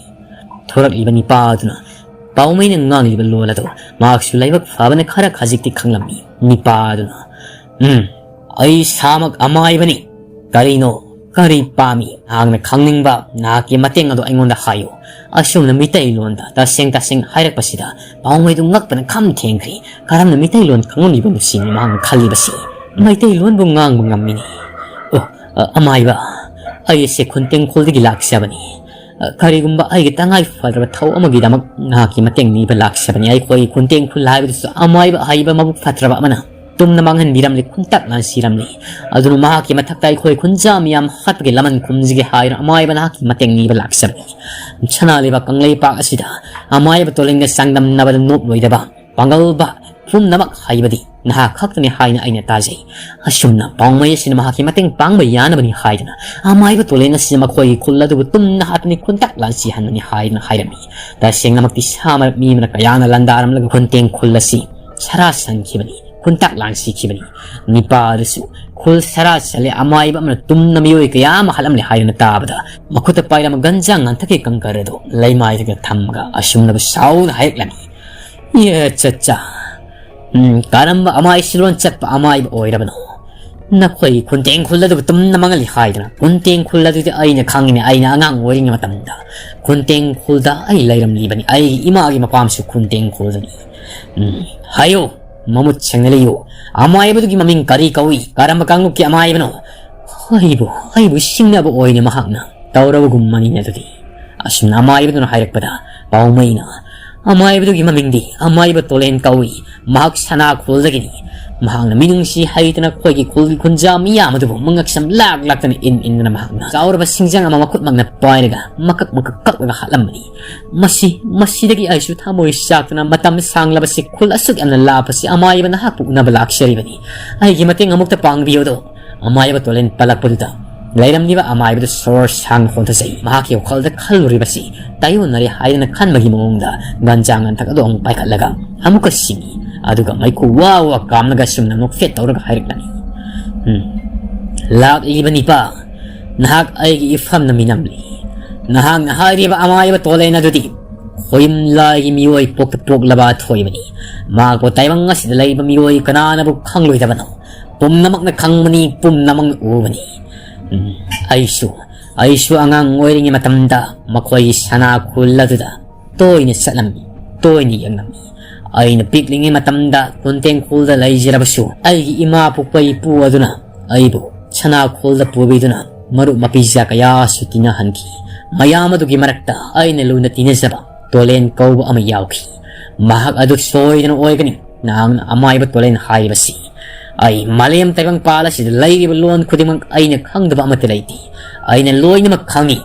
ꯊꯣꯔꯛꯂꯤꯕ ꯅꯤꯄꯥ ꯑꯗꯨꯅ ꯄꯥꯎꯃꯩꯅ ꯉꯥꯡꯂꯤꯕ ꯂꯣꯟ ꯑꯗꯨ ꯃꯍꯥꯛꯁꯨ ꯂꯥꯏꯕꯛ ꯐꯕꯅ ꯈꯔ ꯈꯖꯤꯛꯇꯤ ꯈꯪꯂꯝꯃꯤ꯫ ꯅꯤꯄꯥ ꯑꯗꯨꯅ, "ꯎꯝ, ꯑꯩ ꯏꯁꯥꯃꯛ ꯑꯃꯥꯏꯕꯅꯤ꯫ ꯀꯔꯤꯅꯣ? ꯀꯔꯤ ꯄꯥꯝꯃꯤ? ꯅꯍꯥꯛꯅ ꯈꯪꯅꯤꯡꯕ ꯅꯍꯥꯛꯀꯤ ꯃꯇꯦꯡ ꯑꯗꯨ ꯑꯩꯉꯣꯟꯗ ꯍꯥꯏꯌꯨ꯫" ꯑꯁꯨꯝꯅ ꯃꯤꯇꯩꯂꯣꯟꯗ ꯇꯁꯦꯡ ꯇꯁꯦꯡ ꯍꯥꯏꯔꯛꯄꯁꯤꯗ ꯄꯥꯎꯃꯩꯗꯨ ꯉꯛꯄꯅ ꯈꯝ ꯊꯦꯡꯈ꯭ꯔꯤ꯫ ꯀꯔꯝꯅ ꯃꯤꯇꯩꯂꯣꯟ ꯈꯪꯉꯝꯂꯤꯕꯅꯣ ꯁꯤꯅꯤ ꯃꯍꯥꯛꯅ ꯈꯜꯂꯤꯕꯁꯤ꯫ ꯃꯩꯇꯩꯂꯣꯟꯕꯨ ꯉꯥꯡꯕ ꯉꯝꯃꯤꯅꯦ꯫ "ꯑꯣ, ꯑ, ꯑꯃꯥꯏꯕ, ꯑꯩ ꯑꯁꯦ ꯈꯨꯟꯇꯦꯡꯈꯣꯜꯗꯒꯤ ꯂꯥꯛꯆꯕꯅꯤ꯫ ꯑ, ꯀꯔꯤꯒꯨꯝꯕ ꯑꯩꯒꯤ ꯇꯉꯥꯏ ꯐꯗ꯭ꯔꯕ ꯊꯧ ꯑꯃꯒꯤꯗꯃꯛ ꯅꯍꯥꯛꯀꯤ ꯃꯇꯦꯡ ꯅꯤꯕ ꯂꯥꯛꯆꯕꯅꯤ꯫ ꯑꯩꯈꯣꯏ ꯈꯨꯟꯇꯦꯡꯈꯣꯜ ꯍꯥꯏꯕꯗꯨꯁꯨ ꯑꯃꯥꯏꯕ ꯑꯍꯩꯕ ꯃꯕꯨꯛ ꯐꯠꯇ꯭ꯔꯕ ꯑꯃꯅ ꯇꯨꯝꯅ ꯃꯥꯡꯍꯟꯕꯤꯔꯝꯂꯦ, ꯈꯨꯟꯇꯛ ꯂꯥꯟꯁꯤꯔꯝꯂꯦ꯫ ꯑꯗꯨꯅ ꯃꯍꯥꯛꯀꯤ ꯃꯊꯛꯇ ꯑꯩꯈꯣꯏ ꯈꯨꯟꯖꯥ ꯃꯤꯌꯥꯝ ꯍꯥꯠꯄꯒꯤ ꯂꯃꯟ ꯈꯨꯝꯖꯒꯦ ꯍꯥꯏꯗꯨꯅ ꯑꯃꯥꯏꯕ ꯅꯍꯥꯛꯀꯤ ꯃꯇꯦꯡ ꯅꯤꯕ ꯂꯥꯛꯆꯕꯅꯤ꯫ ꯁꯅꯥ ꯂꯩꯕꯥꯛ ꯀꯪꯂꯩꯄꯥꯛ ꯑꯁꯤꯗ ꯑꯃꯥꯏꯕ ꯇꯣꯂꯤꯡꯒ ꯆꯥꯡꯗꯝꯅꯕꯗ ꯅꯣꯞꯂꯣꯏꯗꯕ ꯄꯥꯡꯒꯜꯕ ꯄꯨꯝꯅꯃꯛ ꯍꯩꯕꯗꯤ ꯅꯍꯥꯛ ꯈꯛꯇꯅꯤ ꯍꯥꯏꯅ ꯑꯩꯅ ꯇꯥꯖꯩ꯫ ꯑꯁꯨꯝꯅ ꯄꯥꯎꯃꯩ ꯑꯁꯤꯅ ꯃꯍꯥꯛꯀꯤ ꯃꯇꯦꯡ ꯄꯥꯡꯕ ꯌꯥꯅꯕꯅꯤ ꯍꯥꯏꯗꯨꯅ ꯑꯃꯥꯏꯕ ꯇꯣꯂꯦꯟ ꯑꯁꯤꯅ ꯃꯈꯣꯏꯒꯤ ꯈꯨꯜ ꯑꯗꯨꯕꯨ ꯇꯨꯝꯅ ꯍꯥꯠꯇꯨꯅ ꯈꯨꯟꯇꯥꯛ ꯂꯥꯟꯁꯤꯍꯟꯕꯅꯤ ꯍꯥꯏꯗꯨꯅ ꯍꯥꯏꯔꯝꯃꯤ꯫ ꯇꯁꯦꯡꯅꯃꯛꯇꯤ ꯁꯥ ꯃꯔꯛ ꯃꯤ ꯑꯃꯅ ꯀꯌꯥꯅ ꯂꯥꯟꯗꯥꯔꯝꯂꯒ ꯈꯨꯟꯇꯦꯡ ꯈꯨꯜ ꯑꯁꯤ ꯁꯔꯥ ꯁꯟꯈꯤꯕꯅꯤ, ꯈꯨꯟꯇꯥꯛ ꯂꯥꯟꯁꯤꯈꯤꯕꯅꯤ꯫ ꯅꯤꯄꯥ ꯑꯗꯨꯁꯨ ꯈꯨꯜ ꯁꯔꯥ ꯁꯜꯂꯦ, ꯑꯃꯥꯏꯕ ꯑꯃꯅ ꯇꯨꯝꯅ ꯃꯤꯑꯣꯏ ꯀꯌꯥ ꯑꯃ ꯍꯥꯠꯂꯝꯂꯦ ꯍꯥꯏꯗꯨꯅ ꯇꯥꯕꯗ ꯃꯈꯨꯠꯇ ꯄꯥꯏꯔꯝꯕ ꯒꯟꯖꯥ ꯉꯟꯊꯛꯀꯤ ꯀꯪꯀꯔ ꯑꯗꯨ ꯂꯩꯃꯥꯏꯗꯒ ꯊꯝꯃꯒ ꯑꯁꯨꯝꯅꯕꯨ ꯁꯥꯎꯅ ꯍꯥꯏꯔꯛꯂꯝꯃꯤ꯫ ꯌꯦ ꯆꯠꯆꯥ, ꯎꯝ, ꯀꯔꯝꯕ ꯑꯃꯥꯏ ꯁꯤꯂꯣꯟ ꯆꯠꯄ ꯑꯃꯥꯏꯕ ꯑꯣꯏꯔꯕꯅꯣ? ꯅꯈꯣꯏꯒꯤ ꯈꯨꯟꯇꯦꯡ ꯈꯨꯜ ꯑꯗꯨꯕꯨ ꯇꯨꯝꯅ ꯃꯥꯡꯍꯜꯂꯤ ꯍꯥꯏꯗꯅ꯫ ꯈꯨꯟꯇꯦꯡ ꯈꯨꯜ ꯑꯗꯨꯗꯤ ꯑꯩꯅ ꯈꯪꯉꯤꯅꯦ, ꯑꯩꯅ ꯑꯉꯥꯡ ꯑꯣꯏꯔꯤꯉꯩ ꯃꯇꯝꯗ ꯈꯨꯟꯇꯦꯡ ꯈꯨꯜꯗ ꯑꯩ ꯂꯩꯔꯝꯂꯤꯕꯅꯤ꯫ ꯑꯩꯒꯤ ꯏꯃꯥꯒꯤ ꯃꯄꯥꯝꯁꯨ ꯈꯨꯟꯇꯦꯡ ꯈꯨꯜꯗꯅꯤ꯫ ꯎꯝ, ꯍꯥꯏꯌꯨ, ꯃꯃꯨꯠ ꯁꯦꯡꯅ ꯂꯩꯌꯨ꯫ ꯑꯃꯥꯏꯕꯗꯨꯒꯤ ꯃꯃꯤꯡ ꯀꯔꯤ ꯀꯧꯏ? ꯀꯔꯝꯕ ꯀꯥꯡꯂꯨꯞꯀꯤ ꯑꯃꯥꯏꯕꯅꯣ? ꯑꯩꯕꯨ, ꯑꯩꯕꯨ ꯁꯤꯡꯅꯕ ꯑꯣꯏꯅ ꯃꯍꯥꯛꯅ ꯇꯧꯔꯕꯒꯨꯝꯕꯅꯤꯅꯦ ꯑꯗꯨꯗꯤ꯫ ꯑꯁꯨꯝꯅ ꯑꯃꯥꯏꯕꯗꯨꯅ ꯍꯥꯏꯔꯛꯄꯗ ꯄꯥꯎꯃꯩꯅ, "ꯑꯃꯥꯏꯕꯗꯨꯒꯤ ꯃꯃꯤꯡꯗꯤ ꯑꯃꯥꯏꯕ ꯇꯣꯂꯦꯟ ꯀꯧꯏ꯫ ꯃꯍꯥꯛ ꯁꯅꯥ ꯈꯨꯜꯗꯒꯤꯅꯤ꯫ ꯃꯍꯥꯛꯅ ꯃꯤꯅꯨꯡꯁꯤ ꯍꯩꯇꯅ ꯑꯩꯈꯣꯏꯒꯤ ꯈꯨꯜꯒꯤ ꯈꯨꯟꯖꯥ ꯃꯤꯌꯥꯝ ꯑꯗꯨꯕꯨ ꯃꯉꯛꯁꯝ ꯂꯥꯛ ꯂꯥꯛꯇꯅ ꯏꯟ ꯏꯟꯗꯨꯅ ꯃꯍꯥꯛꯅ ꯆꯥꯎꯔꯕ ꯁꯤꯡꯖꯪ ꯑꯃ ꯃꯈꯨꯠꯃꯛꯅ ꯄꯥꯏꯔꯒ ꯃꯀꯛ ꯃꯀꯛ ꯀꯛꯂꯒ ꯍꯥꯠꯂꯝꯕꯅꯤ꯫ ꯃꯁꯤ, ꯃꯁꯤꯗꯒꯤ ꯑꯩꯁꯨ ꯊꯃꯣꯏ ꯆꯥꯛꯇꯨꯅ ꯃꯇꯝ ꯁꯥꯡꯂꯕꯁꯤ ꯈꯨꯜ ꯑꯁꯨꯛ ꯌꯥꯝꯅ ꯂꯥꯞꯄꯁꯤ ꯑꯃꯥꯏꯕ ꯅꯍꯥꯛꯄꯨ ꯎꯅꯕ ꯂꯥꯛꯆꯔꯤꯕꯅꯤ꯫ ꯑꯩꯒꯤ ꯃꯇꯦꯡ ꯑꯃꯨꯛꯇ ꯄꯥꯡꯕꯤꯌꯨꯗꯣ꯫" ꯑꯃꯥꯏꯕ ꯇꯣꯂꯦꯟ ꯄꯜꯂꯛꯄꯗꯨꯗ ꯂꯩꯔꯝꯂꯤꯕ ꯑꯃꯥꯏꯕꯗꯨ ꯁꯣꯔ ꯁꯥꯡꯅ ꯍꯣꯟꯊꯖꯩ꯫ ꯃꯍꯥꯛꯀꯤ ꯋꯥꯈꯜꯗ ꯈꯜꯂꯨꯔꯤꯕꯁꯤ ꯇꯥꯏꯌꯣꯟꯅꯔꯦ ꯍꯥꯏꯗꯅ ꯈꯟꯕꯒꯤ ꯃꯑꯣꯡꯗ ꯒꯟꯖꯥ ꯉꯟꯊꯛ ꯑꯗꯨ ꯑꯃꯨꯛ ꯄꯥꯏꯈꯠꯂꯒ ꯑꯃꯨꯛꯀ ꯁꯤꯡꯏ꯫ ꯑꯗꯨꯒ ꯃꯩꯈꯨ ꯋꯥ ꯋꯥ ꯀꯥꯝꯂꯒ ꯁꯨꯝꯅ ꯅꯣꯛꯐꯦꯠ ꯇꯧꯔꯒ ꯍꯥꯏꯔꯛꯂꯅꯤ, "ꯎꯝ, ꯂꯥꯛꯂꯤꯕ ꯅꯤꯄꯥ, ꯅꯍꯥꯛ ꯑꯩꯒꯤ ꯏꯐꯝꯅ ꯃꯤꯅꯝꯂꯤ꯫ ꯅꯍꯥꯛꯅ ꯍꯥꯏꯔꯤꯕ ꯑꯃꯥꯏꯕ ꯇꯣꯂꯦꯟ ꯑꯗꯨꯗꯤ ꯈꯣꯌꯨꯝ ꯂꯥꯏꯒꯤ ꯃꯤꯑꯣꯏ ꯄꯣꯛꯇ ꯄꯣꯛꯂꯕ ꯑꯊꯣꯏꯕꯅꯤ꯫ ꯃꯍꯥꯛꯄꯨ ꯇꯥꯏꯕꯪ ꯑꯁꯤꯗ ꯂꯩꯕ ꯃꯤꯑꯣꯏ ꯀꯅꯥꯅꯕꯨ ꯈꯪꯂꯣꯏꯗꯕꯅꯣ? ꯄꯨꯝꯅꯃꯛꯅ ꯈꯪꯕꯅꯤ, ꯄꯨꯝꯅꯃꯛꯅ ꯎꯕꯅꯤ꯫ ꯎꯝ, ꯑꯩꯁꯨ, ꯑꯩꯁꯨ ꯑꯉꯥꯡ ꯑꯣꯏꯔꯤꯉꯩ ꯃꯇꯝꯗ ꯃꯈꯣꯏꯒꯤ ꯁꯅꯥ ꯈꯨꯜ ꯑꯗꯨꯗ ꯇꯣꯏꯅ ꯆꯠꯂꯝꯃꯤ, ꯇꯣꯏꯅ ꯌꯦꯡꯂꯝꯃꯤ꯫ ꯑꯩꯅ ꯄꯤꯛꯂꯤꯉꯩ ꯃꯇꯝꯗ ꯈꯨꯟꯇꯦꯡ ꯈꯨꯜꯗ ꯂꯩꯖꯔꯕꯁꯨ, ꯑꯩꯒꯤ ꯏꯃꯥ ꯄꯣꯛꯄ ꯏꯄꯨ ꯑꯗꯨꯅ ꯑꯩꯕꯨ ꯁꯅꯥ ꯈꯨꯜꯗ ꯄꯨꯕꯤꯗꯨꯅ ꯃꯔꯨꯞ ꯃꯄꯤꯖꯥ ꯀꯌꯥꯁꯨ ꯇꯤꯟꯅꯍꯟꯈꯤ꯫ ꯃꯌꯥꯝ ꯑꯗꯨꯒꯤ ꯃꯔꯛꯇ ꯑꯩꯅ ꯂꯨꯅ ꯇꯤꯟꯅꯖꯕ ꯇꯣꯂꯦꯟ ꯀꯧꯕ ꯑꯃ ꯌꯥꯎꯈꯤ꯫ ꯃꯍꯥꯛ ꯑꯗꯨ ꯁꯣꯏꯗꯅ ꯑꯣꯏꯒꯅꯤ꯫ ꯅꯍꯥꯛꯅ ꯑꯃꯥꯏꯕ ꯇꯣꯂꯦꯟ ꯍꯥꯏꯔꯤꯕꯁꯤ꯫ ꯑꯩ ꯃꯥꯂꯦꯝ ꯇꯥꯏꯕꯪꯄꯥꯜ ꯑꯁꯤꯗ ꯂꯩꯔꯤꯕ ꯂꯣꯟ ꯈꯨꯗꯤꯡꯃꯛ ꯑꯩꯅ ꯈꯪꯗꯕ ꯑꯃꯠꯇ ꯂꯩꯇꯦ꯫ ꯑꯩꯅ ꯂꯣꯏꯅꯃꯛ ꯈꯪꯏ꯫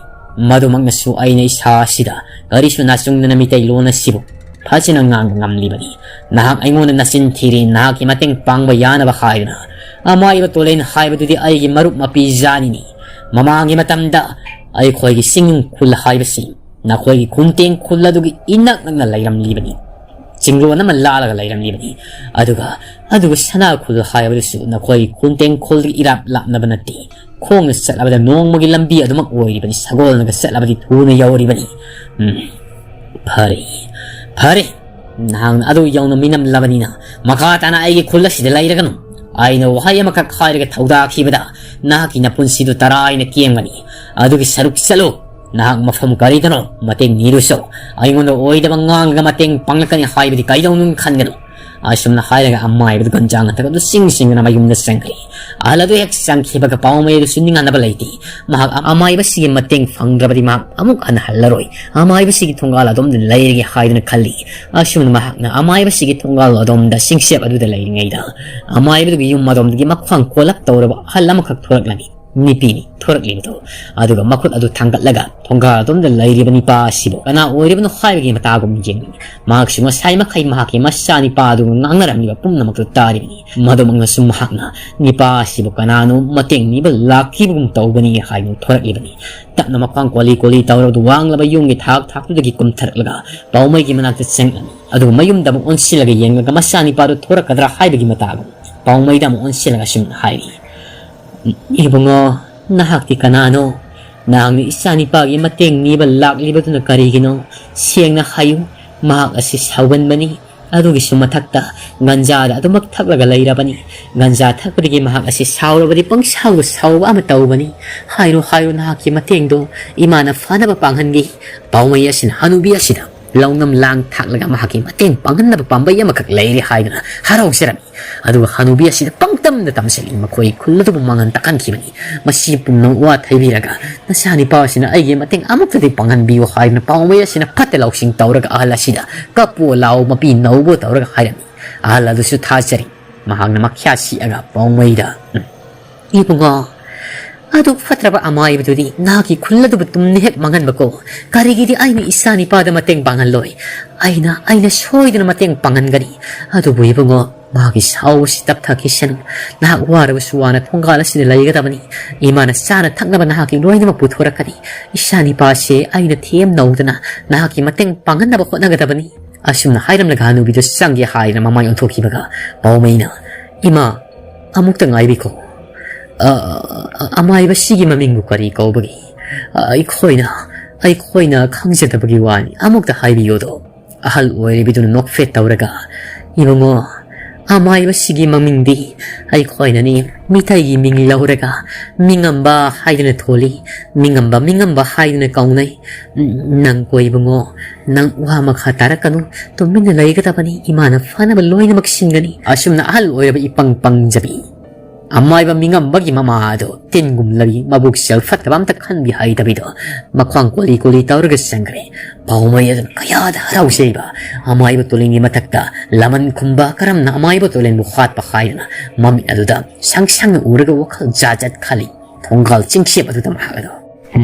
ꯃꯗꯨꯃꯛꯅꯁꯨ ꯑꯩꯅ ꯏꯁꯥ ꯑꯁꯤꯗ ꯀꯔꯤꯁꯨ ꯅꯥꯆꯨꯡꯗꯅ ꯃꯤꯇꯩꯂꯣꯟ ꯑꯁꯤꯕꯨ ꯐꯖꯅ ꯉꯥꯡꯕ ꯉꯝꯂꯤꯕꯅꯤ꯫ "ꯅꯍꯥꯛ ꯑꯩꯉꯣꯟꯗ ꯅꯆꯤꯟ ꯊꯤꯔꯤ, ꯅꯍꯥꯛꯀꯤ ꯃꯇꯦꯡ ꯄꯥꯡꯕ ꯌꯥꯅꯕ ꯍꯥꯏꯗꯨꯅ꯫ ꯑꯃꯥꯏꯕ ꯇꯣꯂꯦꯟ ꯍꯥꯏꯕꯗꯨꯗꯤ ꯑꯩꯒꯤ ꯃꯔꯨꯞ ꯃꯄꯤꯖꯥꯅꯤꯅꯤ꯫ ꯃꯃꯥꯡꯒꯤ ꯃꯇꯝꯗ ꯑꯩꯈꯣꯏꯒꯤ ꯆꯤꯡꯅꯨꯡ ꯈꯨꯜ ꯍꯥꯏꯕꯁꯤ ꯅꯈꯣꯏꯒꯤ ꯈꯨꯟꯇꯦꯡ ꯈꯨꯜ ꯑꯗꯨꯒꯤ ꯏꯅꯛ ꯅꯛꯅ ꯂꯩꯔꯝꯂꯤꯕꯅꯤ꯫ ꯆꯤꯡꯂꯣꯟ ꯑꯃ ꯂꯥꯜꯂꯒ ꯂꯩꯔꯝꯂꯤꯕꯅꯤ꯫ ꯑꯗꯨꯒ, ꯑꯗꯨꯒ ꯁꯅꯥ ꯈꯨꯜ ꯍꯥꯏꯕꯗꯨꯁꯨ ꯅꯈꯣꯏꯒꯤ ꯈꯨꯟꯇꯦꯡ ꯈꯨꯜꯗꯒꯤ ꯏꯔꯥꯞ ꯂꯥꯞꯅꯕ ꯅꯠꯇꯦ꯫ ꯈꯣꯡꯅ ꯆꯠꯂꯕꯗ ꯅꯣꯡꯃꯒꯤ ꯂꯝꯕꯤ ꯑꯗꯨꯃꯛ ꯑꯣꯏꯔꯤꯕꯅꯤ, ꯁꯒꯣꯜꯅꯒ ꯆꯠꯂꯕꯗꯤ ꯊꯨꯅ ꯌꯧꯔꯤꯕꯅꯤ꯫ ꯎꯝ, ꯐꯔꯦ, ꯐꯔꯦ, ꯅꯍꯥꯛꯅ ꯑꯗꯨ ꯌꯧꯅ ꯃꯤꯅꯝꯂꯕꯅꯤꯅ, ꯃꯈꯥ ꯇꯥꯅ ꯑꯩꯒꯤ ꯈꯨꯜ ꯑꯁꯤꯗ ꯂꯩꯔꯒꯅꯨ꯫ ꯑꯩꯅ ꯋꯥꯍꯩ ꯑꯃꯈꯛ ꯍꯥꯏꯔꯒ ꯊꯧꯗꯥꯈꯤꯕꯗ ꯅꯍꯥꯛꯀꯤ ꯅꯄꯨꯟꯁꯤꯗꯨ ꯇꯔꯥꯏꯅ ꯀꯦꯡꯒꯅꯤ꯫ ꯑꯗꯨꯒꯤ ꯁꯔꯨꯛ ꯆꯠꯂꯨ꯫ ꯅꯍꯥꯛ ꯃꯐꯝ ꯀꯔꯤꯗꯅꯣ ꯃꯇꯦꯡ ꯅꯤꯔꯨꯆꯣ꯫ ꯑꯩꯉꯣꯟꯗ ꯑꯣꯏꯗꯕ ꯉꯥꯡꯂꯒ ꯃꯇꯦꯡ ꯄꯥꯡꯂꯛꯀꯅꯤ ꯍꯥꯏꯕꯗꯤ ꯀꯩꯗꯧꯅꯨꯡ ꯈꯟꯒꯅꯨ꯫" ꯑꯁꯨꯝꯅ ꯍꯥꯏꯔꯒ ꯑꯃꯥꯏꯕꯗꯨ ꯒꯟꯖꯥ ꯉꯟꯊꯛ ꯑꯗꯨ ꯆꯤꯡ ꯆꯤꯡꯗꯨꯅ ꯃꯌꯨꯝꯗ ꯆꯪꯈ꯭ꯔꯦ꯫ ꯑꯍꯜ ꯑꯗꯨ ꯍꯦꯛ ꯆꯪꯈꯤꯕꯒ ꯄꯥꯎꯃꯩ ꯑꯗꯨꯁꯨ ꯅꯤꯡꯍꯟꯅꯕ ꯂꯩꯇꯦ꯫ ꯃꯍꯥꯛ ꯑꯃꯥꯏꯕꯁꯤꯒꯤ ꯃꯇꯦꯡ ꯐꯪꯗ꯭ꯔꯕꯗꯤ ꯃꯍꯥꯛ ꯑꯃꯨꯛ ꯍꯟꯅ ꯍꯜꯂꯔꯣꯏ꯫ ꯑꯃꯥꯏꯕꯁꯤꯒꯤ ꯊꯣꯡꯒꯥꯜ ꯑꯗꯣꯝꯗ ꯂꯩꯔꯒꯦ ꯍꯥꯏꯗꯨꯅ ꯈꯜꯂꯤ꯫ ꯑꯁꯨꯝꯅ ꯃꯍꯥꯛꯅ ꯑꯃꯥꯏꯕꯁꯤꯒꯤ ꯊꯣꯡꯒꯥꯜ ꯑꯗꯣꯝꯗ ꯆꯤꯡꯆꯦꯞ ꯑꯗꯨꯗ ꯂꯩꯔꯤꯉꯩꯗ, ꯑꯃꯥꯏꯕꯗꯨꯒꯤ ꯌꯨꯝ ꯑꯗꯣꯝꯗꯒꯤ ꯃꯈ꯭ꯋꯥꯡ ꯀꯣꯜꯂꯞ ꯇꯧꯔꯕ ꯑꯍꯜ ꯑꯃꯈꯛ ꯊꯣꯔꯛꯂꯝꯃꯤ꯫ ꯅꯨꯄꯤꯅꯤ ꯊꯣꯔꯛꯂꯤꯕꯗꯨ꯫ ꯑꯗꯨꯒ ꯃꯈꯨꯠ ꯑꯗꯨ ꯊꯥꯡꯒꯠꯂꯒ ꯊꯣꯡꯒꯥꯜ ꯑꯗꯣꯝꯗ ꯂꯩꯔꯤꯕ ꯅꯤꯄꯥ ꯑꯁꯤꯕꯨ ꯀꯅꯥ ꯑꯣꯏꯔꯤꯕꯅꯣ ꯍꯥꯏꯕꯒꯤ ꯃꯇꯥꯒꯨꯝ ꯌꯦꯡꯂꯤ꯫ ꯃꯍꯥꯛꯁꯨ ꯉꯁꯥꯏ ꯃꯈꯩ ꯃꯍꯥꯛꯀꯤ ꯃꯆꯥꯅꯤꯄꯥ ꯑꯗꯨꯒ ꯉꯥꯡꯅꯔꯝꯂꯤꯕ ꯄꯨꯝꯅꯃꯛꯇꯨ ꯇꯥꯔꯤꯕꯅꯤ꯫ ꯃꯗꯨꯃꯛꯅꯁꯨ ꯃꯍꯥꯛꯅ ꯅꯤꯄꯥ ꯑꯁꯤꯕꯨ ꯀꯅꯥꯅꯣ ꯃꯇꯦꯡ ꯅꯤꯕ ꯂꯥꯛꯈꯤꯕꯒꯨꯝ ꯇꯧꯕꯅꯤ ꯍꯥꯏꯗꯨꯅ ꯊꯣꯔꯛꯂꯤꯕꯅꯤ꯫ ꯇꯞꯅ ꯃꯈ꯭ꯋꯥꯡ ꯀꯣꯜꯂꯤ ꯀꯣꯜꯂꯤ ꯇꯧꯔꯕꯗꯨ ꯋꯥꯡꯂꯕ ꯌꯨꯝꯒꯤ ꯊꯥꯛ ꯊꯥꯛꯇꯨꯗꯒꯤ ꯀꯨꯝꯊꯔꯛꯂꯒ ꯄꯥꯎꯃꯩꯒꯤ ꯃꯅꯥꯛꯇ ꯆꯪꯂꯝꯃꯤ꯫ ꯑꯗꯨꯒ ꯃꯌꯨꯝꯗ ꯑꯃꯨꯛ ꯑꯣꯟꯁꯤꯜꯂꯒ ꯌꯦꯡꯂꯒ ꯃꯆꯥꯅꯤꯄꯥꯗꯨ ꯊꯣꯔꯛꯀꯗ꯭ꯔꯥ ꯍꯥꯏꯕꯒꯤ ꯃꯇꯥꯒꯨꯝ ꯄꯥꯎꯃꯩꯗ ꯑꯃꯨꯛ ꯑꯣꯟꯁꯤꯜꯂꯒ ꯑꯁꯨꯝꯅ ꯍꯥꯏꯔꯤ, "ꯏꯕꯨꯡꯉꯣ, ꯅꯍꯥꯛꯇꯤ ꯀꯅꯥꯅꯣ? ꯅꯍꯥꯛꯅ ꯏꯆꯥꯅꯤꯄꯥꯒꯤ ꯃꯇꯦꯡ ꯅꯤꯕ ꯂꯥꯛꯂꯤꯕꯗꯨꯅ ꯀꯔꯤꯒꯤꯅꯣ? ꯁꯦꯡꯅ ꯍꯥꯏꯌꯨ, ꯃꯍꯥꯛ ꯑꯁꯤ ꯁꯥꯎꯒꯟꯕꯅꯤ꯫ ꯑꯗꯨꯒꯤꯁꯨ ꯃꯊꯛꯇ ꯒꯟꯖꯥꯗ ꯑꯗꯨꯃꯛ ꯊꯛꯂꯒ ꯂꯩꯔꯕꯅꯤ꯫ ꯒꯟꯖꯥ ꯊꯛꯄꯗꯒꯤ ꯃꯍꯥꯛ ꯑꯁꯤ ꯁꯥꯎꯔꯕꯗꯤ ꯄꯪꯁꯥꯎꯗ ꯁꯥꯎꯕ ꯑꯃ ꯇꯧꯕꯅꯤ꯫ ꯍꯥꯏꯔꯣ, ꯍꯥꯏꯔꯣ, ꯅꯍꯥꯛꯀꯤ ꯃꯇꯦꯡꯗꯣ ꯏꯃꯥꯅ ꯐꯅꯕ ꯄꯥꯡꯍꯟꯒꯦ꯫" ꯄꯥꯎꯃꯩ ꯑꯁꯤꯅ ꯍꯅꯨꯕꯤ ꯑꯁꯤꯗ ꯂꯧꯅꯝ ꯂꯥꯡ ꯊꯥꯛꯂꯒ ꯃꯍꯥꯛꯀꯤ ꯃꯇꯦꯡ ꯄꯥꯡꯍꯟꯅꯕ ꯄꯥꯝꯕꯩ ꯑꯃꯈꯛ ꯂꯩꯔꯦ ꯍꯥꯏꯗꯨꯅ ꯍꯔꯥꯎꯖꯔꯝꯃꯤ꯫ ꯑꯗꯨꯒ ꯍꯅꯨꯕꯤ ꯑꯁꯤꯗ ꯄꯪꯇꯝꯗ ꯇꯝꯁꯤꯜꯂꯤ꯫ ꯃꯈꯣꯏ ꯈꯨꯜ ꯑꯗꯨꯕꯨ ꯃꯥꯡꯍꯟ ꯇꯥꯛꯍꯟꯈꯤꯕꯅꯤ꯫ ꯃꯁꯤ ꯄꯨꯝꯅꯃꯛ ꯋꯥ ꯊꯩꯕꯤꯔꯒ, "ꯅꯆꯥꯅꯤꯄꯥ ꯑꯁꯤꯅ ꯑꯩꯒꯤ ꯃꯇꯦꯡ ꯑꯃꯨꯛꯇꯗꯤ ꯄꯥꯡꯍꯟꯕꯤꯌꯨ" ꯍꯥꯏꯗꯨꯅ ꯄꯥꯎꯃꯩ ꯑꯁꯤꯅ ꯐꯠꯇ ꯂꯥꯎꯁꯤꯡ ꯇꯧꯔꯒ ꯑꯍꯜ ꯑꯁꯤꯗ "ꯀꯞꯄꯨ ꯂꯥꯎ, ꯃꯄꯤ ꯅꯧꯕꯨ" ꯇꯧꯔꯒ ꯍꯥꯏꯔꯝꯃꯤ꯫ ꯑꯍꯜ ꯑꯗꯨꯁꯨ ꯊꯥꯖꯔꯤ꯫ ꯃꯍꯥꯛꯅ ꯃꯈ꯭ꯌꯥꯠ ꯁꯤꯛꯑꯒ ꯄꯥꯎꯃꯩꯗ, "ꯎꯝ, ꯏꯕꯨꯡꯉꯣ, ꯑꯗꯨꯛ ꯐꯠꯇ꯭ꯔꯕ ꯑꯃꯥꯏꯕꯗꯨꯗꯤ ꯅꯍꯥꯛꯀꯤ ꯈꯨꯜ ꯑꯗꯨꯕꯨ ꯇꯨꯝꯅ ꯍꯦꯛ ꯃꯥꯡꯍꯟꯕꯀꯣ꯫ ꯀꯔꯤꯒꯤꯗꯤ ꯑꯩꯅ ꯏꯆꯥ ꯅꯤꯄꯥꯗ ꯃꯇꯦꯡ ꯄꯥꯡꯍꯜꯂꯣꯏ? ꯑꯩꯅ, ꯑꯩꯅ ꯁꯣꯏꯗꯅ ꯃꯇꯦꯡ ꯄꯥꯡꯍꯟꯒꯅꯤ꯫ ꯑꯗꯨꯕꯨ ꯏꯕꯨꯡꯉꯣ, ꯃꯍꯥꯛꯀꯤ ꯁꯥꯎꯕꯁꯤ ꯇꯞꯊꯈꯤꯁꯅꯨ꯫ ꯅꯍꯥꯛ ꯋꯥꯔꯕꯁꯨ ꯋꯥꯅ ꯊꯣꯡꯒꯥꯜ ꯑꯁꯤꯗ ꯂꯩꯒꯗꯕꯅꯤ꯫ ꯏꯃꯥꯅ ꯆꯥꯅ ꯊꯛꯅꯕ ꯅꯍꯥꯛꯀꯤ ꯂꯣꯏꯅꯃꯛ ꯄꯨꯊꯣꯔꯛꯀꯅꯤ꯫ ꯏꯆꯥ ꯅꯤꯄꯥꯁꯦ ꯑꯩꯅ ꯊꯦꯝ ꯅꯧꯗꯅ ꯅꯍꯥꯛꯀꯤ ꯃꯇꯦꯡ ꯄꯥꯡꯍꯟꯅꯕ ꯍꯣꯠꯅꯒꯗꯕꯅꯤ꯫ ꯑꯁꯨꯝꯅ ꯍꯥꯏꯔꯝꯂꯒ ꯍꯅꯨꯕꯤꯗꯨ ꯆꯪꯒꯦ ꯍꯥꯏꯗꯅ ꯃꯃꯥꯏ ꯑꯣꯟꯊꯣꯛꯈꯤꯕꯒ ꯄꯥꯎꯃꯩꯅ, "ꯏꯃꯥ, ꯑꯃꯨꯛꯇ ꯉꯥꯏꯕꯤꯈꯣ꯫ ꯑ, ꯑ, ꯑꯃꯥꯏꯕꯁꯤꯒꯤ ꯃꯃꯤꯡꯕꯨ ꯀꯔꯤ ꯀꯧꯕꯒꯦ? ꯑ, ꯑꯩꯈꯣꯏꯅ, ꯑꯩꯈꯣꯏꯅ ꯈꯪꯖꯗꯕꯒꯤ ꯋꯥꯅꯤ꯫ ꯑꯃꯨꯛꯇ ꯍꯥꯏꯕꯤꯌꯨꯗꯣ꯫" ꯑꯍꯜ ꯑꯣꯏꯔꯤꯕꯤꯗꯨꯅ ꯅꯣꯛꯐꯦꯠ ꯇꯧꯔꯒ, "ꯏꯕꯨꯡꯉꯣ, ꯑꯃꯥꯏꯕꯁꯤꯒꯤ ꯃꯃꯤꯡꯗꯤ ꯑꯩꯈꯣꯏꯅꯅꯤ ꯃꯤꯇꯩꯒꯤ ꯃꯤꯡ ꯂꯧꯔꯒ ꯃꯤꯉꯝꯕ ꯍꯥꯏꯗꯨꯅ ꯊꯣꯜꯂꯤ꯫ ꯃꯤꯉꯝꯕ, ꯃꯤꯉꯝꯕ ꯍꯥꯏꯗꯨꯅ ꯀꯧꯅꯩ꯫ ꯅꯪ ꯀꯣ ꯏꯕꯨꯡꯉꯣ, ꯅꯪ ꯋꯥ ꯃꯈꯥ ꯇꯥꯔꯛꯀꯅꯨ, ꯇꯨꯃꯤꯟꯅ ꯂꯩꯒꯗꯕꯅꯤ꯫ ꯏꯃꯥꯅ ꯐꯅꯕ ꯂꯣꯏꯅꯃꯛ ꯁꯤꯟꯒꯅꯤ꯫" ꯑꯁꯨꯝꯅ ꯑꯍꯜ ꯑꯣꯏꯔꯕ ꯏꯄꯪ ꯄꯪꯖꯕꯤ ꯑꯃꯥꯏꯕ ꯃꯤꯉꯝꯕꯒꯤ ꯃꯃꯥ ꯑꯗꯨ ꯇꯤꯟꯒꯨꯝꯂꯕꯤ ꯃꯕꯨꯛ ꯆꯦꯜ ꯐꯠꯇꯕ ꯑꯝꯇ ꯈꯟꯕꯤ ꯍꯩꯇꯕꯤꯗꯣ ꯃꯈ꯭ꯋꯥꯡ ꯀꯣꯂꯤ ꯀꯣꯂꯤ ꯇꯧꯔꯒ ꯆꯪꯈ꯭ꯔꯦ꯫ ꯄꯥꯎꯃꯩ ꯑꯗꯨꯅ ꯀꯌꯥꯗ ꯍꯔꯥꯎꯖꯩꯕ꯫ ꯑꯃꯥꯏꯕ ꯇꯣꯂꯦꯟꯒꯤ ꯃꯊꯛꯇ ꯂꯃꯟ ꯈꯨꯝꯕ ꯀꯔꯝꯅ ꯑꯃꯥꯏꯕ ꯇꯣꯂꯦꯟꯕꯨ ꯍꯥꯠꯄ ꯍꯥꯏꯗꯅ ꯃꯃꯤꯠ ꯑꯗꯨꯗ ꯁꯪ ꯁꯪꯅ ꯎꯔꯒ ꯋꯥꯈꯜ ꯖꯥꯠ ꯖꯥꯠ ꯈꯜꯂꯤ꯫ ꯊꯣꯡꯒꯥꯜ ꯆꯤꯡꯁꯦꯞ ꯑꯗꯨꯗ ꯃꯍꯥꯛ ꯑꯗꯣ꯫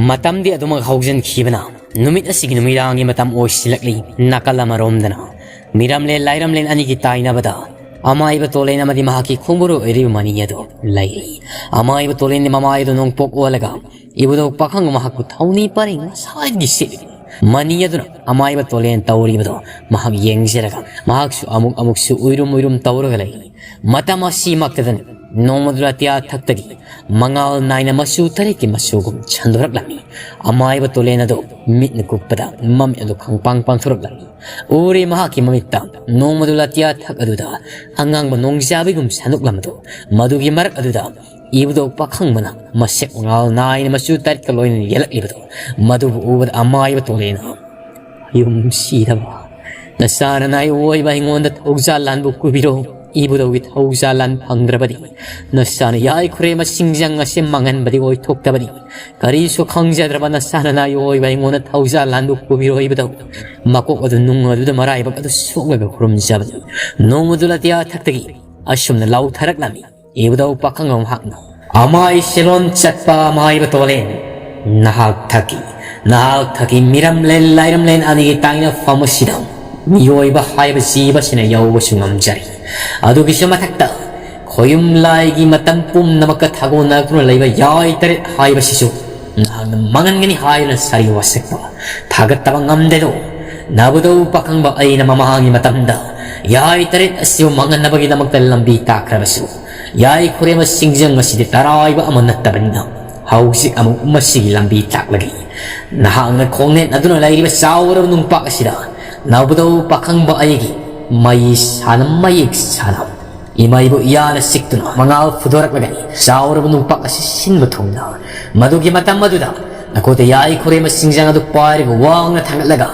ꯃꯇꯝꯗꯤ ꯑꯗꯨꯃꯛ ꯍꯧꯖꯤꯟꯈꯤꯕꯅ ꯅꯨꯃꯤꯠ ꯑꯁꯤꯒꯤ ꯅꯨꯃꯤꯗꯥꯡꯒꯤ ꯃꯇꯝ ꯑꯣꯏꯁꯤꯜꯂꯛꯂꯤ꯫ ꯅꯥꯀꯜ ꯑꯃꯔꯣꯝꯗꯅ ꯃꯤꯔꯝꯂꯦꯟ ꯂꯥꯏꯔꯝꯂꯦꯟ ꯑꯅꯤꯒꯤ ꯇꯥꯏꯅꯕꯗ ꯑꯃꯥꯏꯕ ꯇꯣꯂꯦꯟ ꯑꯃꯗꯤ ꯃꯍꯥꯛꯀꯤ ꯈꯣꯡꯕꯨꯔꯨ ꯑꯣꯏꯔꯤꯕ ꯃꯅꯤ ꯑꯗꯨ ꯂꯩꯔꯤ꯫ ꯑꯃꯥꯏꯕ ꯇꯣꯂꯦꯟꯗꯤ ꯃꯃꯥꯏ ꯑꯗꯨ ꯅꯣꯡꯄꯣꯛ ꯑꯣꯜꯂꯒ ꯏꯕꯨꯙꯧ ꯄꯥꯈꯪ ꯃꯍꯥꯛꯄꯨ ꯊꯧꯅꯤ ꯄꯔꯦꯡ ꯉꯁꯥꯏꯗꯒꯤ ꯁꯤꯠꯂꯤ꯫ ꯃꯅꯤ ꯑꯗꯨꯅ ꯑꯃꯥꯏꯕ ꯇꯣꯂꯦꯟ ꯇꯧꯔꯤꯕꯗꯣ ꯃꯍꯥꯛ ꯌꯦꯡꯖꯔꯒ ꯃꯍꯥꯛꯁꯨ ꯑꯃꯨꯛ ꯑꯃꯨꯛꯁꯨ ꯎꯏꯔꯨꯝ ꯎꯏꯔꯨꯝ ꯇꯧꯔꯒ ꯂꯩꯔꯤ꯫ ꯃꯇꯝ ꯑꯁꯤꯃꯛꯇꯗꯅꯤ ꯅꯣꯡꯃꯗꯨ ꯑꯇꯤꯌꯥ ꯊꯛꯇꯒꯤ ꯃꯉꯥꯜ ꯅꯥꯏꯅ ꯃꯆꯨ ꯇꯔꯦꯠꯀꯤ ꯃꯆꯨꯒꯨꯝ ꯁꯟꯗꯣꯔꯛꯂꯝꯃꯤ꯫ ꯑꯃꯥꯏꯕ ꯇꯣꯂꯦꯟ ꯑꯗꯨ ꯃꯤꯠꯅ ꯀꯨꯞꯄꯗ ꯃꯃꯤꯠ ꯑꯗꯨ ꯈꯪꯄꯥꯡ ꯄꯥꯡꯊꯣꯔꯛꯂꯝꯃꯤ꯫ ꯎꯔꯦ ꯃꯍꯥꯛꯀꯤ ꯃꯃꯤꯠꯇ ꯅꯣꯡꯃꯗꯨ ꯑꯇꯤꯌꯥ ꯊꯛ ꯑꯗꯨꯗ ꯑꯉꯥꯡꯕ ꯅꯣꯡꯖꯥꯕꯤꯒꯨꯝ ꯁꯟꯗꯣꯛꯂꯝꯕꯗꯨ꯫ ꯃꯗꯨꯒꯤ ꯃꯔꯛ ꯑꯗꯨꯗ ꯏꯕꯨꯙꯧ ꯄꯥꯈꯪꯕꯅ ꯃꯁꯦꯛ ꯃꯉꯥꯜ ꯅꯥꯏꯅ ꯃꯆꯨ ꯇꯔꯦꯠꯀ ꯂꯣꯏꯅꯅ ꯌꯦꯜꯂꯛꯂꯤꯕꯗꯨ꯫ ꯃꯗꯨꯕꯨ ꯎꯕꯗ ꯑꯃꯥꯏꯕ ꯇꯣꯂꯦꯟꯅ, "ꯌꯨꯝꯁꯤꯗꯕ ꯅꯆꯥ ꯅꯅꯥꯏ ꯑꯣꯏꯕ ꯑꯩꯉꯣꯟꯗ ꯊꯧꯖꯥꯜ ꯂꯥꯟꯕꯨ ꯀꯨꯕꯤꯔꯣ꯫ ꯏꯕꯨꯙꯧꯒꯤ ꯊꯧꯖꯥꯜ ꯂꯥꯟ ꯐꯪꯗ꯭ꯔꯕꯗꯤ ꯅꯆꯥꯅ ꯌꯥꯏꯈꯨꯔꯦ ꯃꯁꯤꯡꯖꯪ ꯑꯁꯤ ꯃꯥꯡꯍꯟꯕꯗꯤ ꯑꯣꯏꯊꯣꯛꯇꯕꯅꯤ꯫ ꯀꯔꯤꯁꯨ ꯈꯪꯖꯗ꯭ꯔꯕ ꯅꯆꯥ ꯅꯅꯥꯏ ꯑꯣꯏꯕ ꯑꯩꯉꯣꯟꯗ ꯊꯧꯖꯥꯜ ꯂꯥꯟꯕꯨ ꯀꯨꯕꯤꯔꯣ ꯏꯕꯨꯙꯧ꯫ ꯃꯀꯣꯛ ꯑꯗꯨ ꯅꯨꯡ ꯑꯗꯨꯗ ꯃꯔꯥꯏꯕꯛ ꯑꯗꯨ ꯁꯣꯛꯂꯒ ꯈꯨꯔꯨꯝꯖꯕꯅꯤ꯫" ꯅꯣꯡꯃꯗꯨ ꯑꯇꯤꯌꯥ ꯊꯛꯇꯒꯤ ꯑꯁꯨꯝꯅ ꯂꯥꯎꯊꯔꯛꯂꯝꯃꯤ꯫ ꯏꯕꯨꯙꯧ ꯄꯥꯈꯪꯕ ꯃꯍꯥꯛꯅ ꯑꯃꯥꯏ ꯁꯤꯂꯣꯟ ꯆꯠꯄ ꯑꯃꯥꯏꯕ ꯇꯣꯂꯦꯟ, ꯅꯍꯥꯛ ꯊꯛꯀꯤ, ꯅꯍꯥꯛ ꯊꯛꯀꯤ ꯃꯤꯔꯝꯂꯦꯟ ꯂꯥꯏꯔꯝꯂꯦꯟ ꯑꯅꯤꯒꯤ ꯇꯥꯏꯅꯐꯝ ꯑꯁꯤꯗ ꯃꯤꯑꯣꯏꯕ ꯍꯥꯏꯕ ꯖꯤꯕꯁꯤꯅ ꯌꯧꯕꯁꯨ ꯉꯝꯖꯔꯤ꯫ ꯑꯗꯨꯒꯤꯁꯨ ꯃꯊꯛꯇ ꯈꯣꯌꯨꯝ ꯂꯥꯏꯒꯤ ꯃꯇꯝ ꯄꯨꯝꯅꯃꯛꯀ ꯊꯥꯒꯣꯟꯅꯗꯨꯅ ꯂꯩꯕ ꯌꯥꯏ ꯇꯔꯦꯠ ꯍꯥꯏꯕꯁꯤꯁꯨ ꯅꯍꯥꯛꯅ ꯃꯥꯡꯍꯟꯒꯅꯤ ꯍꯥꯏꯗꯨꯅ ꯁꯥꯔꯤ ꯋꯥꯁꯛꯄ ꯊꯥꯒꯠꯇꯕ ꯉꯝꯗꯦꯗꯣ꯫ ꯅꯕꯨꯗꯧ ꯄꯥꯈꯪꯕ ꯑꯩꯅ ꯃꯃꯥꯡꯒꯤ ꯃꯇꯝꯗ ꯌꯥꯏ ꯇꯔꯦꯠ ꯑꯁꯤꯕꯨ ꯃꯥꯡꯍꯟꯅꯕꯒꯤꯗꯃꯛꯇ ꯂꯝꯕꯤ ꯇꯥꯛꯈ꯭ꯔꯕꯁꯨ, ꯌꯥꯏ ꯈꯨꯔꯦꯝꯕ ꯁꯤꯡꯖꯪ ꯑꯁꯤꯗꯤ ꯇꯔꯥꯏꯕ ꯑꯃ ꯅꯠꯇꯕꯅꯤꯅ, ꯍꯧꯖꯤꯛ ꯑꯃꯨꯛ ꯃꯁꯤꯒꯤ ꯂꯝꯕꯤ ꯇꯥꯛꯂꯒꯦ꯫ ꯅꯍꯥꯛꯅ ꯈꯣꯡꯅꯦꯠ ꯑꯗꯨꯅ ꯂꯩꯔꯤꯕ ꯆꯥꯎꯔꯕ ꯅꯨꯡꯄꯥꯛ ꯑꯁꯤꯗ ꯅꯕꯨꯗꯧ ꯄꯥꯈꯪꯕ ꯑꯩꯒꯤ ꯃꯩ ꯁꯥꯅ ꯃꯌꯦꯛ ꯁꯥꯅ ꯏꯃꯩꯕꯨ ꯏꯌꯥꯅ ꯆꯤꯛꯇꯨꯅ ꯃꯉꯥꯜ ꯐꯨꯗꯣꯔꯛꯂꯒꯅꯤ꯫ ꯆꯥꯎꯔꯕ ꯅꯨꯡꯄꯥꯛ ꯑꯁꯤ ꯁꯤꯟꯕ ꯊꯨꯡꯅ ꯃꯗꯨꯒꯤ ꯃꯇꯝ ꯑꯗꯨꯗ ꯅꯈꯣꯏꯗ ꯌꯥꯏ ꯈꯨꯔꯦꯝꯕ ꯁꯤꯡꯖꯪ ꯑꯗꯨ ꯄꯥꯏꯔꯒ ꯋꯥꯡꯅ ꯊꯥꯡꯒꯠꯂꯒ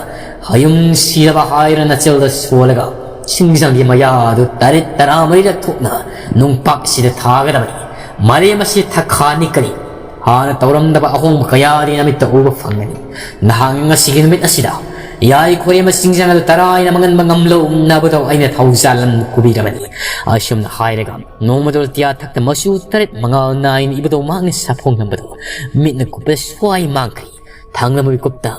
ꯍꯌꯨꯝ ꯁꯤꯔꯕ ꯍꯥꯏꯔ ꯅꯆꯦꯜꯗ ꯁꯣꯜꯂꯒ ꯁꯤꯡꯖꯪꯒꯤ ꯃꯌꯥ ꯑꯗꯨ ꯇꯔꯦꯠ ꯇꯔꯥꯃꯔꯤꯔꯛ ꯊꯣꯛꯅ ꯅꯨꯡꯄꯥꯛꯁꯤꯗ ꯊꯥꯒꯗꯕꯅꯤ꯫ ꯃꯥꯂꯦꯝ ꯑꯁꯤ ꯊꯛꯈꯥ ꯅꯤꯛꯀꯅꯤ꯫ ꯍꯥꯟꯅ ꯇꯧꯔꯝꯗꯕ ꯑꯍꯣꯡꯕ ꯀꯌꯥꯗꯤ ꯅꯃꯤꯠꯇ ꯎꯕ ꯐꯪꯒꯅꯤ꯫ ꯅꯍꯥꯛꯅ ꯉꯁꯤꯒꯤ ꯅꯨꯃꯤꯠ ꯑꯁꯤꯗ ꯌꯥꯏ ꯈꯨꯔꯦꯝꯕ ꯁꯤꯡꯖꯪ ꯑꯗꯨ ꯇꯔꯥꯏꯅ ꯃꯥꯡꯍꯟꯕ ꯉꯝꯂꯧꯅꯕꯗꯧ ꯑꯩꯅ ꯊꯧꯖꯥꯜ ꯑꯃ ꯀꯨꯕꯤꯔꯕꯅꯤ꯫ ꯑꯁꯨꯝꯅ ꯍꯥꯏꯔꯒ ꯅꯣꯡꯃꯗꯣ ꯇꯤꯌꯥꯊꯛꯇ ꯃꯆꯨ ꯇꯔꯦꯠ ꯃꯉꯥꯜ ꯅꯥꯏꯅ ꯏꯕꯗꯧ ꯃꯍꯥꯛꯅ ꯁꯥꯐꯣꯡꯂꯝꯕꯗꯣ ꯃꯤꯠꯅ ꯀꯨꯞꯄ ꯁ꯭ꯋꯥꯏ ꯃꯥꯡꯈ꯭ꯔꯦ꯫ ꯊꯥꯡꯂꯕ ꯃꯤꯀꯨꯞꯇ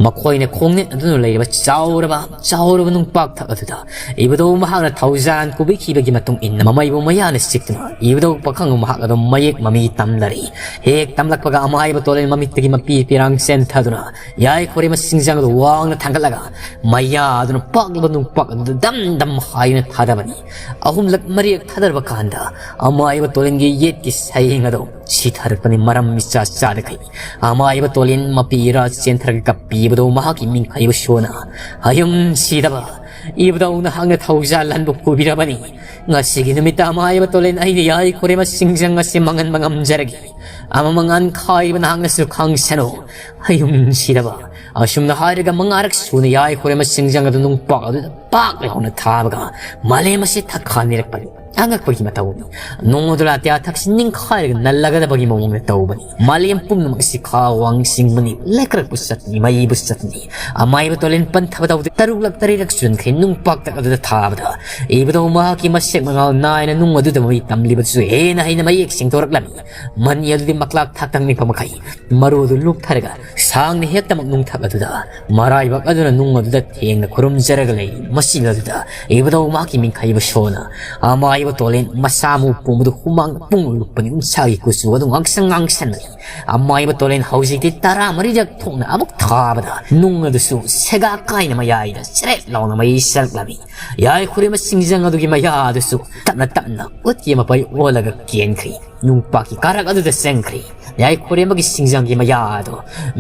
ꯃꯈꯣꯏꯅ ꯈꯣꯡꯅꯦꯠ ꯑꯗꯨꯅ ꯂꯩꯔꯤꯕ ꯆꯥꯎꯔꯕ, ꯆꯥꯎꯔꯕ ꯅꯨꯡꯄꯥꯛꯊꯛ ꯑꯗꯨꯗ ꯏꯕꯗꯧ ꯃꯍꯥꯛꯅ ꯊꯧꯖꯥꯟ ꯀꯨꯕꯤꯈꯤꯕꯒꯤ ꯃꯇꯨꯡ ꯏꯟꯅ ꯃꯃꯩꯕꯨ ꯃꯌꯥꯅ ꯆꯤꯛꯇꯨꯅ ꯏꯕꯗꯧ ꯄꯥꯈꯪ ꯃꯍꯥꯛ ꯑꯗꯨ ꯃꯌꯦꯛ ꯃꯃꯤ ꯇꯝꯂꯔꯤ꯫ ꯍꯦꯛ ꯇꯝꯂꯛꯄꯒ ꯑꯃꯥꯏꯕ ꯇꯣꯂꯦꯟ ꯃꯃꯤꯠꯇꯒꯤ ꯃꯄꯤ ꯄꯤꯔꯥꯡ ꯆꯦꯟꯊꯗꯨꯅ ꯌꯥꯏ ꯈꯨꯔꯦꯝꯕ ꯁꯤꯡꯖꯪ ꯑꯗꯨ ꯋꯥꯡꯅ ꯊꯥꯡꯒꯠꯂꯒ ꯃꯌꯥ ꯑꯗꯨꯅ ꯄꯥꯛꯂꯕ ꯅꯨꯡꯄꯥꯛ ꯑꯗꯨꯗ ꯗꯝ ꯗꯝ ꯍꯥꯏꯅ ꯊꯥꯗꯕꯅꯤ꯫ ꯑꯍꯨꯝꯂꯛ ꯃꯔꯤꯔꯛ ꯊꯥꯗꯔꯕ ꯀꯥꯟꯗ ꯑꯃꯥꯏꯕ ꯇꯣꯂꯦꯟꯒꯤ ꯌꯦꯠꯀꯤ ꯁꯌꯦꯡ ꯑꯗꯨ ꯁꯤꯊꯔꯛꯄꯅꯤ꯫ ꯃꯔꯝ ꯏꯆꯥ ꯆꯥꯗꯈꯩ ꯑꯃꯥꯏꯕ ꯇꯣꯂꯦꯟ ꯃꯄꯤ ꯏꯔꯥ ꯆꯦꯟꯊꯔꯒ ꯀꯞꯄꯤꯕꯗꯧ ꯃꯍꯥꯛꯀꯤ ꯃꯤꯡꯈꯩꯕꯨ ꯁꯣꯟꯅ ꯍꯌꯨꯝ ꯁꯤꯗꯕ ꯏꯕꯗꯧ ꯅꯍꯥꯛꯅ ꯊꯧꯖꯥꯜ ꯂꯟꯕ ꯄꯨꯕꯤꯔꯕꯅꯤ꯫ ꯉꯁꯤꯒꯤ ꯅꯨꯃꯤꯠꯇ ꯑꯃꯥꯏꯕ ꯇꯣꯂꯦꯟ ꯑꯩꯅ ꯌꯥꯏ ꯈꯨꯔꯦꯝꯕ ꯁꯤꯡꯖꯪ ꯑꯁꯤ ꯃꯥꯡꯍꯟꯕ ꯉꯝꯖꯔꯒꯦ꯫ ꯑꯃ ꯃꯉꯥꯟ ꯈꯥꯏꯕ ꯅꯍꯥꯛꯅꯁꯨ ꯈꯪꯁꯅꯨ꯫ ꯍꯌꯨꯝ ꯁꯤꯗꯕ꯫ ꯑꯁꯨꯝꯅ ꯍꯥꯏꯔꯒ ꯃꯉꯥꯔꯛ ꯁꯨꯅ ꯌꯥꯏ ꯈꯨꯔꯦꯝꯕ ꯁꯤꯡꯖꯪ ꯑꯗꯨ ꯅꯨꯡꯄꯥꯛ ꯑꯗꯨꯗ ꯄꯥꯛ ꯂꯥꯎꯅ ꯊꯥꯕꯒ ꯃꯥꯂꯦꯝ ꯑꯁꯤ ꯊꯛꯈꯥ ꯅꯤꯔꯛꯄꯅꯤ꯫ ꯑꯉꯛꯄꯒꯤ ꯃꯇꯧꯅꯤ꯫ ꯅꯣꯡꯃꯗꯨ ꯑꯇꯤꯌꯥ ꯊꯛꯁꯤ ꯅꯤꯡꯈꯥꯏꯔꯒ ꯅꯜꯂꯒꯗꯕꯒꯤ ꯃꯑꯣꯡꯗ ꯇꯧꯕꯅꯤ꯫ ꯃꯥꯂꯦꯝ ꯄꯨꯝꯅꯃꯛ ꯑꯁꯤ ꯈꯥ ꯋꯥꯡ ꯆꯤꯡꯕꯅꯤ, ꯂꯩꯀ꯭ꯔꯛꯄꯨ ꯆꯠꯅꯤ, ꯃꯩꯕꯨ ꯆꯠꯅꯤ꯫ ꯑꯃꯥꯏꯕ ꯇꯣꯂꯦꯟ ꯄꯟꯊꯕ ꯇꯧꯗꯦ꯫ ꯇꯔꯨꯛꯂꯛ ꯇꯔꯦꯠꯂꯛ ꯆꯨꯟꯈ꯭ꯔꯦ ꯅꯨꯡ ꯄꯥꯛꯇꯛ ꯑꯗꯨꯗ ꯊꯥꯕꯗ꯫ ꯏꯕꯨꯙꯧ ꯃꯍꯥꯛꯀꯤ ꯃꯁꯦꯛ ꯃꯉꯥꯜ ꯅꯥꯏꯅ ꯅꯨꯡ ꯑꯗꯨꯗ ꯃꯃꯤ ꯇꯝꯂꯤꯕꯗꯨꯁꯨ ꯍꯦꯟꯅ ꯍꯦꯟꯅ ꯃꯌꯦꯛ ꯁꯦꯡꯗꯣꯔꯛꯂꯝꯃꯤ꯫ ꯃꯅꯤ ꯑꯗꯨꯗꯤ ꯃꯀ꯭ꯂꯥꯛ ꯊꯥꯛꯇꯪ ꯅꯤꯛꯄ ꯃꯈꯩ ꯃꯔꯨꯗꯨ ꯂꯨꯞꯊꯔꯒ ꯁꯥꯡꯅ ꯍꯦꯛꯇꯃꯛ ꯅꯨꯡꯊꯛ ꯑꯗꯨꯗ ꯃꯔꯥꯏꯕꯛ ꯑꯗꯨꯅ ꯅꯨꯡ ꯑꯗꯨꯗ ꯊꯦꯡꯅ ꯈꯨꯔꯨꯝꯖꯔꯒ ꯂꯩꯔꯤ꯫ ꯃꯁꯤꯜ ꯑꯗꯨꯗ ꯏꯕꯨꯙꯧ ꯃꯍꯥꯛꯀꯤ ꯃꯤꯡꯈꯩꯕ ꯁꯣꯅ ꯑꯃꯥꯏꯕ ꯇꯣꯂꯦꯟ ꯃꯁꯥ ꯃꯎ ꯄꯨꯝꯕꯗꯨ ꯍꯨꯃꯥꯡ ꯄꯨꯡ ꯂꯨꯞꯄꯅꯤ꯫ ꯎꯟꯁꯥꯒꯤ ꯀꯨꯆꯨ ꯑꯗꯨ ꯉꯥꯡꯁꯪ ꯉꯥꯡꯁꯟꯕꯅꯤ꯫ ꯑꯃꯥꯏꯕ ꯇꯣꯂꯦꯟ ꯍꯧꯖꯤꯛꯇꯤ ꯇꯔꯥꯃꯔꯤꯔꯛ ꯊꯣꯛꯅ ꯑꯃꯨꯛ ꯊꯥꯕꯗ ꯅꯨꯡ ꯑꯗꯨꯁꯨ ꯁꯦꯒꯥ ꯀꯥꯏꯅ ꯃꯌꯥꯏꯗ ꯆꯔꯦꯠ ꯂꯥꯎꯅ ꯃꯩ ꯆꯠꯂꯛꯂꯝꯃꯤ꯫ ꯌꯥꯏꯈꯨꯔꯦꯝꯕ ꯁꯤꯡꯖꯪ ꯑꯗꯨꯒꯤ ꯃꯌꯥ ꯑꯗꯨꯁꯨ ꯇꯞꯅ ꯇꯞꯅ ꯎꯠꯀꯤ ꯃꯄꯩ ꯑꯣꯜꯂꯒ ꯀꯦꯟꯈ꯭ꯔꯤ꯫ ꯅꯨꯡꯄꯥꯛꯀꯤ ꯀꯥꯔꯛ ꯑꯗꯨꯗ ꯆꯪꯈ꯭ꯔꯤ꯫ ꯌꯥꯏꯈꯨꯔꯦꯝꯕꯒꯤ ꯁꯤꯡꯖꯪꯒꯤ ꯃꯌꯥ ꯑꯗꯨ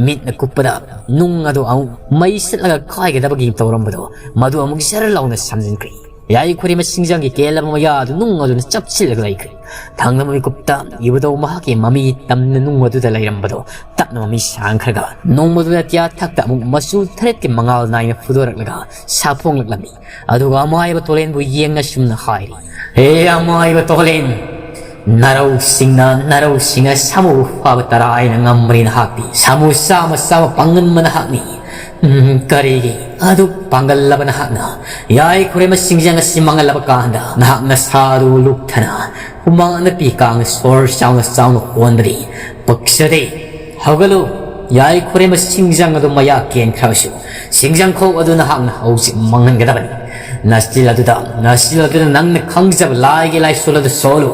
ꯃꯤꯠꯅ ꯀꯨꯞꯄꯗ ꯅꯨꯡ ꯑꯗꯨ ꯑꯃꯨꯛ ꯃꯩ ꯆꯠꯂꯒ ꯀꯥꯏꯒꯗꯕꯒꯤ ꯇꯧꯔꯝꯕꯗꯣ ꯃꯗꯨ ꯑꯃꯨꯛ ꯖꯔ ꯂꯥꯎꯅ ꯁꯝꯖꯤꯟꯈ꯭ꯔꯤ꯫ ꯌꯥꯏꯈꯨꯔꯦꯝꯕ ꯁꯤꯡꯖꯪꯒꯤ ꯀꯦꯜꯂꯕ ꯃꯌꯥ ꯑꯗꯨ ꯅꯨꯡ ꯑꯗꯨꯅ ꯆꯞꯁꯤꯜꯂꯒ ꯂꯩꯈ꯭ꯔꯤ꯫ ꯊꯪꯅꯕ ꯃꯤꯀꯨꯞꯇ ꯏꯕꯨꯙꯧ ꯃꯍꯥꯛꯀꯤ ꯃꯃꯤ ꯇꯝꯅ ꯅꯨꯡ ꯑꯗꯨꯗ ꯂꯩꯔꯝꯕꯗꯣ ꯇꯞꯅ ꯃꯃꯤ ꯁꯥꯡꯈ꯭ꯔꯒ ꯅꯣꯡꯃꯗꯨꯗ ꯑꯇꯤꯌꯥ ꯊꯛꯇ ꯑꯃꯨꯛ ꯃꯆꯨ ꯇꯔꯦꯠꯀꯤ ꯃꯉꯥꯜ ꯅꯥꯏꯅ ꯐꯨꯗꯣꯔꯛꯂꯒ ꯁꯥꯐꯣꯡꯂꯛꯂꯝꯃꯤ꯫ ꯑꯗꯨꯒ ꯑꯃꯥꯏꯕ ꯇꯣꯂꯦꯟꯕꯨ ꯌꯦꯡꯅ ꯁꯨꯝꯅ ꯍꯥꯏꯔꯤ, "ꯍꯦ ꯑꯃꯥꯏꯕ ꯇꯣꯂꯦꯟ, ꯅꯔꯧꯁꯤꯡꯅ, ꯅꯔꯧꯁꯤꯡꯅ ꯁꯥꯃꯨ ꯐꯥꯕ ꯇꯔꯥ ꯍꯥꯏꯅ ꯉꯝꯕꯅꯤ ꯅꯍꯥꯛꯇꯤ꯫ ꯁꯥꯃꯨ ꯆꯥꯝꯃ ꯆꯥꯕ ꯄꯥꯡꯒꯟꯕ ꯅꯍꯥꯛꯅꯤ꯫ ꯎꯝ, ꯀꯔꯤꯒꯤ ꯑꯗꯨ ꯄꯥꯡꯒꯜꯂꯕ ꯅꯍꯥꯛꯅ ꯌꯥꯏꯈꯨꯔꯦꯝꯕ ꯁꯤꯡꯖꯪ ꯑꯁꯤ ꯃꯥꯡꯍꯜꯂꯕ ꯀꯥꯟꯗ ꯅꯍꯥꯛ ꯅꯁꯥꯗꯨ ꯂꯨꯞꯊꯅ ꯍꯨꯃꯥꯡ ꯑꯅꯞꯄꯤ ꯀꯥꯡꯅ ꯁꯣꯔ ꯆꯥꯎꯅ ꯆꯥꯎꯅ ꯍꯣꯟꯕꯗꯤ ꯄꯛꯆꯗꯦ꯫ ꯍꯧꯒꯠꯂꯨ, ꯌꯥꯏꯈꯨꯔꯦꯝꯕ ꯁꯤꯡꯖꯪ ꯑꯗꯨ ꯃꯌꯥ ꯀꯦꯟꯈ꯭ꯔꯕꯁꯨ ꯁꯤꯡꯖꯪꯈꯣꯛ ꯑꯗꯨ ꯅꯍꯥꯛꯅ ꯍꯧꯖꯤꯛ ꯃꯥꯡꯍꯟꯒꯗꯕꯅꯤ꯫ ꯅꯆꯤꯜ ꯑꯗꯨꯗ, ꯅꯆꯤꯜ ꯑꯗꯨꯗ ꯅꯪꯅ ꯈꯪꯖꯕ ꯂꯥꯏꯒꯤ ꯂꯥꯏꯁꯣꯜ ꯑꯗꯨ ꯁꯣꯜꯂꯨ,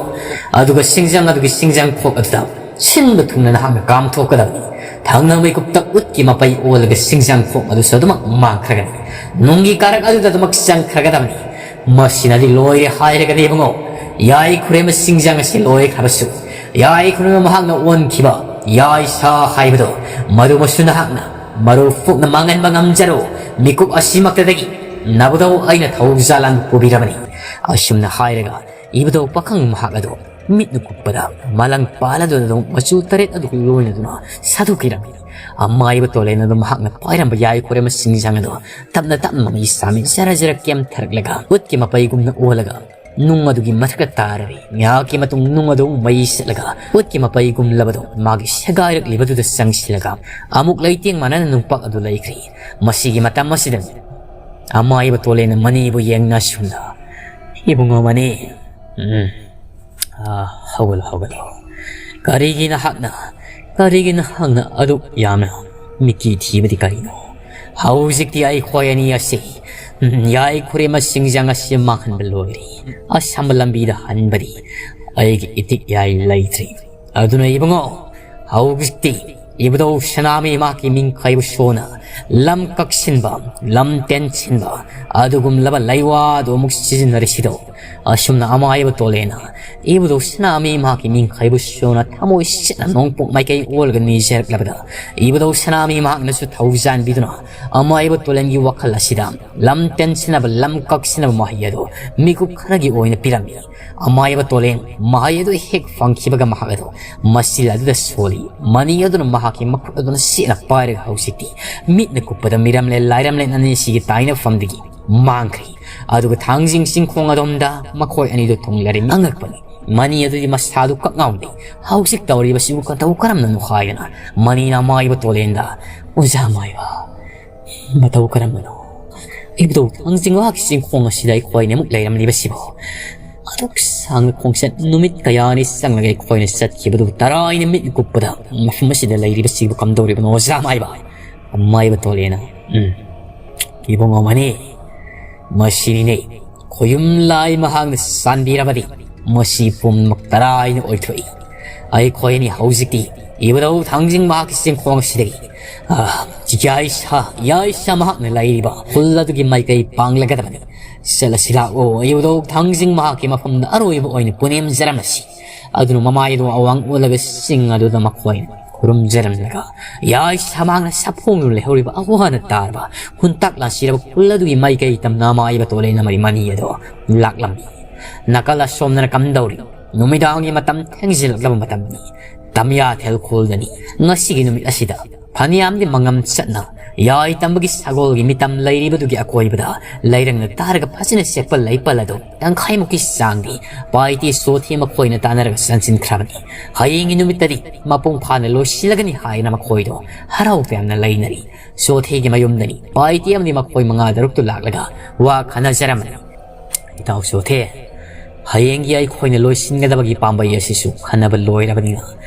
ꯑꯗꯨꯒ ꯁꯤꯡꯖꯪ ꯑꯗꯨꯒꯤ ꯁꯤꯡꯖꯪꯈꯣꯛ ꯑꯗꯨꯗ ꯁꯤꯟꯕ ꯊꯨꯡꯅ ꯅꯍꯥꯛꯅ ꯀꯥꯝꯊꯣꯛꯀꯗꯕꯅꯤ꯫ ꯊꯪꯅ ꯃꯤꯀꯨꯞꯇ ꯎꯠꯀꯤ ꯃꯄꯩ ꯑꯣꯜꯂꯒ ꯁꯤꯡꯖꯪꯈꯣꯛ ꯑꯗꯨꯁꯨ ꯑꯗꯨꯃꯛ ꯃꯥꯡꯈ꯭ꯔꯒꯅꯤ꯫ ꯅꯨꯡꯒꯤ ꯀꯥꯔꯛ ꯑꯗꯨꯗ ꯑꯗꯨꯃꯛ ꯆꯪꯈ꯭ꯔꯒꯗꯕꯅꯤ꯫ ꯃꯁꯤꯅꯗꯤ ꯂꯣꯏꯔꯦ ꯍꯥꯏꯔꯒꯅꯤ ꯏꯕꯨꯡꯉꯣ꯫ ꯌꯥꯏꯈꯨꯔꯦꯝꯕ ꯁꯤꯡꯖꯪ ꯑꯁꯤ ꯂꯣꯏꯈ꯭ꯔꯕꯁꯨ, ꯌꯥꯏꯈꯨꯔꯦꯝꯕ ꯃꯍꯥꯛꯅ ꯑꯣꯟꯈꯤꯕ ꯌꯥꯏꯁꯥ ꯍꯥꯏꯕꯗꯣ ꯃꯗꯨꯃꯁꯨ ꯅꯍꯥꯛꯅ ꯃꯔꯨ ꯐꯨꯛꯅ ꯃꯥꯡꯍꯟꯕ ꯉꯝꯖꯔꯣ꯫ ꯃꯤꯀꯨꯞ ꯑꯁꯤꯃꯛꯇꯗꯒꯤ ꯅꯕꯨꯙꯧ ꯑꯩꯅ ꯊꯧꯖꯥꯜ ꯂꯥꯟꯕ ꯄꯨꯕꯤꯔꯕꯅꯤ꯫" ꯑꯁꯨꯝꯅ ꯍꯥꯏꯔꯒ ꯏꯕꯨꯙꯧ ꯄꯥꯈꯪ ꯃꯍꯥꯛ ꯑꯗꯨ ꯃꯤꯠꯅ ꯀꯨꯞꯄꯗ ꯃꯂꯪ ꯄꯥꯜ ꯑꯗꯨꯗ ꯃꯆꯨ ꯇꯔꯦꯠ ꯑꯗꯨ ꯂꯣꯏꯅꯗꯨꯅ ꯁꯥꯗꯣꯛꯈꯤꯔꯝꯃꯤ꯫ ꯑꯃꯥꯏꯕ ꯇꯣꯂꯦꯟ ꯑꯗꯨ ꯃꯍꯥꯛꯅ ꯄꯥꯏꯔꯝꯕ ꯌꯥꯏꯈꯨꯔꯦꯝꯕ ꯁꯤꯡꯖꯪ ꯑꯗꯨ ꯇꯞꯅ ꯇꯞꯅ ꯃꯃꯤ ꯁꯥꯃꯤ ꯖꯔ ꯖꯔ ꯀꯦꯝꯊꯔꯛꯂꯒ ꯎꯠꯀꯤ ꯃꯄꯩꯒꯨꯝꯅ ꯑꯣꯜꯂꯒ ꯅꯨꯡ ꯑꯗꯨꯒꯤ ꯃꯊꯛꯇ ꯇꯥꯔꯔꯤ꯫ ꯉꯥꯏꯍꯥꯛꯀꯤ ꯃꯇꯨꯡ ꯅꯨꯡ ꯑꯗꯨ ꯃꯩ ꯆꯠꯂꯒ ꯎꯠꯀꯤ ꯃꯄꯩꯒꯨꯝꯂꯕꯗꯨ ꯃꯥꯒꯤ ꯁꯦꯒꯥꯏꯔꯛꯂꯤꯕꯗꯨꯗ ꯆꯪꯁꯤꯜꯂꯒ ꯑꯃꯨꯛ ꯂꯩꯇꯦꯡ ꯃꯥꯟꯅꯅ ꯅꯨꯡꯄꯥꯛ ꯑꯗꯨ ꯂꯩꯈ꯭ꯔꯦ꯫ ꯃꯁꯤꯒꯤ ꯃꯇꯝ ꯑꯁꯤꯗꯅꯤ ꯑꯃꯥꯏꯕ ꯇꯣꯂꯦꯟꯅ ꯃꯅꯤꯕꯨ ꯌꯦꯡꯅ ꯑꯁꯨꯝꯅ, "ꯏꯕꯨꯡꯉꯣ ꯃꯅꯤ, ꯎꯝ, ꯑꯥ, ꯍꯧꯒꯠꯂꯣ, ꯍꯧꯒꯠꯂꯣ꯫ ꯀꯔꯤꯒꯤ ꯅꯍꯥꯛꯅ, ꯀꯔꯤꯒꯤ ꯅꯍꯥꯛꯅ ꯑꯗꯨꯛ ꯌꯥꯝꯅ ꯃꯤꯠꯀꯤ ꯊꯤꯕꯗꯤ ꯀꯔꯤꯅꯣ? ꯍꯧꯖꯤꯛꯇꯤ ꯑꯩꯈꯣꯏ ꯑꯅꯤ ꯑꯁꯤ, ꯎꯝ, ꯌꯥꯏ ꯈꯨꯔꯦꯝ ꯁꯤꯡꯖꯪ ꯑꯁꯤ ꯃꯥꯡꯍꯟꯕ ꯂꯣꯏꯔꯦ꯫ ꯑꯁꯝꯕ ꯂꯝꯕꯤꯗ ꯍꯟꯕꯗꯤ ꯑꯩꯒꯤ ꯏꯇꯤꯛ ꯌꯥꯏ ꯂꯩꯇ꯭ꯔꯦ꯫ ꯑꯗꯨꯅ ꯏꯕꯨꯡꯉꯣ, ꯍꯧꯖꯤꯛꯇꯤ ꯏꯕꯨꯙꯧ ꯁꯅꯥꯃꯍꯤ ꯃꯍꯥꯛꯀꯤ ꯃꯤꯡꯈꯥꯏꯕꯨ ꯁꯣꯟꯅ ꯂꯝ ꯀꯛꯁꯤꯟꯕ, ꯂꯝ ꯇꯦꯟꯁꯤꯟꯕ ꯑꯗꯨꯒꯨꯝꯂꯕ ꯂꯩꯋꯥꯗꯨ ꯑꯃꯨꯛ ꯁꯤꯖꯤꯟꯅꯔꯤꯁꯤꯗꯣ?" ꯑꯁꯨꯝꯅ ꯑꯃꯥꯏꯕ ꯇꯣꯂꯦꯅ ꯏꯕꯨꯙꯧ ꯁꯅꯥꯃꯍꯤ ꯃꯍꯥꯛꯀꯤ ꯃꯤꯡꯈꯥꯏꯕꯨ ꯁꯣꯟꯅ ꯊꯃꯣꯏ ꯁꯦꯠꯅ ꯅꯣꯡꯄꯣꯛ ꯃꯥꯏꯀꯩ ꯑꯣꯜꯂꯒ ꯅꯤꯖꯔꯛꯂꯕꯗ, ꯏꯕꯨꯙꯧ ꯁꯅꯥꯃꯍꯤ ꯃꯍꯥꯛꯅꯁꯨ ꯊꯧꯖꯥꯟꯕꯤꯗꯨꯅ ꯑꯃꯥꯏꯕ ꯇꯣꯂꯦꯟꯒꯤ ꯋꯥꯈꯜ ꯑꯁꯤꯗ ꯂꯝ ꯇꯦꯟꯁꯤꯟꯅꯕ, ꯂꯝ ꯀꯛꯁꯤꯟꯅꯕ ꯃꯍꯩ ꯑꯗꯨ ꯃꯤꯀꯨꯞ ꯈꯔꯒꯤ ꯑꯣꯏꯅ ꯄꯤꯔꯝꯃꯤ꯫ ꯑꯃꯥꯏꯕ ꯇꯣꯂꯦꯟ ꯃꯍꯩ ꯑꯗꯨ ꯍꯦꯛ ꯐꯪꯈꯤꯕꯒ ꯃꯍꯥꯛ ꯑꯗꯨ ꯃꯆꯤꯜ ꯑꯗꯨꯗ ꯁꯣꯜꯂꯤ꯫ ꯃꯅꯤ ꯑꯗꯨꯅ ꯃꯍꯥꯛꯀꯤ ꯃꯈꯨꯠ ꯑꯗꯨꯅ ꯁꯦꯠꯅ ꯄꯥꯏꯔꯒ ꯍꯧꯖꯤꯛꯇꯤ ꯃꯤꯠꯅ ꯀꯨꯞꯄꯗ ꯃꯤꯔꯝꯂꯦꯟ ꯂꯥꯏꯔꯝꯂꯦꯟ ꯑꯅꯤꯁꯤꯒꯤ ꯇꯥꯏꯅꯐꯝꯗꯒꯤ ꯃꯥꯡꯈ꯭ꯔꯤ꯫ ꯑꯗꯨꯒ ꯊꯥꯡꯖꯤꯡ ꯆꯤꯡꯈꯣꯡ ꯑꯗꯣꯝꯗ ꯃꯈꯣꯏ ꯑꯅꯤꯗꯨ ꯊꯨꯡꯂꯔꯤ꯫ ꯑꯉꯛꯄꯅꯤ꯫ ꯃꯅꯤ ꯑꯗꯨꯗꯤ ꯃꯁꯥꯗꯨ ꯀꯛꯉꯥꯎꯅꯩ꯫ ꯍꯧꯖꯤꯛ ꯇꯧꯔꯤꯕꯁꯤꯕꯨ ꯀꯇꯧ ꯀꯔꯝꯅꯅꯣ ꯍꯥꯏꯗꯅ ꯃꯅꯤꯅ ꯑꯃꯥꯏꯕ ꯇꯣꯂꯦꯟꯗ, "ꯑꯣꯖꯥ ꯑꯃꯥꯏꯕ, ꯃꯇꯧ ꯀꯔꯝꯕꯅꯣ? ꯏꯕꯨꯙꯧ ꯊꯥꯡꯖꯤꯡ ꯃꯍꯥꯛꯀꯤ ꯆꯤꯡꯈꯣꯡ ꯑꯁꯤꯗ ꯑꯩꯈꯣꯏꯅ ꯑꯃꯨꯛ ꯂꯩꯔꯝꯂꯤꯕꯁꯤꯕꯨ? ꯑꯗꯨꯛ ꯁꯥꯡꯅ ꯈꯣꯡꯆꯠ ꯅꯨꯃꯤꯠ ꯀꯌꯥꯅꯤ ꯆꯪꯂꯒ ꯑꯩꯈꯣꯏꯅ ꯆꯠꯈꯤꯕꯗꯨ ꯇꯔꯥꯏꯅ ꯃꯤꯠ ꯀꯨꯞꯄꯗ ꯃꯐꯝ ꯑꯁꯤꯗ ꯂꯩꯔꯤꯕꯁꯤꯕꯨ ꯀꯝꯗꯧꯔꯤꯕꯅꯣ, ꯑꯣꯖꯥ ꯑꯃꯥꯏꯕ?" ꯑꯃꯥꯏꯕ ꯇꯣꯂꯦꯅ, "ꯎꯝ, ꯏꯕꯨꯡꯉꯣ ꯃꯅꯤ, ꯃꯁꯤꯅꯤꯅꯦ꯫ ꯈꯣꯌꯨꯝ ꯂꯥꯏ ꯃꯍꯥꯛꯅ ꯆꯥꯟꯕꯤꯔꯕꯗꯤ ꯃꯁꯤ ꯄꯨꯝꯅꯃꯛ ꯇꯔꯥꯏꯅ ꯑꯣꯏꯊꯣꯛꯏ꯫ ꯑꯩꯈꯣꯏ ꯑꯅꯤ ꯍꯧꯖꯤꯛꯇꯤ ꯏꯕꯨꯙꯧ ꯊꯥꯡꯖꯤꯡ ꯃꯍꯥꯛꯀꯤ ꯆꯤꯡꯈꯣꯡ ꯑꯁꯤꯗꯒꯤ, ꯑꯥ, ꯌꯥꯏꯁꯥ, ꯌꯥꯏꯁꯥ ꯃꯍꯥꯛꯅ ꯂꯩꯔꯤꯕ ꯈꯨꯜ ꯑꯗꯨꯒꯤ ꯃꯥꯏꯀꯩ ꯄꯥꯡꯂꯒꯗꯕꯅꯤ꯫ ꯆꯠꯂꯁꯤ ꯂꯥꯛꯑꯣ, ꯏꯕꯨꯙꯧ ꯊꯥꯡꯖꯤꯡ ꯃꯍꯥꯛꯀꯤ ꯃꯐꯝꯗ ꯑꯔꯣꯏꯕ ꯑꯣꯏꯅ ꯄꯨꯅꯦꯝꯖꯔꯝꯂꯁꯤ꯫" ꯑꯗꯨꯅ ꯃꯃꯥꯏ ꯑꯗꯨ ꯑꯋꯥꯡ ꯑꯣꯜꯂꯒ ꯆꯤꯡ ꯑꯗꯨꯗ ꯃꯈꯣꯏꯅ ꯈꯨꯔꯨꯝꯖꯔꯝꯂꯒ, ꯌꯥꯏꯁꯥ ꯃꯍꯥꯛꯅ ꯁꯥꯐꯣꯡꯗꯨꯅ ꯂꯩꯍꯧꯔꯤꯕ ꯑꯋꯥꯅ ꯇꯥꯔꯕ ꯈꯨꯟꯇꯥꯛ ꯂꯥꯟꯁꯤꯔꯕ ꯈꯨꯜ ꯑꯗꯨꯒꯤ ꯃꯥꯏꯀꯩ ꯇꯝꯅ ꯑꯃꯥꯏꯕ ꯇꯣꯂꯦꯟ ꯑꯃꯗꯤ ꯃꯅꯤ ꯑꯗꯣ ꯂꯥꯛꯂꯝꯃꯤ꯫ ꯅꯥꯀꯜ ꯑꯁꯣꯝꯗꯅ ꯀꯝꯗꯧꯔꯤ? ꯅꯨꯃꯤꯗꯥꯡꯒꯤ ꯃꯇꯝ ꯊꯦꯡꯖꯤꯜꯂꯛꯂꯕ ꯃꯇꯝꯅꯤ꯫ ꯇꯝꯌꯥꯊꯦꯜ ꯈꯨꯜꯗꯅꯤ꯫ ꯉꯁꯤꯒꯤ ꯅꯨꯃꯤꯠ ꯑꯁꯤꯗ ꯐꯅꯌꯥꯝꯗꯤ ꯃꯉꯝ ꯆꯠꯅ ꯌꯥꯏ ꯇꯝꯕꯒꯤ ꯁꯒꯣꯜꯒꯤ ꯃꯤꯇꯝ ꯂꯩꯔꯤꯕꯗꯨꯒꯤ ꯑꯀꯣꯏꯕꯗ ꯂꯩꯔꯪꯅ ꯇꯥꯔꯒ ꯐꯖꯅ ꯁꯦꯠꯄ ꯂꯩꯄꯜ ꯑꯗꯨ ꯇꯪꯈꯥꯏꯃꯨꯛꯀꯤ ꯆꯥꯡꯗꯤ ꯄꯥꯏꯇꯦ ꯁꯣꯊꯦ ꯃꯈꯣꯏꯅ ꯇꯥꯟꯅꯔꯒ ꯆꯟꯁꯤꯟꯈ꯭ꯔꯕꯅꯤ꯫ ꯍꯌꯦꯡꯒꯤ ꯅꯨꯃꯤꯠꯇꯗꯤ ꯃꯄꯨꯡ ꯐꯥꯅ ꯂꯣꯏꯁꯤꯜꯂꯒꯅꯤ ꯍꯥꯏꯅ ꯃꯈꯣꯏꯗꯣ ꯍꯔꯥꯎ ꯇꯌꯥꯝꯅ ꯂꯩꯅꯔꯤ꯫ ꯁꯣꯊꯦꯒꯤ ꯃꯌꯨꯝꯗꯅꯤ ꯄꯥꯏꯇꯦ ꯑꯃꯗꯤ ꯃꯈꯣꯏ ꯃꯉꯥ ꯇꯔꯨꯛꯇꯨ ꯂꯥꯛꯂꯒ ꯋꯥ ꯈꯟꯅꯖꯔꯝꯃꯤ꯫ "ꯏꯇꯥꯎ ꯁꯣꯊꯦ, ꯍꯌꯦꯡꯒꯤ ꯑꯩꯈꯣꯏꯅ ꯂꯣꯏꯁꯤꯟꯒꯗꯕꯒꯤ ꯄꯥꯝꯕꯩ ꯑꯁꯤꯁꯨ ꯈꯟꯅꯕ ꯂꯣꯏꯔꯕꯅꯤꯅ,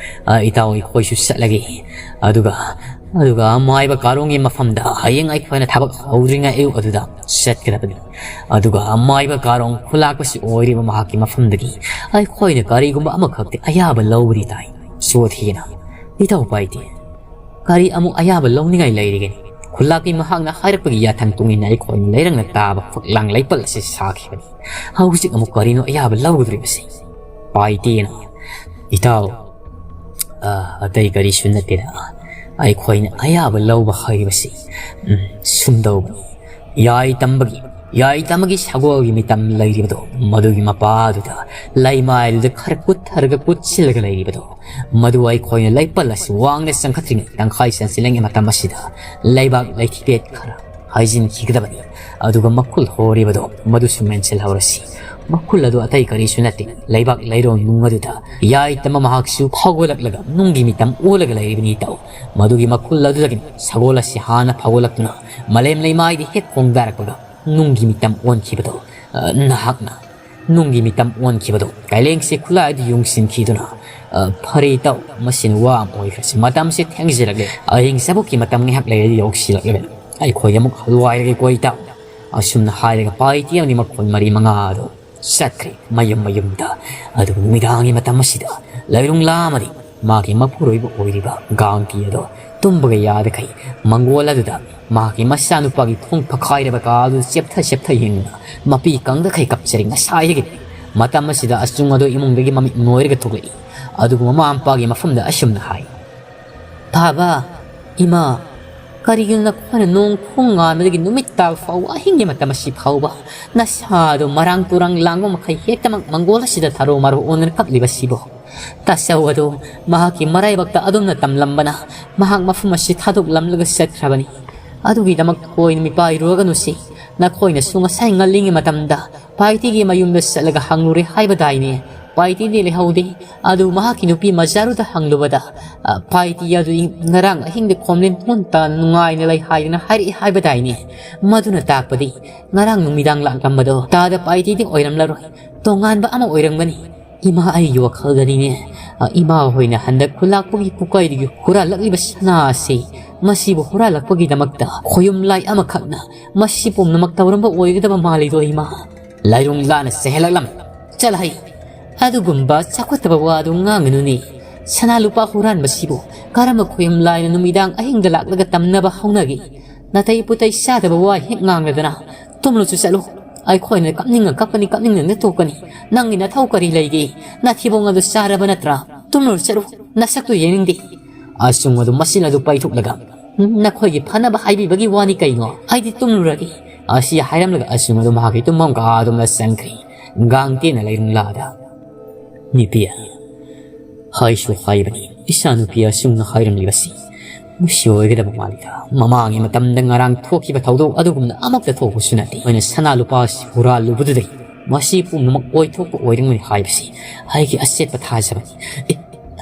ꯑ, ꯏꯇꯥꯎ ꯑꯩꯈꯣꯏꯁꯨ ꯆꯠꯂꯒꯦ꯫ ꯑꯗꯨꯒ, ꯑꯗꯨꯒ ꯑꯃꯥꯏꯕ ꯀꯥꯔꯣꯡꯒꯤ ꯃꯐꯝꯗ ꯍꯌꯦꯡ ꯑꯩꯈꯣꯏꯅ ꯊꯕꯛ ꯍꯧꯗ꯭ꯔꯤꯉꯩ ꯑꯌꯨꯛ ꯑꯗꯨꯗ ꯆꯠꯀꯗꯕꯅꯤ꯫ ꯑꯗꯨꯒ ꯑꯃꯥꯏꯕ ꯀꯥꯔꯣꯡ ꯈꯨꯂꯥꯛꯄꯁꯤ ꯑꯣꯏꯔꯤꯕ ꯃꯍꯥꯛꯀꯤ ꯃꯐꯝꯗꯒꯤ ꯑꯩꯈꯣꯏꯅ ꯀꯔꯤꯒꯨꯝꯕ ꯑꯃꯈꯛꯇꯤ ꯑꯌꯥꯕ ꯂꯧꯕꯗꯤ ꯇꯥꯏ ꯁꯣꯊꯦꯅ꯫ ꯏꯇꯥꯎ ꯄꯥꯏꯇꯦ, ꯀꯔꯤ ꯑꯃꯨꯛ ꯑꯌꯥꯕ ꯂꯧꯅꯤꯡꯉꯥꯏ ꯂꯩꯔꯤꯒꯦ? ꯈꯨꯂꯥꯛꯄꯤ ꯃꯍꯥꯛꯅ ꯍꯥꯏꯔꯛꯄꯒꯤ ꯌꯥꯊꯪ ꯇꯨꯡꯏꯟꯅ ꯑꯩꯈꯣꯏꯅ ꯂꯩꯔꯪꯅ ꯇꯥꯕ ꯐꯛꯂꯥꯡ ꯂꯩꯄꯜ ꯑꯁꯤ ꯁꯥꯈꯤꯕꯅꯤ꯫ ꯍꯧꯖꯤꯛ ꯑꯃꯨꯛ ꯀꯔꯤꯅꯣ ꯑꯌꯥꯕ ꯂꯧꯒꯗꯧꯔꯤꯕꯁꯤ?" ꯄꯥꯏꯇꯦꯅ, "ꯏꯇꯥꯎ, ꯑ, ꯑꯇꯩ ꯀꯔꯤꯁꯨ ꯅꯠꯇꯦꯗ꯫ ꯑꯩꯈꯣꯏꯅ ꯑꯌꯥꯕ ꯂꯧꯕ ꯍꯥꯏꯔꯤꯕꯁꯤ, ꯎꯝ, ꯁꯨꯝꯗꯧꯕꯅꯤ꯫ ꯌꯥꯏ ꯇꯝꯕꯒꯤ, ꯌꯥꯏ ꯇꯝꯕꯒꯤ ꯁꯒꯣꯜꯒꯤ ꯃꯤꯇꯝ ꯂꯩꯔꯤꯕꯗꯣ, ꯃꯗꯨꯒꯤ ꯃꯄꯥꯗꯨꯗ ꯂꯩꯃꯥꯏꯗꯨꯗ ꯈꯔ ꯀꯨꯠꯊꯔꯒ ꯀꯨꯠꯁꯤꯜꯂꯒ ꯂꯩꯔꯤꯕꯗꯣ, ꯃꯗꯨ ꯑꯩꯈꯣꯏꯅ ꯂꯩꯄꯜ ꯑꯁꯤ ꯋꯥꯡꯅ ꯆꯪꯈꯠꯇ꯭ꯔꯤꯉꯩ ꯇꯪꯈꯥꯏ ꯆꯟꯁꯤꯜꯂꯤꯉꯩ ꯃꯇꯝ ꯑꯁꯤꯗ ꯂꯩꯕꯥꯛ ꯂꯩꯊꯤꯕꯦꯠ ꯈꯔ ꯍꯥꯏꯖꯤꯟꯈꯤꯒꯗꯕꯅꯤ꯫ ꯑꯗꯨꯒ ꯃꯈꯨꯜ ꯍꯣꯔꯤꯕꯗꯣ ꯃꯗꯨꯁꯨ ꯃꯦꯟꯁꯤꯜꯍꯧꯔꯁꯤ꯫ ꯃꯈꯨꯜ ꯑꯗꯨ ꯑꯇꯩ ꯀꯔꯤꯁꯨ ꯅꯠꯇꯦ, ꯂꯩꯕꯥꯛ ꯂꯩꯔꯣꯡ ꯅꯨꯡ ꯑꯗꯨꯗ ꯌꯥꯏ ꯇꯝꯕ ꯃꯍꯥꯛꯁꯨ ꯐꯥꯎꯒꯠꯂꯛꯂꯒ ꯅꯨꯡꯒꯤ ꯃꯤꯇꯝ ꯑꯣꯜꯂꯒ ꯂꯩꯔꯤꯕꯅꯤ ꯇꯥꯎ꯫ ꯃꯗꯨꯒꯤ ꯃꯈꯨꯜ ꯑꯗꯨꯗꯒꯤ ꯁꯒꯣꯜ ꯑꯁꯤ ꯍꯥꯟꯅ ꯐꯥꯎꯒꯠꯂꯛꯇꯨꯅ ꯃꯥꯂꯦꯝ ꯂꯩꯃꯥꯏꯗ ꯍꯦꯛ ꯈꯣꯡꯗꯥꯔꯛꯄꯒ ꯅꯨꯡꯒꯤ ꯃꯤꯇꯝ ꯑꯣꯟꯈꯤꯕꯗꯣ, ꯑ, ꯅꯍꯥꯛꯅ ꯅꯨꯡꯒꯤ ꯃꯤꯇꯝ ꯑꯣꯟꯈꯤꯕꯗꯣ ꯀꯥꯏꯂꯦꯡꯁꯦ ꯈꯨꯠꯂꯥꯏꯗꯨ ꯌꯨꯡꯁꯤꯟꯈꯤꯗꯨꯅ, "ꯑ, ꯐꯔꯦ ꯏꯇꯥꯎ, ꯃꯁꯤꯅ ꯋꯥ ꯑꯃ ꯑꯣꯏꯈ꯭ꯔꯁꯤ꯫ ꯃꯇꯝꯁꯦ ꯊꯦꯡꯖꯤꯜꯂꯛꯂꯦ꯫ ꯑꯍꯤꯡ ꯆꯥꯕꯣꯛꯀꯤ ꯃꯇꯝ ꯉꯥꯏꯍꯥꯛ ꯂꯩꯔꯗꯤ ꯌꯧꯁꯤꯜꯂꯛꯂꯕꯅꯤ꯫ ꯑꯩꯈꯣꯏ ꯑꯃꯨꯛ ꯍꯜꯋꯥꯏꯔꯒꯦꯀꯣ ꯏꯇꯥꯎ꯫" ꯑꯁꯨꯝꯅ ꯍꯥꯏꯔꯒ ꯄꯥꯏꯇꯦ ꯑꯃꯗꯤ ꯃꯈꯣꯏ ꯃꯔꯤ ꯃꯉꯥ ꯑꯗꯨ ꯆꯠꯈ꯭ꯔꯦ ꯃꯌꯨꯝ ꯃꯌꯨꯝꯗ꯫ ꯑꯗꯨꯕꯨ ꯅꯨꯃꯤꯗꯥꯡꯒꯤ ꯃꯇꯝ ꯑꯁꯤꯗ ꯂꯩꯔꯨꯡꯂꯥ ꯑꯃꯗꯤ ꯃꯥꯒꯤ ꯃꯄꯨꯔꯣꯏꯕ ꯑꯣꯏꯔꯤꯕ ꯒꯥꯡꯇꯤ ꯑꯗꯣ ꯇꯨꯝꯕꯒ ꯌꯥꯗꯈꯩ ꯃꯪꯒꯣꯜ ꯑꯗꯨꯗ ꯃꯍꯥꯛꯀꯤ ꯃꯆꯥꯅꯨꯄꯥꯒꯤ ꯈꯣꯡ ꯐꯛꯈꯥꯏꯔꯕ ꯀꯥ ꯑꯗꯨ ꯆꯦꯞꯊ ꯆꯦꯞꯊ ꯌꯦꯡꯗꯨꯅ ꯃꯄꯤ ꯀꯪꯗꯈꯩ ꯀꯞꯆꯔꯤ꯫ ꯉꯁꯥꯏꯗꯒꯤ ꯃꯇꯝ ꯑꯁꯤꯗ ꯑꯆꯨꯡ ꯑꯗꯣ ꯏꯃꯨꯡꯗꯒꯤ ꯃꯃꯤꯠ ꯅꯣꯏꯔꯒ ꯊꯣꯛꯂꯛꯏ꯫ ꯑꯗꯨꯕꯨ ꯃꯃꯥ ꯃꯄꯥꯒꯤ ꯃꯐꯝꯗ ꯑꯁꯨꯝꯅ ꯍꯥꯏ, "ꯕꯥꯕꯥ, ꯏꯃꯥ, ꯀꯔꯤꯒꯤꯅꯣ ꯅꯈꯣꯏꯅ ꯅꯣꯡ ꯈꯣꯡ ꯉꯥꯟꯕꯗꯒꯤ ꯅꯨꯃꯤꯠ ꯇꯥꯕ ꯐꯥꯎꯕ ꯑꯍꯤꯡꯒꯤ ꯃꯇꯝ ꯑꯁꯤ ꯐꯥꯎꯕ ꯅꯁꯥꯗꯣ ꯃꯔꯥꯡ ꯇꯨꯔꯥꯡ ꯂꯥꯡꯕ ꯃꯈꯩ ꯍꯦꯛꯇꯃꯛ ꯃꯪꯒꯣꯜ ꯑꯁꯤꯗ ꯊꯥꯔꯣ ꯃꯥꯔꯣ ꯑꯣꯟꯗꯨꯅ ꯀꯞꯂꯤꯕꯁꯤꯕꯣ?" ꯇꯥꯆꯧ ꯑꯗꯨ ꯃꯍꯥꯛꯀꯤ ꯃꯔꯥꯏꯕꯛꯇ ꯑꯗꯨꯝꯅ ꯇꯝꯂꯝꯕꯅ ꯃꯍꯥꯛ ꯃꯐꯝ ꯑꯁꯤ ꯊꯥꯗꯣꯛꯂꯝꯂꯒ ꯆꯠꯈ꯭ꯔꯕꯅꯤ꯫ ꯑꯗꯨꯒꯤꯗꯃꯛ ꯊꯣꯏꯅ ꯃꯤꯄꯥꯏꯔꯨꯔꯒꯅꯨꯁꯤ꯫ ꯅꯈꯣꯏꯅꯁꯨ ꯉꯁꯥꯏ ꯉꯜꯂꯤꯉꯩ ꯃꯇꯝꯗ ꯄꯥꯏꯇꯤꯒꯤ ꯃꯌꯨꯝꯗ ꯆꯠꯂꯒ ꯍꯪꯂꯨꯔꯦ ꯍꯥꯏꯕꯗꯥꯏꯅꯦ? ꯄꯥꯏꯇꯤꯗꯤ ꯂꯩꯍꯧꯗꯦ꯫ ꯑꯗꯨ ꯃꯍꯥꯛꯀꯤ ꯅꯨꯄꯤ ꯃꯖꯥꯔꯨꯗ ꯍꯪꯂꯨꯕꯗ, ꯑ, ꯄꯥꯏꯇꯤ ꯑꯗꯨ ꯉꯔꯥꯡ ꯑꯍꯤꯡꯗ ꯈꯣꯝꯂꯦꯟ ꯊꯣꯟ ꯇꯥꯅ ꯅꯨꯡꯉꯥꯏꯅ ꯂꯩ ꯍꯥꯏꯗꯅ ꯍꯥꯏꯔꯛꯏ ꯍꯥꯏꯕꯗꯥꯏꯅꯦ? ꯃꯗꯨꯅ ꯇꯥꯛꯄꯗꯤ ꯉꯔꯥꯡ ꯅꯨꯃꯤꯗꯥꯡ ꯂꯥꯛꯂꯝꯕꯗꯣ ꯇꯥꯗ ꯄꯥꯏꯇꯤꯗꯤ ꯑꯣꯏꯔꯝꯂꯔꯣꯏ, ꯇꯣꯉꯥꯟꯕ ꯑꯃ ꯑꯣꯏꯔꯝꯒꯅꯤ꯫ ꯏꯃꯥ, ꯑꯩꯒꯤ ꯋꯥꯈꯜꯗꯅꯤꯅꯦ, ꯑ, ꯏꯃꯥ ꯍꯣꯏꯅ ꯍꯟꯗꯛ ꯈꯨꯂꯥꯛꯄꯒꯤ ꯄꯨꯀꯩꯗꯒꯤ ꯍꯨꯔꯥꯜꯂꯛꯂꯤꯕ ꯁꯅꯥ ꯑꯁꯤ, ꯃꯁꯤꯕꯨ ꯍꯨꯔꯥꯜꯂꯛꯄꯒꯤꯗꯃꯛꯇ ꯈꯣꯌꯨꯝ ꯂꯥꯏ ꯑꯃꯈꯛꯅ ꯃꯁꯤ ꯄꯨꯝꯅꯃꯛ ꯇꯧꯔꯝꯕ ꯑꯣꯏꯒꯗꯕ ꯃꯥꯜꯂꯤꯗꯣ ꯏꯃꯥ꯫ ꯂꯥꯏꯔꯨꯡꯂꯥꯅ ꯆꯦꯜꯂꯛꯂꯝꯃꯤ꯫ ꯆꯠꯂꯍꯩ, ꯑꯗꯨꯒꯨꯝꯕ ꯆꯥꯎꯈꯠꯇꯕ ꯋꯥꯗꯨ ꯉꯥꯡꯒꯅꯨꯅꯦ꯫ ꯁꯅꯥ ꯂꯨꯄꯥ ꯍꯨꯔꯥꯟꯕꯁꯤꯕꯨ ꯀꯔꯝꯕ ꯈꯣꯌꯨꯝ ꯂꯥꯏꯅ ꯅꯨꯃꯤꯗꯥꯡ ꯑꯍꯤꯡꯗ ꯂꯥꯛꯂꯒ ꯇꯝꯅꯕ ꯍꯧꯅꯒꯦ? ꯅꯥꯇꯩ ꯄꯨꯇꯩ ꯆꯥꯗꯕ ꯋꯥ ꯍꯦꯛ ꯉꯥꯡꯂꯗꯅ ꯇꯨꯝꯂꯨꯆꯣ ꯆꯠꯂꯨ꯫ ꯑꯩꯈꯣꯏꯅ ꯀꯞꯅꯤꯡꯉ ꯀꯞꯀꯅꯤ, ꯀꯞꯅꯤꯡꯗꯅ ꯇꯣꯛꯀꯅꯤ꯫ ꯅꯪꯒꯤ ꯅꯊꯧ ꯀꯔꯤ ꯂꯩꯒꯦ? ꯅꯊꯤꯕꯣꯡ ꯑꯗꯨ ꯆꯥꯔꯕ ꯅꯠꯇ꯭ꯔꯥ? ꯇꯨꯝꯂꯨꯔꯣ ꯆꯠꯂꯨ, ꯅꯁꯛꯇꯨ ꯌꯦꯡꯅꯤꯡꯗꯦ꯫ ꯑꯁꯨꯡ ꯑꯗꯨ ꯃꯆꯤꯟ ꯑꯗꯨ ꯄꯩꯊꯣꯛꯂꯒ, "ꯎꯝ, ꯅꯈꯣꯏꯒꯤ ꯐꯅꯕ ꯍꯥꯏꯕꯤꯕꯒꯤ ꯋꯥꯅꯤ ꯀꯩꯅꯣ? ꯑꯩꯗꯤ ꯇꯨꯝꯂꯨꯔꯒꯦ"꯫ ꯑꯁꯤ ꯍꯥꯏꯔꯝꯂꯒ ꯑꯁꯨꯡ ꯑꯗꯨ ꯃꯍꯥꯛꯀꯤ ꯇꯨꯝꯐꯝ ꯀꯥ ꯑꯗꯨꯝꯅ ꯆꯪꯈ꯭ꯔꯤ꯫ ꯒꯥꯡꯇꯦꯅ ꯂꯩꯔꯨꯡꯂꯥꯗ, "ꯅꯨꯄꯤ, ꯍꯥꯏꯁꯨ ꯍꯥꯏꯕꯅꯤ, ꯏꯆꯥꯅꯨꯄꯤ ꯑꯁꯨꯝꯅ ꯍꯥꯏꯔꯝꯂꯤꯕꯁꯤ ꯃꯁꯤ ꯑꯣꯏꯒꯗꯕ ꯃꯥꯜꯂꯤꯗ꯫ ꯃꯃꯥꯡꯒꯤ ꯃꯇꯝꯗ ꯉꯔꯥꯡ ꯊꯣꯛꯈꯤꯕ ꯊꯧꯗꯣꯛ ꯑꯗꯨꯒꯨꯝꯅ ꯑꯃꯠꯇ ꯊꯣꯛꯄꯁꯨ ꯅꯠꯇꯦ꯫ ꯑꯩꯈꯣꯏꯅ ꯁꯅꯥ ꯂꯨꯄꯥꯁꯤ ꯍꯨꯔꯥꯜꯂꯨꯕꯗꯨꯗꯩ ꯃꯁꯤ ꯄꯨꯝꯅꯃꯛ ꯑꯣꯏꯊꯣꯛꯄ ꯑꯣꯏꯔꯝꯒꯅꯤ ꯍꯥꯏꯕꯁꯤ ꯑꯩꯒꯤ ꯑꯆꯦꯠꯄ ꯊꯥꯖꯕꯅꯤ꯫ ꯑꯦ,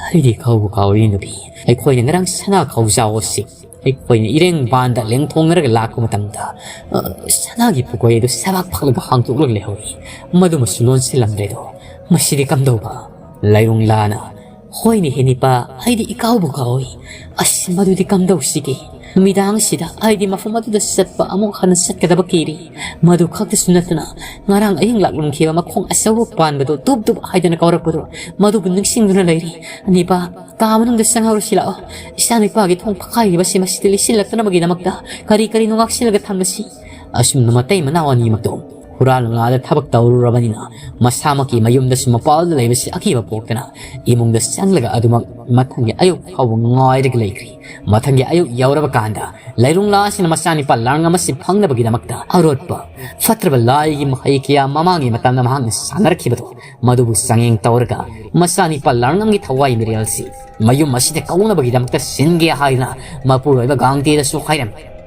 ꯑꯩꯗꯤ ꯀꯥꯎꯕꯨ ꯀꯥꯎꯏ ꯅꯨꯄꯤ꯫ ꯑꯩꯈꯣꯏꯅ ꯉꯔꯥꯡ ꯁꯅꯥ ꯈꯥꯎꯖꯥꯎ ꯑꯁꯤ ꯑꯩꯈꯣꯏꯅ ꯏꯔꯦꯡ ꯕꯥꯟꯗ ꯂꯦꯡꯊꯣꯛꯅꯔꯒ ꯂꯥꯛꯄ ꯃꯇꯝꯗ, ꯑ, ꯁꯅꯥꯒꯤ ꯄꯨꯀꯣꯏ ꯑꯗꯨ ꯁꯕꯥꯛ ꯐꯛꯂꯒ ꯍꯥꯡꯗꯣꯛꯂꯒ ꯂꯩꯍꯧꯏ꯫ ꯃꯗꯨꯃꯁꯨ ꯂꯣꯟꯁꯤꯜꯂꯝꯗ꯭ꯔꯦꯗꯣ꯫ ꯃꯁꯤꯗꯤ ꯀꯝꯗꯧꯕ?" ꯂꯥꯏꯔꯨꯡꯂꯥꯅ, "ꯍꯣꯏꯅꯦ ꯍꯦ ꯅꯤꯄꯥ, ꯑꯩꯗꯤ ꯏꯀꯥꯎꯕꯨ ꯀꯥꯎꯏ꯫ ꯑꯁ, ꯃꯗꯨꯗꯤ ꯀꯝꯗꯧꯁꯤꯒꯦ? ꯅꯨꯃꯤꯗꯥꯡꯁꯤꯗ ꯑꯩꯗꯤ ꯃꯐꯝ ꯑꯗꯨꯗ ꯆꯠꯄ ꯑꯃꯨꯛ ꯍꯟꯅ ꯆꯠꯀꯗꯕ ꯀꯤꯔꯤ꯫ ꯃꯗꯨ ꯈꯛꯇꯁꯨ ꯅꯠꯇꯅ ꯉꯔꯥꯡ ꯑꯍꯤꯡ ꯂꯥꯛꯂꯝꯈꯤꯕ ꯃꯈꯣꯡ ꯑꯆꯧꯕ ꯄꯥꯟꯕꯗꯣ ꯗꯨꯞ ꯗꯨꯞ ꯍꯥꯏꯗꯅ ꯀꯧꯔꯛꯄꯗꯣ, ꯃꯗꯨꯕꯨ ꯅꯤꯡꯁꯤꯡꯗꯨꯅ ꯂꯩꯔꯤ꯫ ꯅꯤꯄꯥ, ꯀꯥ ꯃꯅꯨꯡꯗ ꯆꯪꯍꯧꯔꯁꯤ ꯂꯥꯛꯑꯣ꯫ ꯏꯆꯥꯅꯨꯄꯥꯒꯤ ꯊꯣꯡ ꯐꯛꯀꯥꯏꯔꯤꯕꯁꯤ ꯃꯁꯤꯗ ꯂꯤꯠꯁꯤꯜꯂꯛꯇꯅꯕꯒꯤꯗꯃꯛꯇ ꯀꯔꯤ ꯀꯔꯤꯅꯣ ꯉꯥꯛꯁꯤꯜꯂꯒ ꯊꯝꯂꯁꯤ꯫" ꯑꯁꯨꯝꯅ ꯃꯇꯩ ꯃꯅꯥꯎ ꯑꯅꯤꯃꯛꯇꯣ ꯍꯨꯔꯥꯜ ꯉꯥꯗ ꯊꯕꯛ ꯇꯧꯔꯨꯔꯕꯅꯤꯅ ꯃꯁꯥꯃꯛꯀꯤ ꯃꯌꯨꯝꯗꯁꯨ ꯃꯄꯥꯜꯗ ꯂꯩꯕꯁꯤ ꯑꯀꯤꯕ ꯄꯣꯛꯇꯅ ꯏꯃꯨꯡꯗ ꯆꯪꯂꯒ ꯑꯗꯨꯃꯛ ꯃꯊꯪꯒꯤ ꯑꯌꯨꯛ ꯐꯥꯎꯕ ꯉꯥꯏꯔꯒ ꯂꯩꯈ꯭ꯔꯤ꯫ ꯃꯊꯪꯒꯤ ꯑꯌꯨꯛ ꯌꯧꯔꯕ ꯀꯥꯟꯗ ꯂꯩꯔꯨꯡꯂꯥ ꯑꯁꯤꯅ ꯃꯆꯥꯅꯤꯄꯥ ꯂꯥꯡ ꯑꯃꯁꯤ ꯐꯪꯅꯕꯒꯤꯗꯃꯛꯇ ꯑꯔꯣꯠꯄ ꯐꯠꯇ꯭ꯔꯕ ꯂꯥꯏꯒꯤ ꯃꯍꯩ ꯀꯌꯥ ꯃꯃꯥꯡꯒꯤ ꯃꯇꯝꯗ ꯃꯍꯥꯛꯅ ꯁꯥꯟꯅꯔꯛꯈꯤꯕꯗꯣ ꯃꯗꯨꯕꯨ ꯆꯥꯡꯌꯦꯡ ꯇꯧꯔꯒ ꯃꯆꯥꯅꯤꯄꯥ ꯂꯥꯡꯉꯝꯒꯤ ꯊꯋꯥꯏ ꯃꯤꯔꯦꯜꯁꯤ ꯃꯌꯨꯝ ꯑꯁꯤꯗ ꯀꯧꯅꯕꯒꯤꯗꯃꯛꯇ ꯁꯤꯟꯒꯦ ꯍꯥꯏꯗꯨꯅ ꯃꯄꯨꯔꯣꯏꯕ ꯒꯥꯡꯇꯦꯗꯁꯨ ꯍꯥꯏꯔꯝꯃꯤ꯫